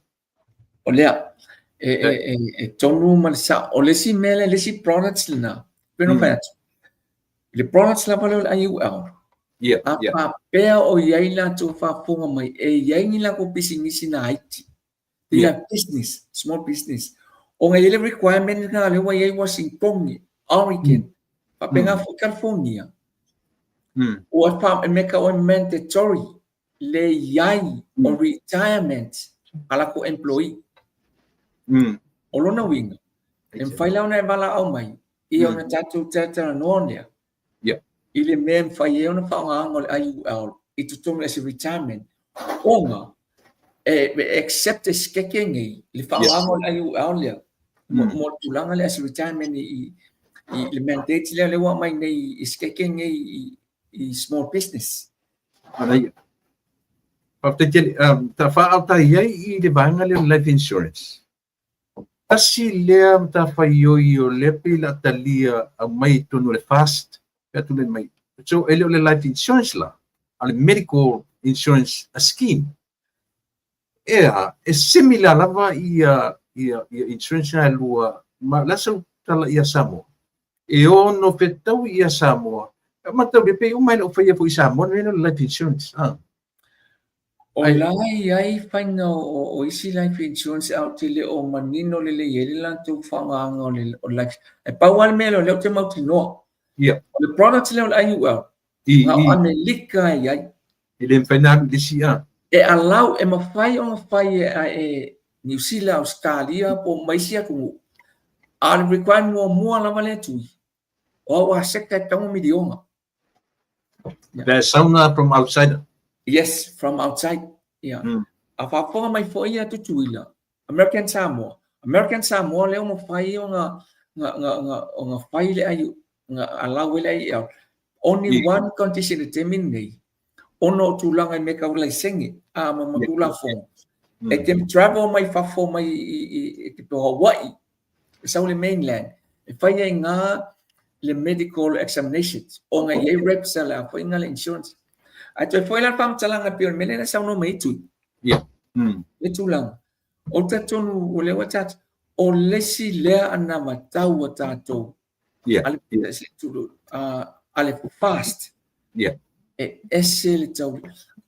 O lea, e tonu ma le sao. O le isi mea lea, le isi products lena, pei ona fai atu, i le products lava lea o le IUL, A faapea o i ai latou faafofoga mai, e i ai ni latou pisinisi laiti, they are business, small business, ona e i ai le requirement lena lea ua i ai Wasitoni, Oregon, faapena foi California, ua e mea e tau o le mandatory le i ai o retirement a latou employee. O lona uiga, e mafai la ona e valaau mai, ia ona tatou talatalanoa lea, i le mea e mafai ai ona faaaogaina o le IUL i totonu as a retirement, ona e accept e sikeke nei le faaaogaina o le IUL lea mo le tulaga lea as a retirement i le mandate lea lea ua aumai nei i sikeke nei i small business. Manaia. Faafetai tele. Ta faaotai ai i le vaega lea o le life insurance. Tasi lea matafaioi o lea pei o le a talia aumai i totonu o le FAST pe a tulai mai. So e le o le life insurance la, a o le medical insurance scheme. Ea, e similar lava ia ia ia insurance na e lua, ma o le a sau tala ia Samoa? E ono fetaui ia Samoa. E mataulia pei uma e le o faia foi i Samoa le mea lea o le life insurance. Ah. O la e i ai faiga o isi life insurance ae ou te le o manino lelei ai le latou faaaogaina o le life. E pau lava le mea lea o lea ou te mautinoa. O le product lea o le IUL, na o Amelika e i ai. E le mafai ona alu i le isi a. E allow, e mafai ona fai e Niu Sila, Ausetalia po o ma isi atunuu, a o le requirement muamua lava lea e tui, o au aseta e tatau ona miliona. Pe sauna from outside. Yes, from outside. Yeah. A faafofoga mai foi ia Tutuila, American Samoa. American Samoa lea ua mafai ona ona fai le ai na allow ai le IL. Only one condition i le taimi lenei, ona o tulaga i mea tau laisene a ma ma Tulafono. E te travel mai fafo mai i te Hawaii, e sau i le mainland, e fai ai ngā le medical examinations, ona e i ai reps a le a foi ngā le insurance. Ae toe foi la le faamatalaga pei o le mea lea na saunoa mai ai Tui. Le tulaga. O le talitonu o lea ua tatou, o le isi lea anavatau a tatou a le FAST. E ese le tau.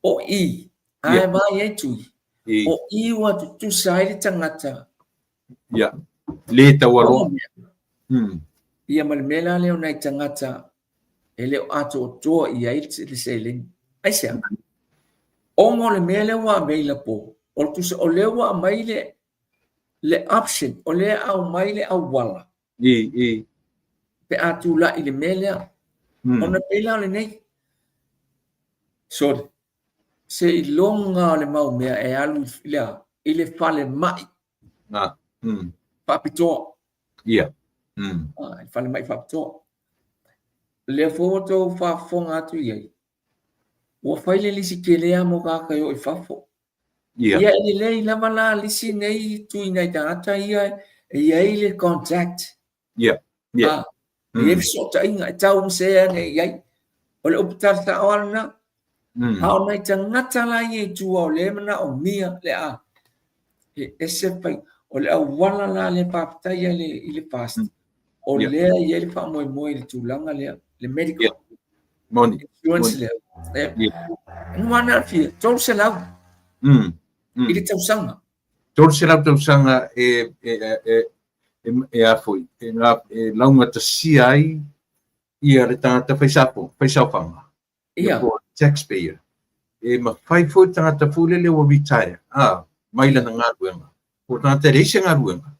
O i, ae vaai ai Tui, o i ua tutusa ai le tagata. Ia, le taualoa. Ia ma le mea la lea o nai tagata e le o atoatoa i ai le seleni. Aisea? Ona o le mea lea ua available, o le tusa, o lea ua aumai le option, o lea aumai le auala. Pe a tulai i le mea lea. Ona pei la o lenei. Sorry. Seiloga o le mau mea e alu i le a? I le falemai. Faapitoa. I le falemai faapitoa. Lea foi ua outou faafofoga atu i ai, ua fai le lisi tele lava mo tagata e o i fafo. Ia e lelei lava la lisi nei tui nai tagata ia e i ai le contact. E i ai fesootaiga e tau ma se ane i ai. O le upu tala sao lava lena. A o nai tagata la ia i tua o lea e manaomia le a, e ese fai. O le auala la lea faafetai ai i le FAST, o lea e i ai le faamoemoe i le tulaga lea, le medical insurance lea. Nuana aafia, 300 i le tausaga. 300 tausaga e e e e e a foi, e e laugatasia ai ia le tagata fai sapo, fai saofaga. Ia. Po o taxpayer. E mafai foi le tagata foi lele ua retire, a, mai lana galuega. Po o le tagata e leai se galuega.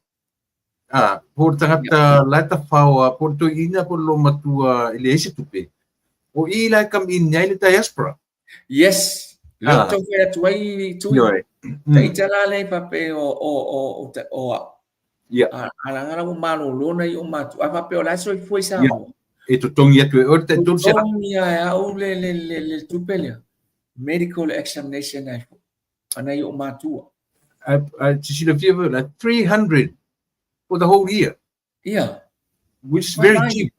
A, po o le tagata la e tafaoa, po o le toeaina po o le loomatua e leai se tupe. O i la e come in ai le diaspora. Yes. Lea ou tau fai atu ai Tui. Ta ita la lea faapea o o o o au. A leaga la ua malolo nai ou matua. A faapea o la e soifua i Samoa. E totogi atu e oe le tai 300. Totogi lava e au le le le le tupe lea. Medical examination ai foi. A nai ou matua. Ae te silafia foi la 300 for the whole year. Ia. Which is very cheap.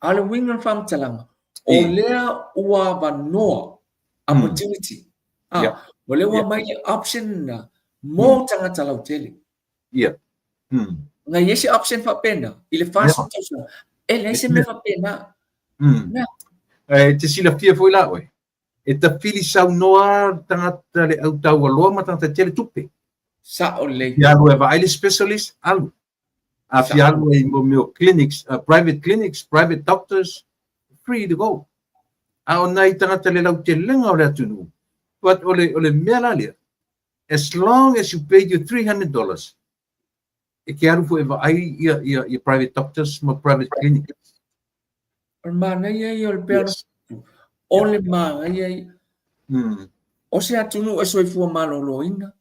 A o le uiga o le faamatalaga, o lea ua avanoa, opportunity, a, o lea ua aumai le option lena mo tagata lautele. Ia. Na i ai se option faapena i le 40 tausaga, e leai se mea faapena. Na. Ae e te silafia foi la oe, e tafili saunoa tagata le au taualoa ma tagata tele tupe. Sa'o lelei. Fia alu e vaai le specialist, alu. A fia alu ai mo mea o clinics, private clinics, private doctors, free to go. A o nai tagata le lautelega o le atunuu, but o le mea la lea, as long as you pay your $300, e ke alu foi e vaai ia private doctors ma private clinics. O le manaia ia o le pea o le manaia ia. O se atunuu e soifua maloloina,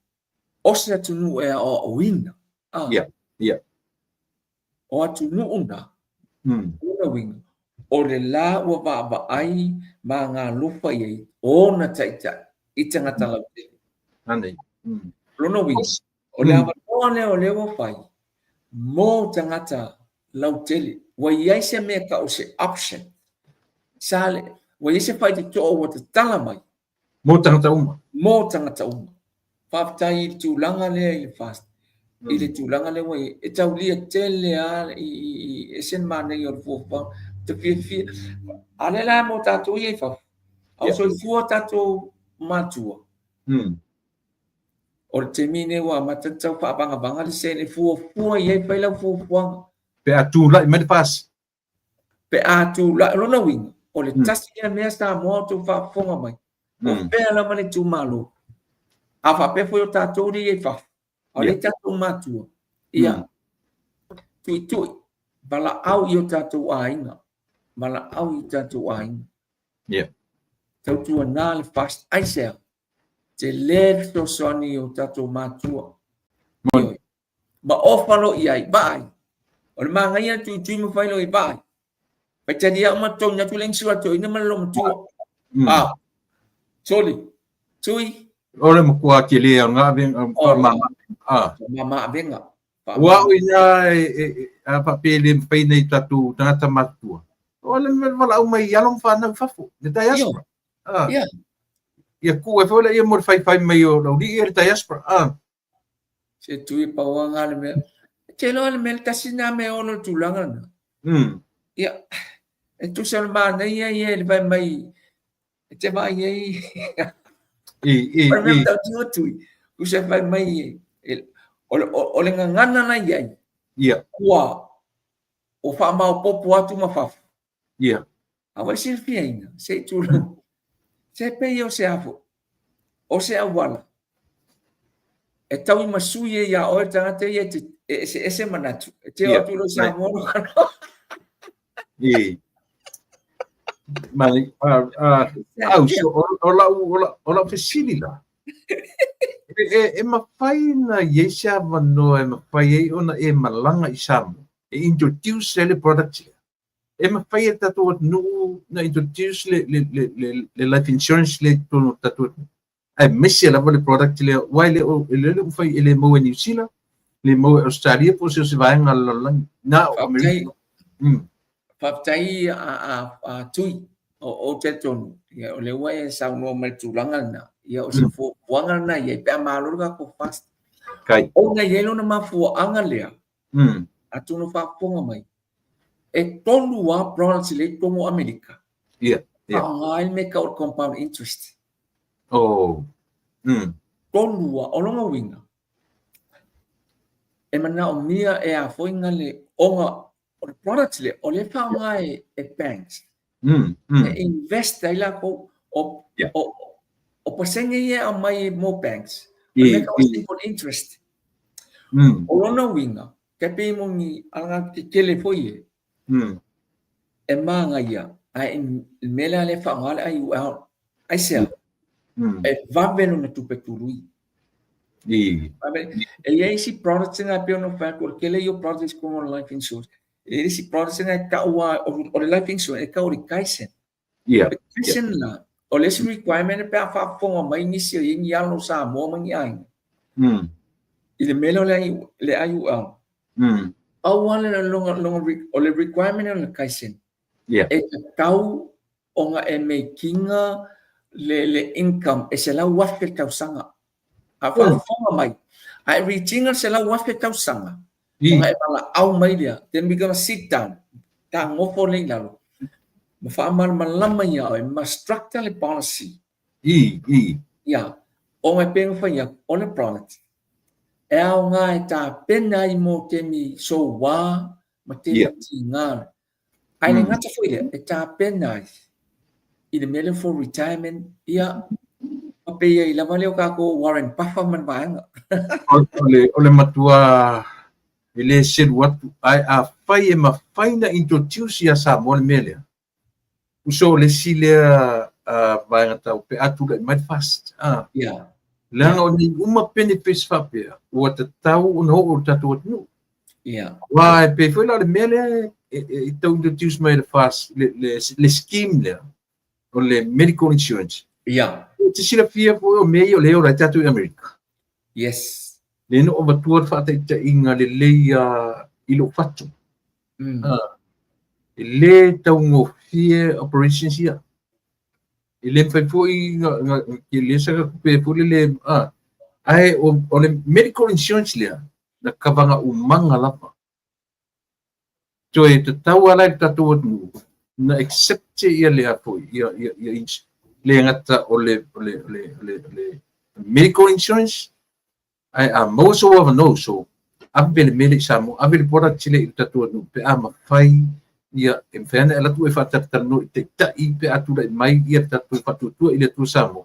o se atunuu e aoaoina. Ah. O atunuu na, lona uiga, o le la ua vaavaai ma galofa i ai ona taitai i tagata lautele. Anei. Lona uiga, o le avanoa lea o lea ua fai mo tagata lautele. Ua i ai se mea tau o se option. Sa le, ua i ai se faitotoo ua tatala mai. Mo tagata uma. Mo tagata uma. Faafetai i le tulaga lea i le FAST. I le tulaga lea ua i ai. E taulia tele lava i ese le manaia o le fuafuaga. Te fiafia. A lea la mo tatou ia i fafo. A o soifua tatou matua. O le taimi lenei ua amata ona tau faavagavaga le sene e fuafua i ai, fai lau fuafuaga. Pe a tulai mai le FAST. Pe a tulai, o lona uiga, o le tasi lea mea Samoa o outou faafofoga mai, o fea lava le itumalo, a faapea foi o tatou lea i fafo, a o lea tatou matua, ia, tuitui, valaau i o tatou aiga, valaau i o tatou aiga. Tautuana le FAST, aisea? Tele le fesoasoani i o tatou matua. Moni. Ma ofa loa i ai, vaai. O le manaia le tuitui ma fai loa i vaai. Faitalia uma totogi atu le insurance toeaina ma le loomatua. Ah, soli, tui. O le matua tele o ngā avega, faamama. Ah. Faamama avega. Ua au ina a faapea e le mafai nei tatou tagata matutua. O le mea valaau mai i alo ma fanau i fafo, le diaspora. Ah. Ia tuu ai foi laia mo le faifai mai o le aualii ia le diaspora. Ah. Se tui pau lava le mea. E te iloa le mea le tasi lena mea e ono le tulaga lena. Ia, e tusa o le manaia ia i le fai mai, e te vaai ai. I, i, O le mea i. matautia tui, tusa e fai mai, o le gagana la i ai, ua faamaopoopo atu ma fafo. A ua e silafiaina, se i tulou, se pei o se afo, o se auala, e tauimasui ai ia oe le tagata ia e eseese manatu, e te oo atu loa i Samoa. I. Mai, au, so, o lau fesili la, e mafai na i ai se avanoa e mafai ai ona e malaga i Samoa, e introduce ai le product lea. E mafai e le tatou atunuu na introduce le life insurance lea i totonu o le tatou atunuu. Aemaise lava le product lea, aua e le o e le mafai e le maua i Niu Sila, le maua i Australia po o se vaega o le lalolagi. Na o Amerika. Faafetai a Tui, o ou talitonu, ia, o lea ua e saunoa mai i le tulaga lena, ia, o se fuafuaga lena i ai, pe a malo le tatou FAST. Kai. Ona e i ai lona mafuaaga lea, atonu faafofoga mai, e tolu lava products lea i totonu o Amerika. Faaaoga ai le mea e tau o le compound interest. Oh. Tolu lava. O lona uiga, e manaomia e afoina le ona o le product lea, o lea e faaaoga e banks. E invest ai latou o pasene ia e aumai mo banks. O le mea e tau o simple interest. O lona uiga, tai pei mo ni alagatetele foi e, e manaia, ae le mea lea e faaaoga le IUL. Aisea? E vave lona tupe tului. E i ai isi products na pei ona fai atu, o le tele ia o products i totonu o le life insurance. E i ai isi products na e tau lava, o le life insurance e tau o le Kaizen. O le Kaizen la, o le isi requirement pe a faafofoga mai nisi o i ai ni alo o Samoa ma ni aiga. I le mea lea o le IUL. Pau lava o le requirement o le Kaizen, e tatau ona e make ina le income e $100,000 le tausaga. A faafofoga mai, a e reach ina le $100,000 tausaga, ona e valaau mai lea, then we gonna sit down, ta nofo lea i lalo. Ma faamalamalama ia oe ma structure le policy. I, i. Ia, ona e pei ona fai atu, o le product, e aoga e tapena ai mo taimi soua ma taimi tiga. Ae le gata foi lea, e tapena ai i le mea lea for retirement, ia, ma pei ai lava lea o tatou Warren Buffett ma le vaega. O le matua e le selu atu, ae afai e mafai na introduce ia Samoa le mea lea, uso o le isi lea vaega tau pe a tulai mai le FAST. Leaga o nei uma benefits faapea, ua tatau ona oo i le tatou atunuu. Aua e pei foi la o le mea lea e tau introduce mai le FAST, le scheme lea, o le medical insurance. E te silafia foi o mea ia o lea e ola ai tatou i Amerika. Lea na ou avatua le faataitaiga lelei i lou fatu. E le taugofie operations ia. E le mafai foi na tele sa tupe foi lele ae o le medical insurance lea na kavaga umaga lava. Toe tatau lava la i le tatou atunuu na accept ia lea foi ia ia ia le gata o le medical insurance, ae a maua sou avanoa uso, ave le mea lea i Samoa, ave le product lea i le tatou atunuu pe a mafai ia e mafai ona e alu atu e faatalatalanoa i taitai pe a tulai mai ia le tatou faatuatua i le Atua Samoa.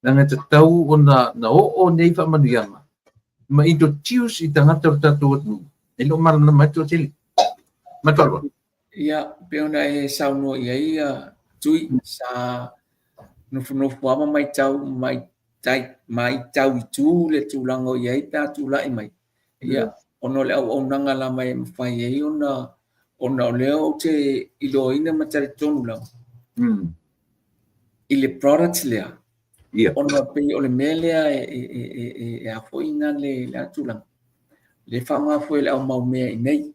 Leaga e tatau ona na oo nei faamanuiaga ma introduce i tagata o le tatou atunuu e le o malamalama ai le toatele. Ma le faaaloalo. Ia, pei ona e saunoa i ai Tui, sa nofonofo lava ma matau i tu le tulaga o i ai pe a tulai mai. Ia, ona o le auaunaga lava e mafai ai ona o lea ou te iloaina ma talitonu lava i le product lea, ona pei o le mea lea e a foi ina le tulaga, le faaaoga foi e le au maumea i nei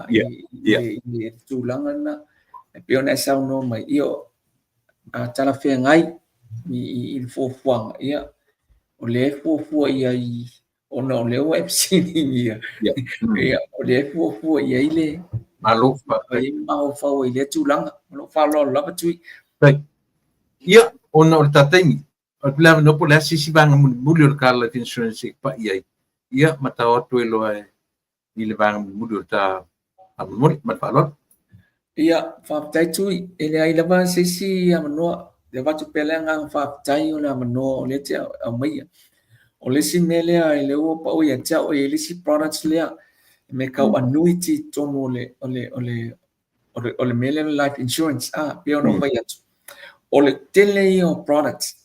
i le tulaga lena. E pei ona e saunoa mai, ia, a talafeagai i le fuafuaga, ia, o lea e fuafua i ai ona o lea ua e fesiligia, ia, o lea e fuafua i ai le Malo. Mafaufau ai i lea tulaga. O lou faaaloalo lava, Tui. Ia, ona o le ta taimi, o le avanoa po o le a se isi vaega mulimuli o le ta life insurance e pai ai, ia, ma tao atu ai loa i le vaega mulimuli o le ta faamolemole. Ma le faaaloalo. Ia, faafetai Tui, e leai lava se isi avanoa. E avatu pea le agaga faafetai o le avanoa o lea te aumaia. O le isi mea lea e lea ua pau ia te au, e i ai le isi products lea, e mea tau annuity i totonu o le mea lea o le life insurance. Pei ona ou fai atu, o le tele ia o products.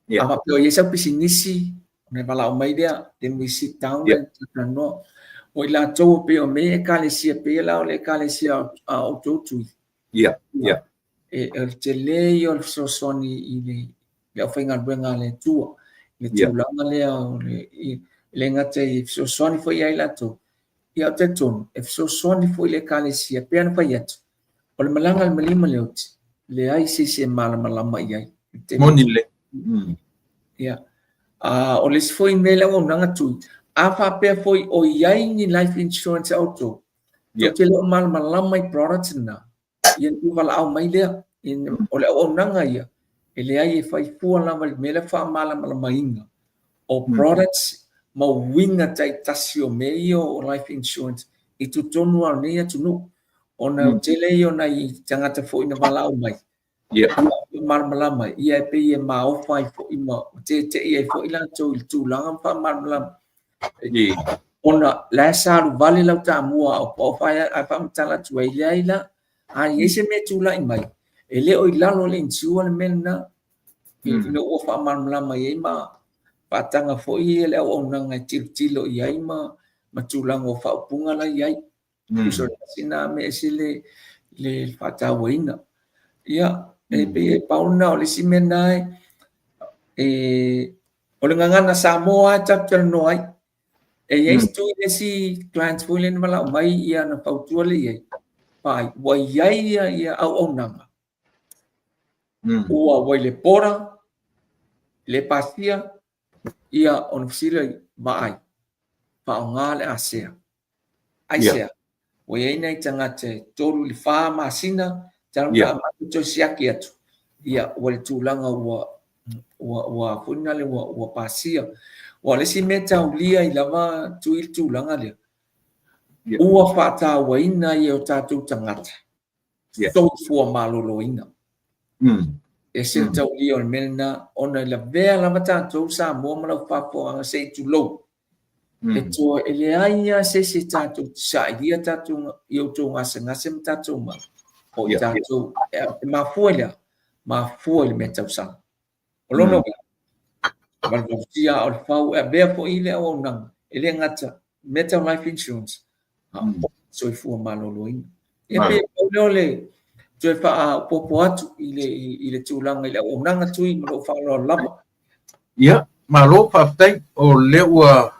A faapea o i ai sau pisinisi, ona e valaau mai lea, then we sit down and talanoa. O i latou e pei o mea ekalesia, pei la o le ekalesia a outou Tui. E o le tele ia o le fesoasoani i le aufaigaluega a le Atua, i le tulaga lea o le, e le gata i fesoasoani foi i ai latou, ia ou te talitonu, e fesoasoani foi i le ekalesia, pei ona fai atu, o le malaga a le maliu ma le oti, leai se isi e malamalama i ai. Moni lelei. Ia. O le isi foi mea i le auaunaga Tui, a faapea foi o i ai ni life insurance a outou, tou te le o malamalama i products na, ia ona tuu valaau mai lea. O le auaunaga ia, e leai e fai fua lava i le mea lea faamalamalamaina o products ma uiga taitasi o mea ia o life insurance i totonu lava o lenei atunuu. Ona o le tele ia o nai tagata foi na valaau mai, malamalama ia e pei e maofa ai foi ma tete'i ai foi latou i le tulaga ma faamalamalama. Ona la e sa alu vale lau tamua a o ae faamatala atu ai, leai la, a i ai se mea e tulai mai, e le o i lalo o le insure le mea lena. Ina ua faamalamalama i ai ma faataga foi le auaunaga e tilotilo i ai ma tulaga o faaupuga la i ai. Tusa o le tasi lena mea e ese le faatauaina. Ia, e pei e pau lena o le isi mea lena e o le gagana Samoa lava e tatou talanoa ai. E i ai tui le isi clients foi lea na valaau mai ia na fautua lea i ai, vaai, ua i ai ia auaunaga. Ua i le border, le pasia, ia ona fesili ai, vaai, faaaoga le ASEA. Aisea, ua i ai nai tagata e 3 i le 4 masina Talu pe a mate toe siaki atu, ia, ua le tulaga ua, ua, ua foi na le ua, ua pasia. Ua le isi mea taulia ai lava tui le tulaga lea. Ua faatauaina ai e o tatou tagata soifua maloloina. Ese le taulia o le mea lena, ona e lavea lava tatou Samoa ma lau faafofogaaga se i tulou. E toe e leai lava se isi e tatou te sailia tatou i outou gasegase ma tatou mala, o i tatou. E mafua i le a? Mafua i le meatausami. O lona uiga, valuvalusia aa o le fau, e avea foi le auaunaga, e le gata mea tau life insurance, a o soifua maloloina. Ia pei e pau lea o le toe faaopoopo atu i le, i le tulaga i le auaunaga Tui ma lou faaaloalo lava. Ia, malo faafetai, o lea ua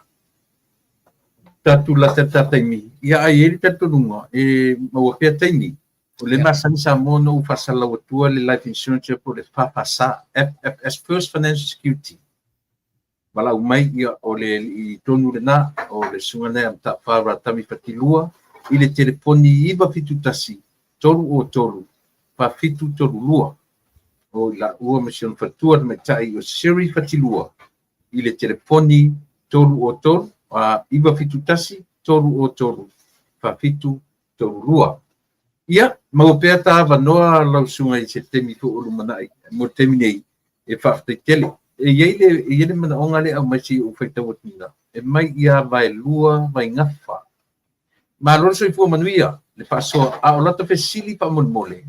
tatou lata i le ta taimi, ia ae i ai le talitonuga e maua pea taimi. O lea e masani Samoa ona ou faasalalau atua le life insurance po o le FFS, FFS, First Financial Security. Valaau mai, ia, o le alii tonu lena, o le susuga lena ia Mata'afa Ratami Fatilua, i le telefoni 971 303 4732. O i laua ma si ona faletua tamaitai o Siri Fatilua i le telefoni 303 971 303 4732. Ia, maua pea ta avanoa lau susuga i se taimi foi o lumanai. Mo le taimi nei, e faafetai tele. E i ai le, e i ai le manaoga lea e aumai se i ou faitau atu ina, e mai ia Vaelua Vaigafa. Malo le soifua manuia, le faasoa, a o lata fesili faamolemole.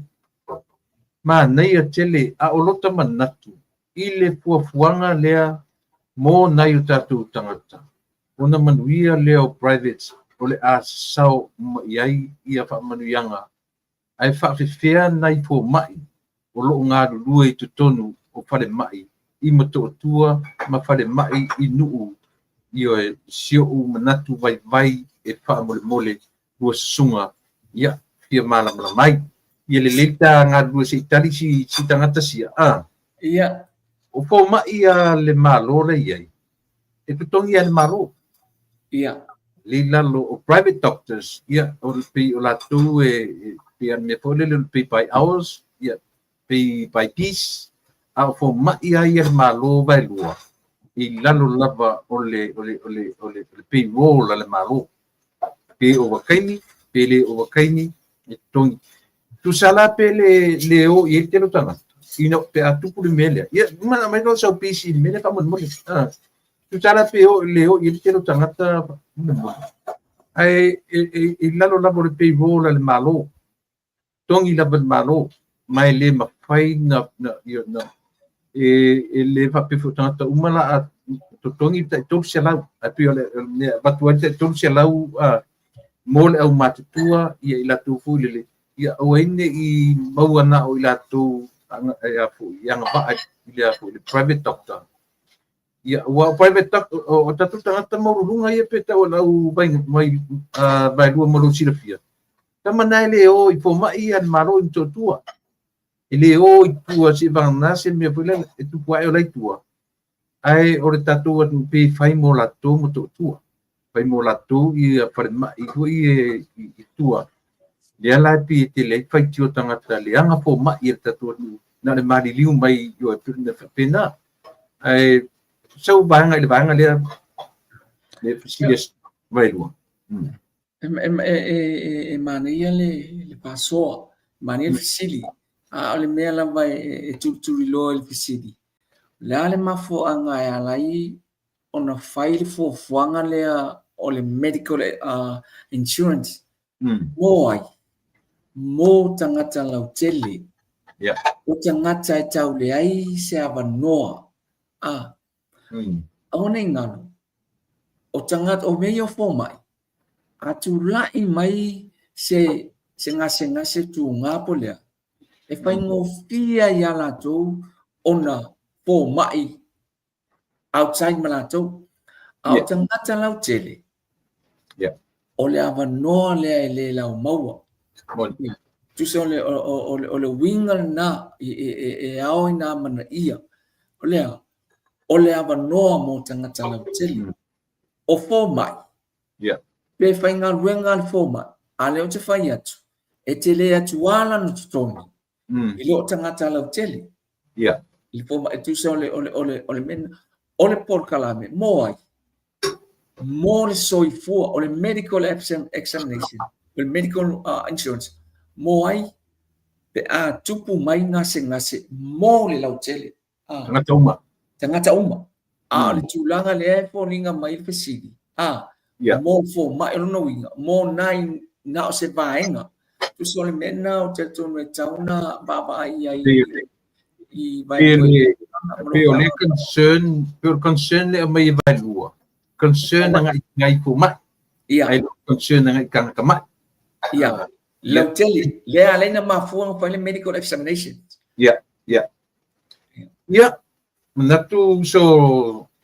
Manaia tele, a o lota manatu i le fuafuaga lea mo nai o tatou tagata, ona manuia lea o privates o le a sasao uma i ai ia faamanuiaga, ae faafefea nai fomai o lo o galulue i totonu o falemai i Motootua ma falemai i Nuu. Ioe, si ou manatu vaivai e faamolemole lua susuga, ia, fia malamalama ai. Ia lelei ta galulue se i tali si, si tagata sia, a. Ia. O fomai a le Malo la i ai, e totogi e le Malo. Ia. Le i lalo o private doctors, ia, o le pei o latou e, pei a le mea foi lele o le pay by hours, ia, pay by piece, a o fomai a ia le Malo Vaelua, i lalo lava o le, o le, o le, o le, o le payroll a le Malo. Pe ovakaimi, pe le ovakaimi, e totogi. Tusa la pe le, le o i ai le tele o tagata, ina pe a tupu le mea lea. Ia, mana mai loa sau pisi i le mea lea faamolemole. Ah. Tusa la pe o, le o i ai le tele o tagata faamolemole. Ae e, e, e lalo lava o le payroll a le Malo. Togi lava e le Malo, ma e le mafai na, na, na e, e le faapea foi o tagata uma la a totogi le tai 300, ae pei o le mea avatu ai le tai 300 a, mo le aumatutua, ia i latou foi lele, ia aua ai ne i maua na o i latou e a foi, i agavaa i le a foi, le private doctor. Ia, ua o private doctor, o tatou tagata maualuluga ia pe tau o lau vai, vai, vaelua mo lou silafia. Tama na e le o i fomai ia le Malo i Motootua. E le o i tua se vagana se mea foi lele, e tupu ae o la i tua. Ae o le tatou atunuu pe fai mo latou Motootua. Fai mo latou ia falemai foi e i tua. Lea la e pei e tele ai faitio tagata leaga fomai a le tatou atunuu. Na o le maliliu mai i o e faapena. Ae sau vaega i le vaega lea, le fesili a Vaelua. E, e, e, e manaia le, le faasoa, manaia le fesili, a o le mea lava e, e tulituliloa i le fesili. O le a le mafuaaga e ala ai ona fai le fuafuaga lea o le medical insurance mo ai? Mo tagata lautele. Yeah. O tagata e tau leai se avanoa. A, aua ne i galo, o tagata, o mea ia o fomai, a tulai mai se, se gasegase tuga po lea, e faigofie ai ia latou ona fomai outside ma latou. A o tagata lautele, o le avanoa lea e le laumaua. Tusa o le, o, o, o le uiga lena e, e, e, e ao ina amanaia. O lea, o le avanoa mo tagata lautele. O fomai, pe faigaluega le fomai, a lea ou te fai atu, e tele atu lava lana totogi. I loo tagata lautele. I le fomai, tusa o le, o le, o le, o le mea, o le polokalame, mo ai? Mo le soifua, o le medical examination, o le medical insurance, mo ai pe a tupu mai gasegase mo le lautele. Tagata uma. Tagata uma. A o le tulaga lea e foliga mai le fesili, a, mo fomai, o lona uiga, mo nai, na o se vaega. Tusa o le mea lena ou te talitonu e tatau ona vaavaai i ai i vaega. Pei o le concern, pei o le concern lea e aumai e Vaelua, concern agai i fomai, ae le o concern agai i tagata mai. Ia, lautele, lea ala ai ona mafua ona fai le medical examination. Ia, ia. Ia, manatu uso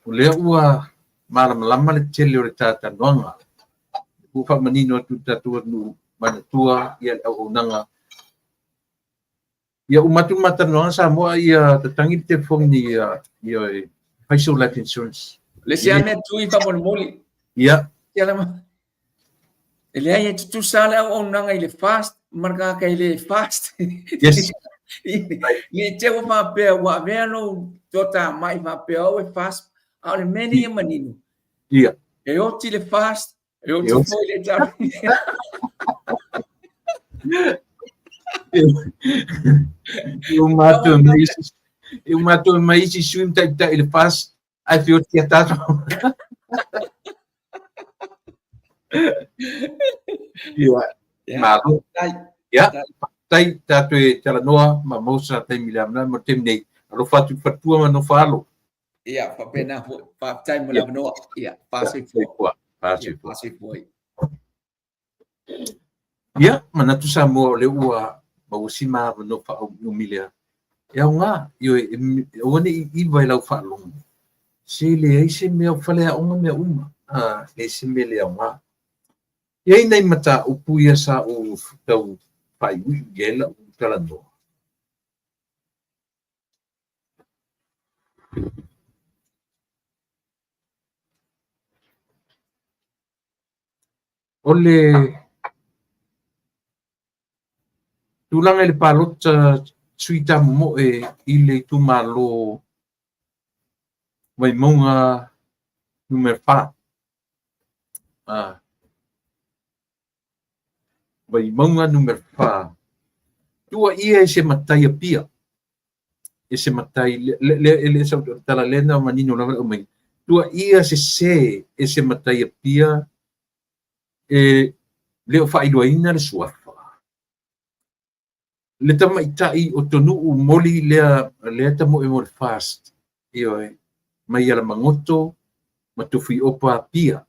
o lea ua malamalama le tele o le talanoaga. Ua faamanino atu i le tatou atunuu manatua ia le auaunaga. Ia uma atu le ma talanoaga Samoa ia tatagi le telefoni ia ia Faisal Life Insurance. Le isi lava mea tui faamolemole. Ia. E leai e tutusa le auaunaga i le FAST ma le tagata e le FAST. Yes. Ne i te ua faapea ua avea lou toatamai faapea au e FAST, a o le mea lea ia manino. Ia. E oti le FAST, e oti foi le HRP. E uma atu e mai isi, e uma atu e mai isi sui mataitai i le FAST, ae feoti ia tatou. Ia, malo. Ia, faafetai tatou e talanoa ma maua se taimi i le avanoa mo le taimi nei. Alofa atu i le faletua ma nofo alo. Ia, faapena foi. Faafetai mo le avanoa. Ia, faasoifua. Faasoifua. Faasoifua. Ia, manatu Samoa o lea ua maua si ma avanoa faaumiumi lea. E aoga, ioe, aua ne i iva i lau faalogo, se leai se mea o faleaoga mea uma, leai se mea le aoga. E i ai nai mataupu ia sa ou tau faaiuiu i ai lau talanoa. O le tulaga i le palota sui tamomoe i le itumalo Vaimauga numera 4. Vaimauga numera 4. Tuuaia e se matai Apia e se matai le le le sa tala lea na manino lava le aumai. Tuuaia sese e se matai Apia e le o faailoaina le suafa. Le tamaitai o Tonuu moli lea lea tamoe mo le FAST, ioe, mai Alamagoto ma Tofuiopa Apia.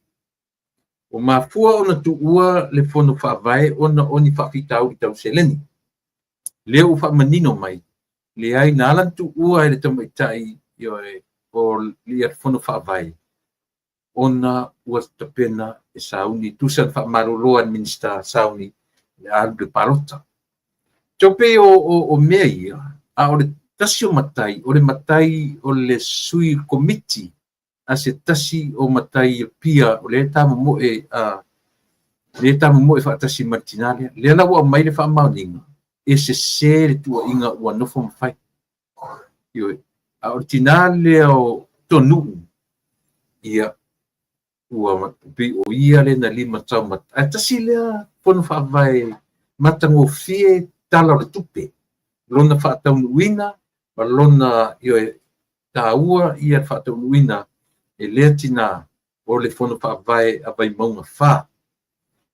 Ua mafua ona tuua le fono faavae ona o ni faafitauli tau seleni. Lea ua faamanino mai, leai na ala ona tuua e le tamaitai ioe o le fono faavae ona ua tapena e sauni tusa na faamalolo a le Minisita sauni le alu le palota. Tau pei o mea ia, a o le tasi o matai, o le matai o le sui komiti a se tasi o matai Apia o lea tamomoe a lea tamomoe faatasi ma le tina lea. Lea la ua aumai le faamaoniga e sese le tuuaiga ua nofo ma fai. Ioe, a o le tina lea o Tonuu, ia, ua pei o ia lea na limatau ma, ae tasi lea fono faavae matagofie tala o le tupe, lona faataunuuina ma lona, ioe, taua ia le faataunuuina e lea tina o le fono faavae a Vaimauga 4.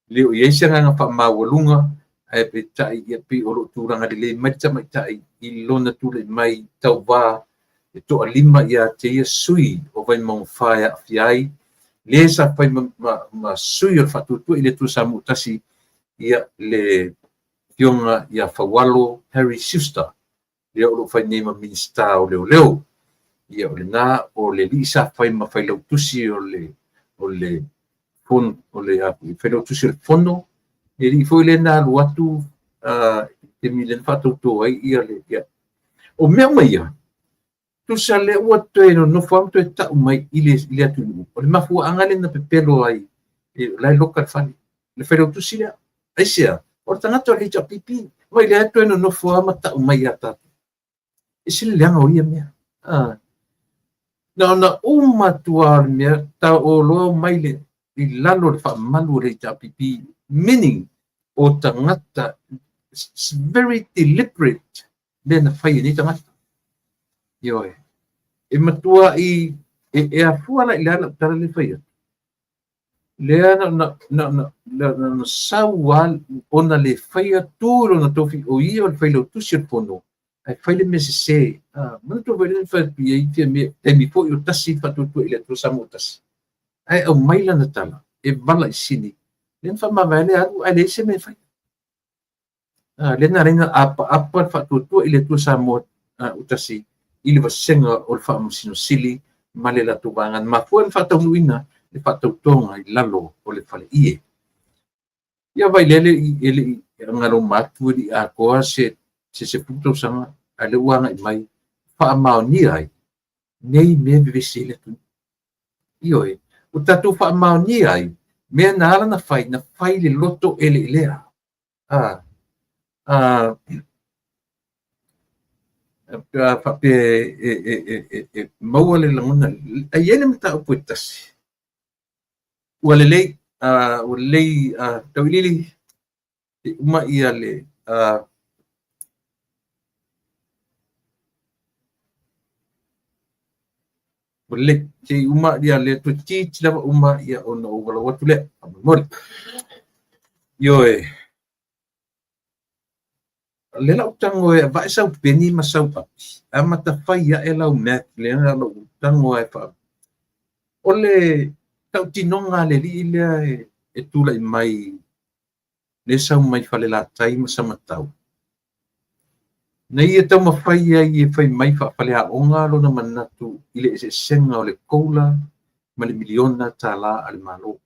Le o i ai se agaga faamaualuga, ae peitai ia pei o lo o tulaga lelei mai le tamaitai i lona tulai mai tauvā e toalima ia te ia sui o Vaimauga 4 e aafia ai, le sa fai ma sui o le Faatuatua i le Atua Samoa Tasi, ia le afioga ia Faualo Harry Schuster, lea o lo o fai nei ma Minisita o Leoleo. Ia o lena o le alii sa fai ma failautusi o le o le fono o le failautusi o le fono, le alii foi lea na alu atu i taimi lea na faatauto ai ia le ia. O mea uma ia, tusa lea ua toe nonofo lava ma toe tau mai i le atunuu, o le mafuaaga lea na pepelo ai, o la e loka le fale, le failautusi lea. Aisea? O le tagata o le HRPP. Mai lea toe nonofo lava ma tau mai ia tatou. E ese le leaga o ia mea. Na ona uma atu lava o le mea, tau loa mai le, i lalo o le faamalu o le HRPP, meaning o tagata, it's very deliberate mea na fai e nei tagata. Ioe. E matua i, e afua la i le ala tala le fai atu. Lea na sau lava ona le faia tu lona tofi o ia o le failautusi o le fono, ae fai le mea sese. Manatua foi lea na fai atu i ai Fiame, taimi foi o tasi le faatuatua i le Atua Samoa tasi. Ae aumai lana tala e vala i sini. Lea na faamavae lea alu ae leai se mea e fai. Lea na ala ai ona apaapa le faatuatua i le Atua Samoa tasi i le vasega o le Faamasino Sili ma le latou vaega. Na mafua ona faataunuuina le faatautoga i lalo o le faleie. Ia vai lea e le i galoma atu e le i atoa se 10 tausaga, ae lea ua agai mai faamaonia ai nei mea vevesi ai le atunuu. Ioe, ua tatou faamaonia ai mea na ala na fai, na fai le loto eleelea. Faapea e maua le lagona, ai i ai le mataupu e tasi. Ua lelei, ua lelei Tauiliili, e uma ia le ua lelei, se i uma ia le toeitiiti lava uma ia ona ou valaau atu lea, faamolemole. Ioe, lea la ou tago e avae sau peni ma sau api, amata fai ae lau math, lea na ou tago e faa... O le tautinoga a le alii lea e tulai mai, le sau mai Falelatai ma Samatau, na ia taumafai ai e fai mai faafaleaoga lona manatu i le eseesega o le COLA ma le miliona tala a le Malo.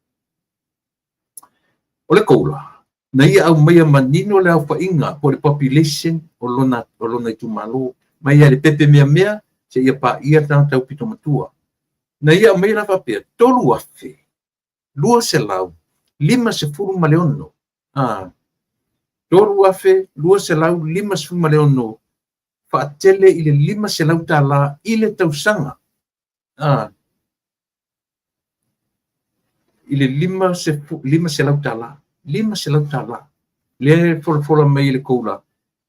O le COLA, na ia aumaia manino le aofaiga po o le population o lona itumalo, mai lava i le pepe meamea seia paia le tagata aupito matua. Na ia aumaia la faapea, 3,256. 3,256 faatele i le $500 i le tausaga. I le $500. $500. Lea e folafola mai e le COLA,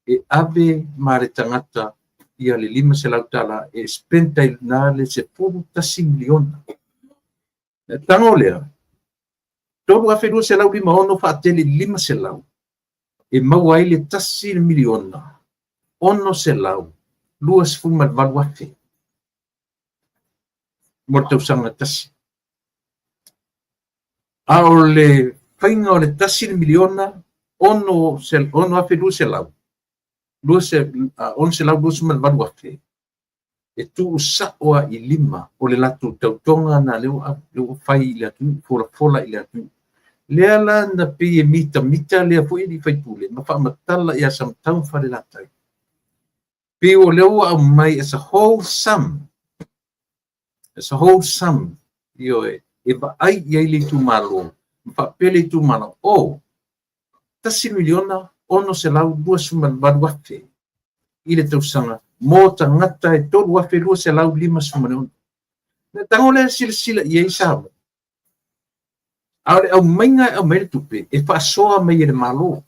e ave ma le tagata ia le $500 e spend ai na le 11 miliona. E tago lea, 3,256 faatele i le 500, e maua ai le 1 miliona, 628,000 mo le tausaga tasi. A o le faiga o le 1 miliona, 6,200, 628,000, e tuusao lava i lima o le latou tautoga na lea ua fai i le atunuu, folafola i le atunuu. Lea la na pei e mitamita lea foi alii faipule ma faamatala ia Samatau ma Falelatai. Pei o lea ua aumai as a whole sum, as a whole sum, ioe, e vaai i ai le itumalo, ma faapea le itumalo, oh, 1 miliona 628,000 i le tausaga mo tagata e 3,256. Na tago lea silasila i ai Samoa. A o le aumaiga e aumai le tupe, e faasoa mai e le Malo.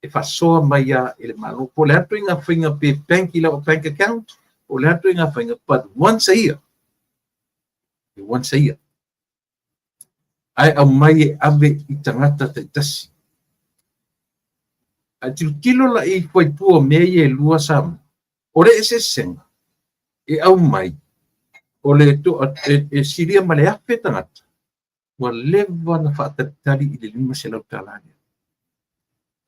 E faasoa mai lava e le Malo. Po o le a ituaiga faiga pe bank i lau bank account, po o le a ituaiga faiga, but once a year. Once a year. Ae aumai e ave i tagata taitasi. Ae tilotilo la i fuaitua o mea ia e lua Samoa. O le eseesega e aumai, o le e silia ma le 1,000 tagata, ua leva na faatalitali i le $500 lea.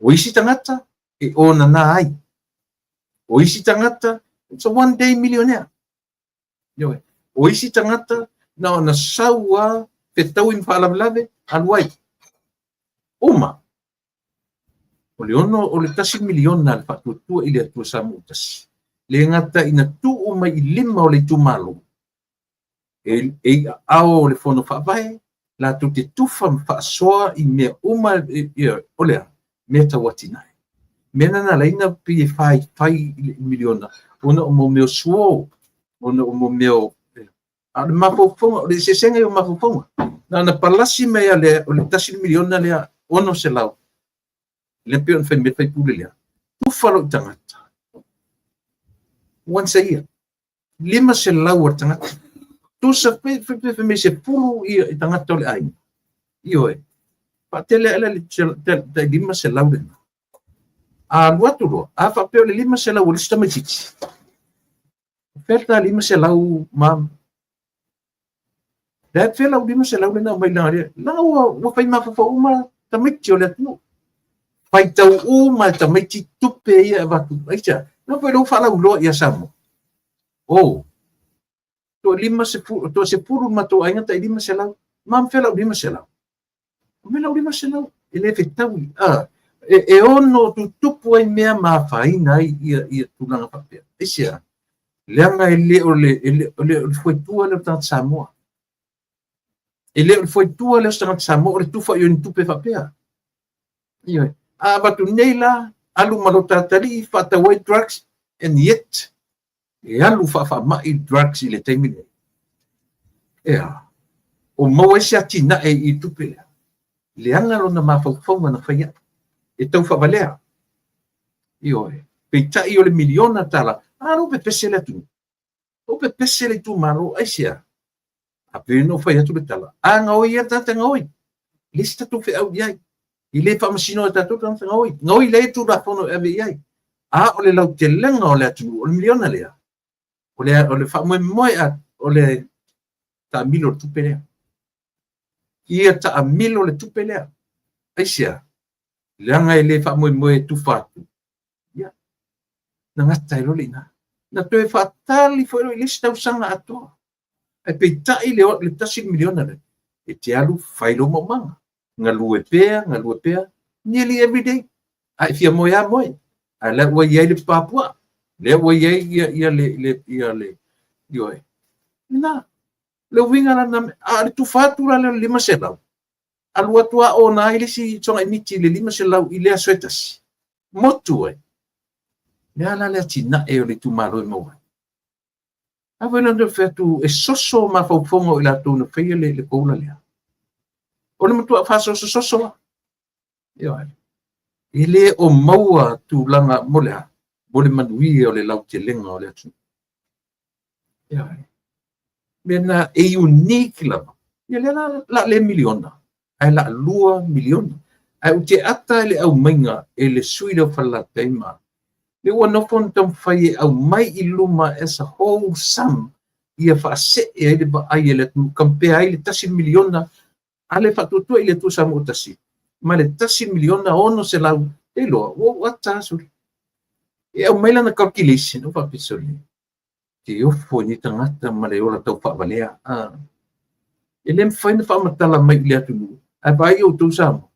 O isi tagata e onana ai. O isi tagata, it's a one day millionaire. O isi tagata, na ona sau a fetaui ma faalavelave, alu ai. Uma. O le ono, o le 1 miliona le faatuatua i le Atua Samoa tasi. Le gata ina tuu mai i lima o le itumalo, e i aao o le fono faavae, latou te tufa ma faasoa i mea uma, o lea, mea tau atinae. Mea na na ala ai ona pei e faifai i le miliona, ona o mo mea o suo, ona o mo mea o... A o le mafaufauga, o le eseesega ia o mafaufauga. Na ona palasi mai lava o le $1 miliona lea, 600, lea pei ona fai mai le sui usufono lea, tufa loa i tagata, once a year, 500 a le tagata. Tusa pe fai mai 10 ia tagata o le aiga. Ioe. Faatele ae le tai 500 lena. A alu atu loa, a faapea o le 500 o le isi tamaitiiti, o fea le ta 500 mam? Le fea lau 500 lena mai langa lea. Langa ua fai mafaufau uma tamaiti o le atunuu. Faitau uma e tamaiti tupe ia e avatu. Aisea? Na foi lou faalauiloa ia Samoa. Oh, toa 50, toa 10 matou aiga tai 500. Mam, fea lau 500? O mea lau 500, e le fetaui. Ah, e ono tutupu ai mea ma afaina ai ia tulaga faapea. Aisea? Leaga e le o le, e le, o le, o le fuaitua lea o le tagata Samoa. E le o le fuaitua lea o se tagata Samoa o le tufa i ni tupe faapea. Ioe. A avatu nei la, alu ma lo tatalii, faatau ai drugs, and yet, e alu faafaamai drugs i le taimi lenei. Ea, o maua ai se atinae i tupe lea. Leaga lona mafaufauga na fai ai. E tau faavalea. Ioe. Peitai o le miliona tala, a lou pepese le atunuu. Lou pepese le itumalo, aisea? A pei ona ou fai atu le tala, a gaoi ia le tagata gaoi. E leai se tatou feau i ai. E le faamasino e tatou tagata gaoi. Gaoi lea Tulafono e ave i ai. A o le lautelega o le atunuu, o le miliona lea, o le faamoemoe o le taamilo le tupe lea. Ia taamilo le tupe lea. Aisea? Leaga e le faamoemoe e tufa atu. Ia, na gata ai loa le i ina. Na toe faatali foi loa i le isi tausaga atoa. Ae peitai le $1 miliona lea, e te alu fai lou maumaga. Galue pea, galue pea, nearly every day. A e fia moe lava moe. Ae lea ua i ai le papuaa. Lea ua i ai ia le, ioe. Lena, le uiga la na, a le tufa atu la lea o le 500, alu atu a ona ai le isi sogaimiti i le 500 i le aso e tasi. Motu ai. Le a la le atinae o le itumalo e maua ai. A foi la fai atu e soso mafaufauga o i latou na faia le COLA lea. O le matua faasosososo la. Ioe. E le o maua tulaga mo le a? Mo le manuia o le lautelega o le atunuu. Ioe. Mea na e unique lava. Ia lea la la le miliona, ae la 2 miliona. Ae ou te ata i le aumaiga e le sui lea o Falelatai ma le ua nofo na taumafai e aumai i luma as a whole sum ia faasee ai le vaai e le atunuu, compare ai le 1 miliona a le faatuatua i le Atua Samoa tasi ma le 1 miliona 600, te iloa ua ou ata sole. E aumai lana calculation, o faapea sole, te ofo i ni tagata ma le ola tau faavalea. E le mafai ona faamatala mai i le atunuu, ae vaai outou Samoa,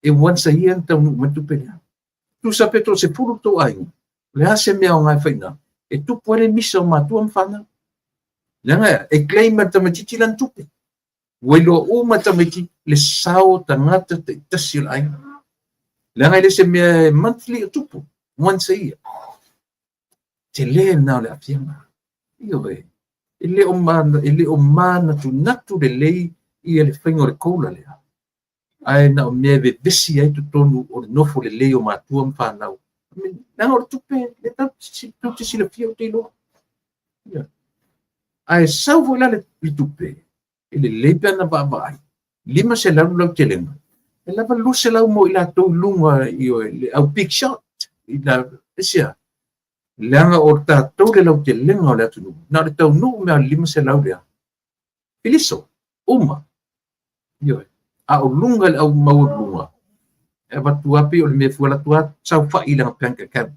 e once a year na taunuu mai tupe lea. Tusa pe toa 10 tou aiga, o le a se mea aoga e fai ina, e tupu ai le misa o matua ma fanau. Leaga e claim e le tamaitiiti lana tupe. Ua iloa uma e tamaiti le sao o tagata taitasi o le aiga. Leaga e le se mea e monthly o tupu, once a year. Tele lena o le aafiaga. Ioe, e le o manatunatu lelei ia le faiga o le COLA lea. Ae na o mea e vevesi ai totonu o le nofo lelei o matua ma fanau. Leaga o le tupe, le tau te silafia ou te iloa. Ae sau foi la le tupe, e lelei pe ana vaavaai. 500 lautelega. E lava 200 mo i latou i luga i le au big shot. I la, aisea? Leaga o tatou le lautelega o le atunuu. Na o le taunuu mea o le 500 lea. Filiso, uma. Ioe. A o luga le au maualuluga, e avatu lava pei o le mea e fua atu lava saofai i lana bank account.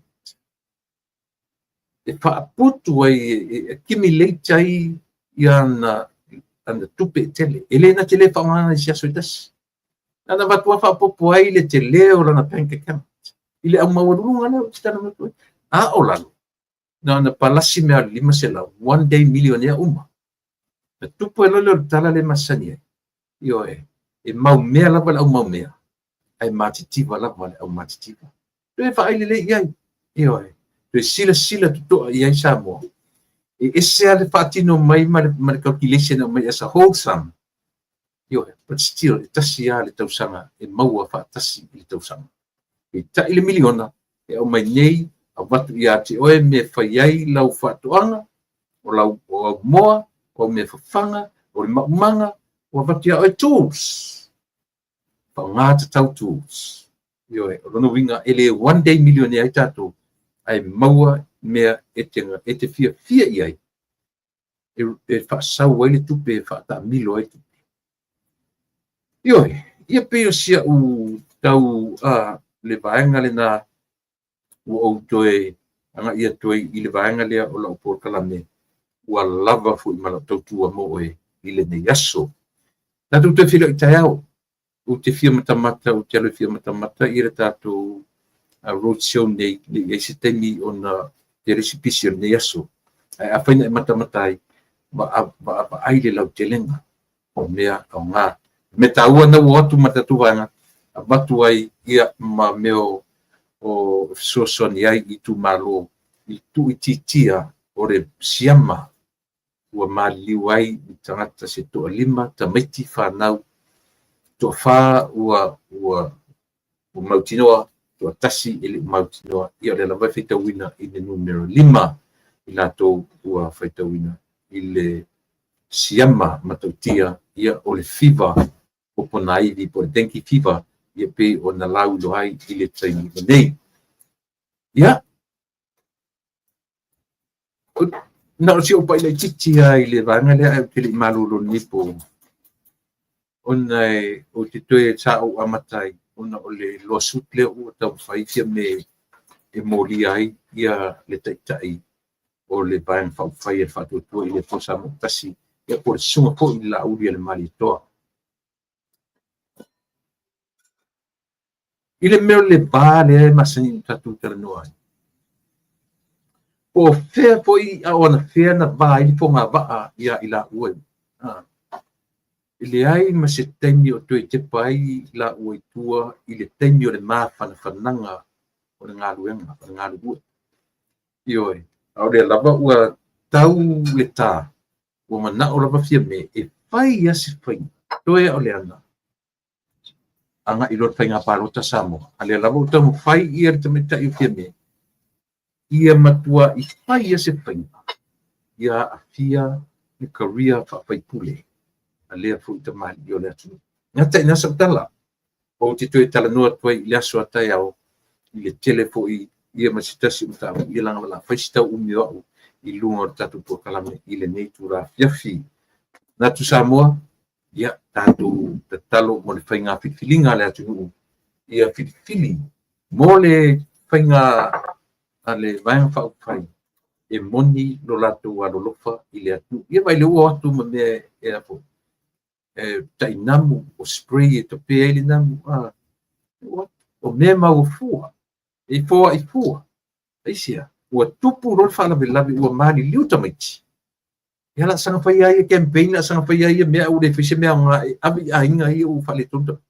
E faaputu ai, e accumulate ai ia ana tupe e tele. E le na te le faaaogaina i se aso e tasi. Na avatu lava faaopoopo ai le tele o lana bank account. I le au maualuluga lea ou te talanoa atu ai. A o lalo, na ona palasi mea o le 500, one day millionaire uma. Na tupu ai loa lea o le tala le masani ai. Ioe, e maumea lava le au maumea, ae matitiva lava le au matitiva. Toe vaai lelei i ai. Ioe. Toe silasila totoa i ai Samoa. E ese lava le faatino mai ma le, ma le calculation e aumai as a whole sum. Ioe. But still, e tasi lava le tausaga e maua faatasi i le tausaga. Peitai le miliona e aumai nei avatu ia te oe mea e fai ai lau faatoaga, o lau o au moa, o au mea fafaga, o le maumaga, ua avatu ia oe tools. Faaaoga tatau tools. Ioe, o lona uiga e le one day millionaire ai tatou, ae maua mea e te, e te fiafia i ai, e, e faasau ai le tupe, e faataamilo ai le tupe. Ioe, ia pei o si au tau a, le vaega lena ua ou toe agai atu ai i le vaega lea o lau polokalame, ua lava foi ma lau tautua mo oe i lenei aso. Tatou toe feiloai taeao. Ou te fia matamata, ou te alu e fia matamata ia le tatou road show nei, ne i ai se taimi ona tele se pisi o lenei aso. Ae afai na e matamata ai, vaavaai le lautelega o mea aoga. Mea taua na ua o atu ma le tatou vaega, avatu ai ia ma mea o, o fesoasoani ai i itumalo i tuuitiitia o le siama ua maliliu ai i tagata se toalima tamaiti fanau, toafa ua, ua, ua mautinoa, toatasi e le i mautinoa. Ia o lea lava e faitauina i le numera 5 i latou ua faitauina i le siama matautia, ia o le fiva poponaivi po o le dengue fever, ia pei ona lauiloa ai i le taimi lenei. Ia, na o si ou pai laitiiti lava i le vaega lea ae ou te le i malolo i lenei po, ona e, ou te toe sa ou amata ai ona o le lawsuit lea ua taumafai Fiame e molia ai ia le taitai o le Vaega Faaupufai a le Faatuatua i le Atua Samoa Tasi, ia po o le susuga foi i le Laauli a le Malietoa. I le mea o le va lea e masani ona tatou talanoa ai, po o fea foi a o anafea na va ai le fogavaa ia i laua. E leai ma se taimi o toe tepa ai laua i tua i le taimi o le mafanafanaga o le galuega, o le galulue. Ioe, a o lea lava ua tau le tā, ua manao lava Fiame e fai lava se faiga, toe a o le ana, agai loa le faiga palota Samoa. A lea lava ua taumafai ia le tamaitai o Fiame, ia matuai fai lava se faiga, ia aafia le career faa-faipule a lea foi tamalii o le atunuu. Gata i ina sau tala, ou te toe talanoa atu ai i le aso a taeao i le tele foi ia ma se tasi o mataupu, ia leaga o le a fai si tau umi o au i luga o le tatou polokalame i lenei itula afiafi. Manatu Samoa, ia tatou tatalo mo le faiga filifiliga a le atunuu, ia filifili mo le faiga a le Vaega Faaupufai e moni lo latou alolofa i le atunuu. Ia vaai lea ua o atu ma mea e a foi, e tai namu, o spray e tape ai le namu, a, o mea maua fua, e foai fua. Aisea? Ua tupu loa le faalavelave, ua maliliu tamaiti. Ia la saga fai ai ia campaign, la saga fai ai ia mea, ua le fai se mea aoga e ave i aiga ia ua faaletonu tamaiti.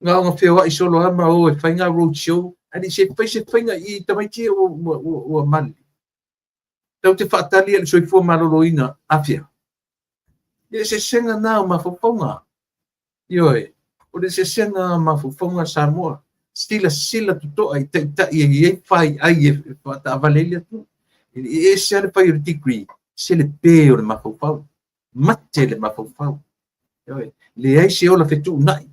Na ona feoai solo lava ma o e fai ngā road show, ae le i se fai se faiga i tamaiti ia ua, ua, ua, ua maliliu. Tatou te faatali i le soifua maloloina afia. Le eseesega na o mafaufauga. Ioe, o le eseesega o mafaufauga a Samoa. Silasila totoa i taitai e i ai faiai e faataavale ai le atunuu. E ese lava le fai o le degree, ese le pe o le mafaufau. Mate le mafaufau. Ioe, leai se ola fetuunai.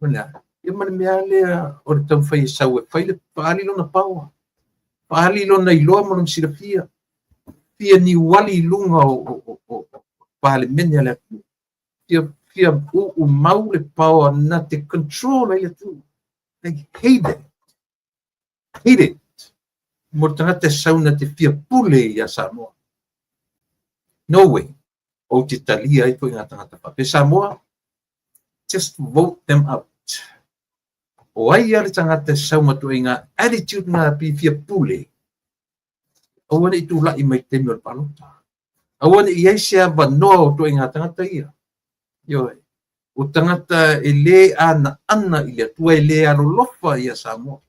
O le a? Ia ma le mea lea o le taumafai e sau e fai le faaali lona power, faaali lona iloa ma lona silafia, fia niuali i luga o, o, o, o Palemene a le atunuu, fia, fia uumau le power na te control ai le atunuu. I hate it. Hate it. Mo le tagata e sau na te fia pule ia Samoa. No way. Ou te talia ai foi ngā tagata faapea. Samoa, just vote them out. O ai a le tagata e sau ma ituaiga attitude ngā pi fia pule. Aua ne i tula'i mai taimi o le palota. Aua ne i ai se avanoa o ituaiga tagata ia. Ioe. O tagata e lē anaana i le Atua, e lē alolofa ia Samoa.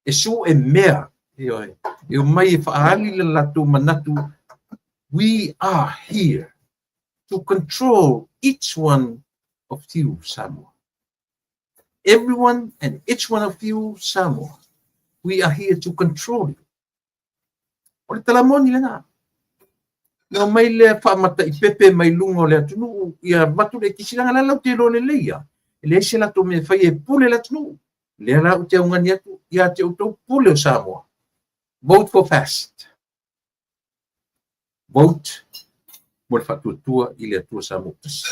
E sue mea, ioe, e omai e faaali le latou manatu. We are here to control each one of you, Samoa. Everyone and each one of you, Samoa. We are here to control you. O le tala moni lena. Na omai lea faamataipepe mai luga o le atunuu ia avatu le ekisi leaga la latou te iloa lelei ia. E leai se latou mea e faia e pule le atunuu. Lea la ou te augani atu ia te outou pule o Samoa. Vote for fast. Vote mo le faatuatua i le Atua Samoa tasi.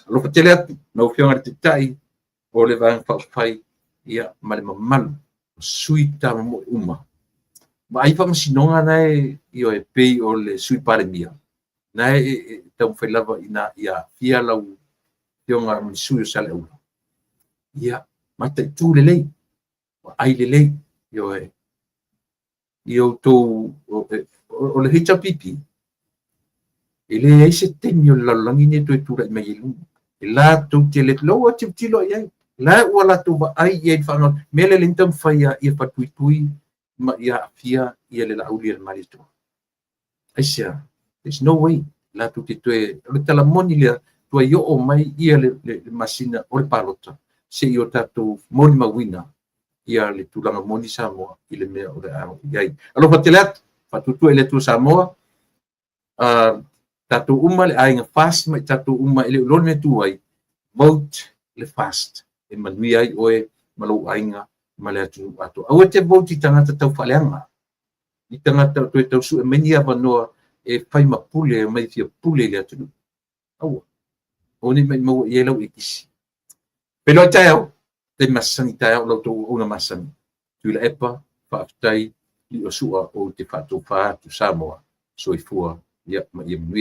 Alofa tele atu lau Afioga i le Taitai o le Vaega Faaupufai ia ma le mamalu o sui tamamoe uma. Vaai faamasinoga na e ioe pei o le Sui Palemia na e taumafai lava ina ia aafia lau Afioga i le sui o Saleaula. Ia mataitu lelei, vaai lelei, ioe, i outou o le HRPP e leai se taimi o le lalolagi nei e toe tulai mai ai luga. E latou te le ua tilotilo i ai, la ua latou vaai i ai i le faagaoioiga. Mea lea e taumafai ia falepuipui ma ia aafia ia le Laauli a le Malietoa. Aisea? There's no way latou te toe, o le tala moni lea, tuai oo mai ia le masina o le palota se i o tatou molimauina ia le tulaga moni Samoa i le mea o le a i ai. Alofa tele atu, faatuatua i le Atua Samoa, tatou uma le aiga FAST ma i tatou uma e le o iloa le mea e tu ai, vote le FAST e manuia ai oe ma lou aiga ma le atunuu atoa. Aua e te vote i tagata taufaaleaga, i tagata o toe tau sue mai ni avanoa e fai ma pule, e omai fia pule i le atunuu. Aua. Aua ne i maumau i ai lau ekisi. Feiloai taeao, taimi masani taeao la outou auauna masani. Tuilaepa, faafetai i o sua ou te faatofa atu Samoa. Soifua ia ma ia manuia.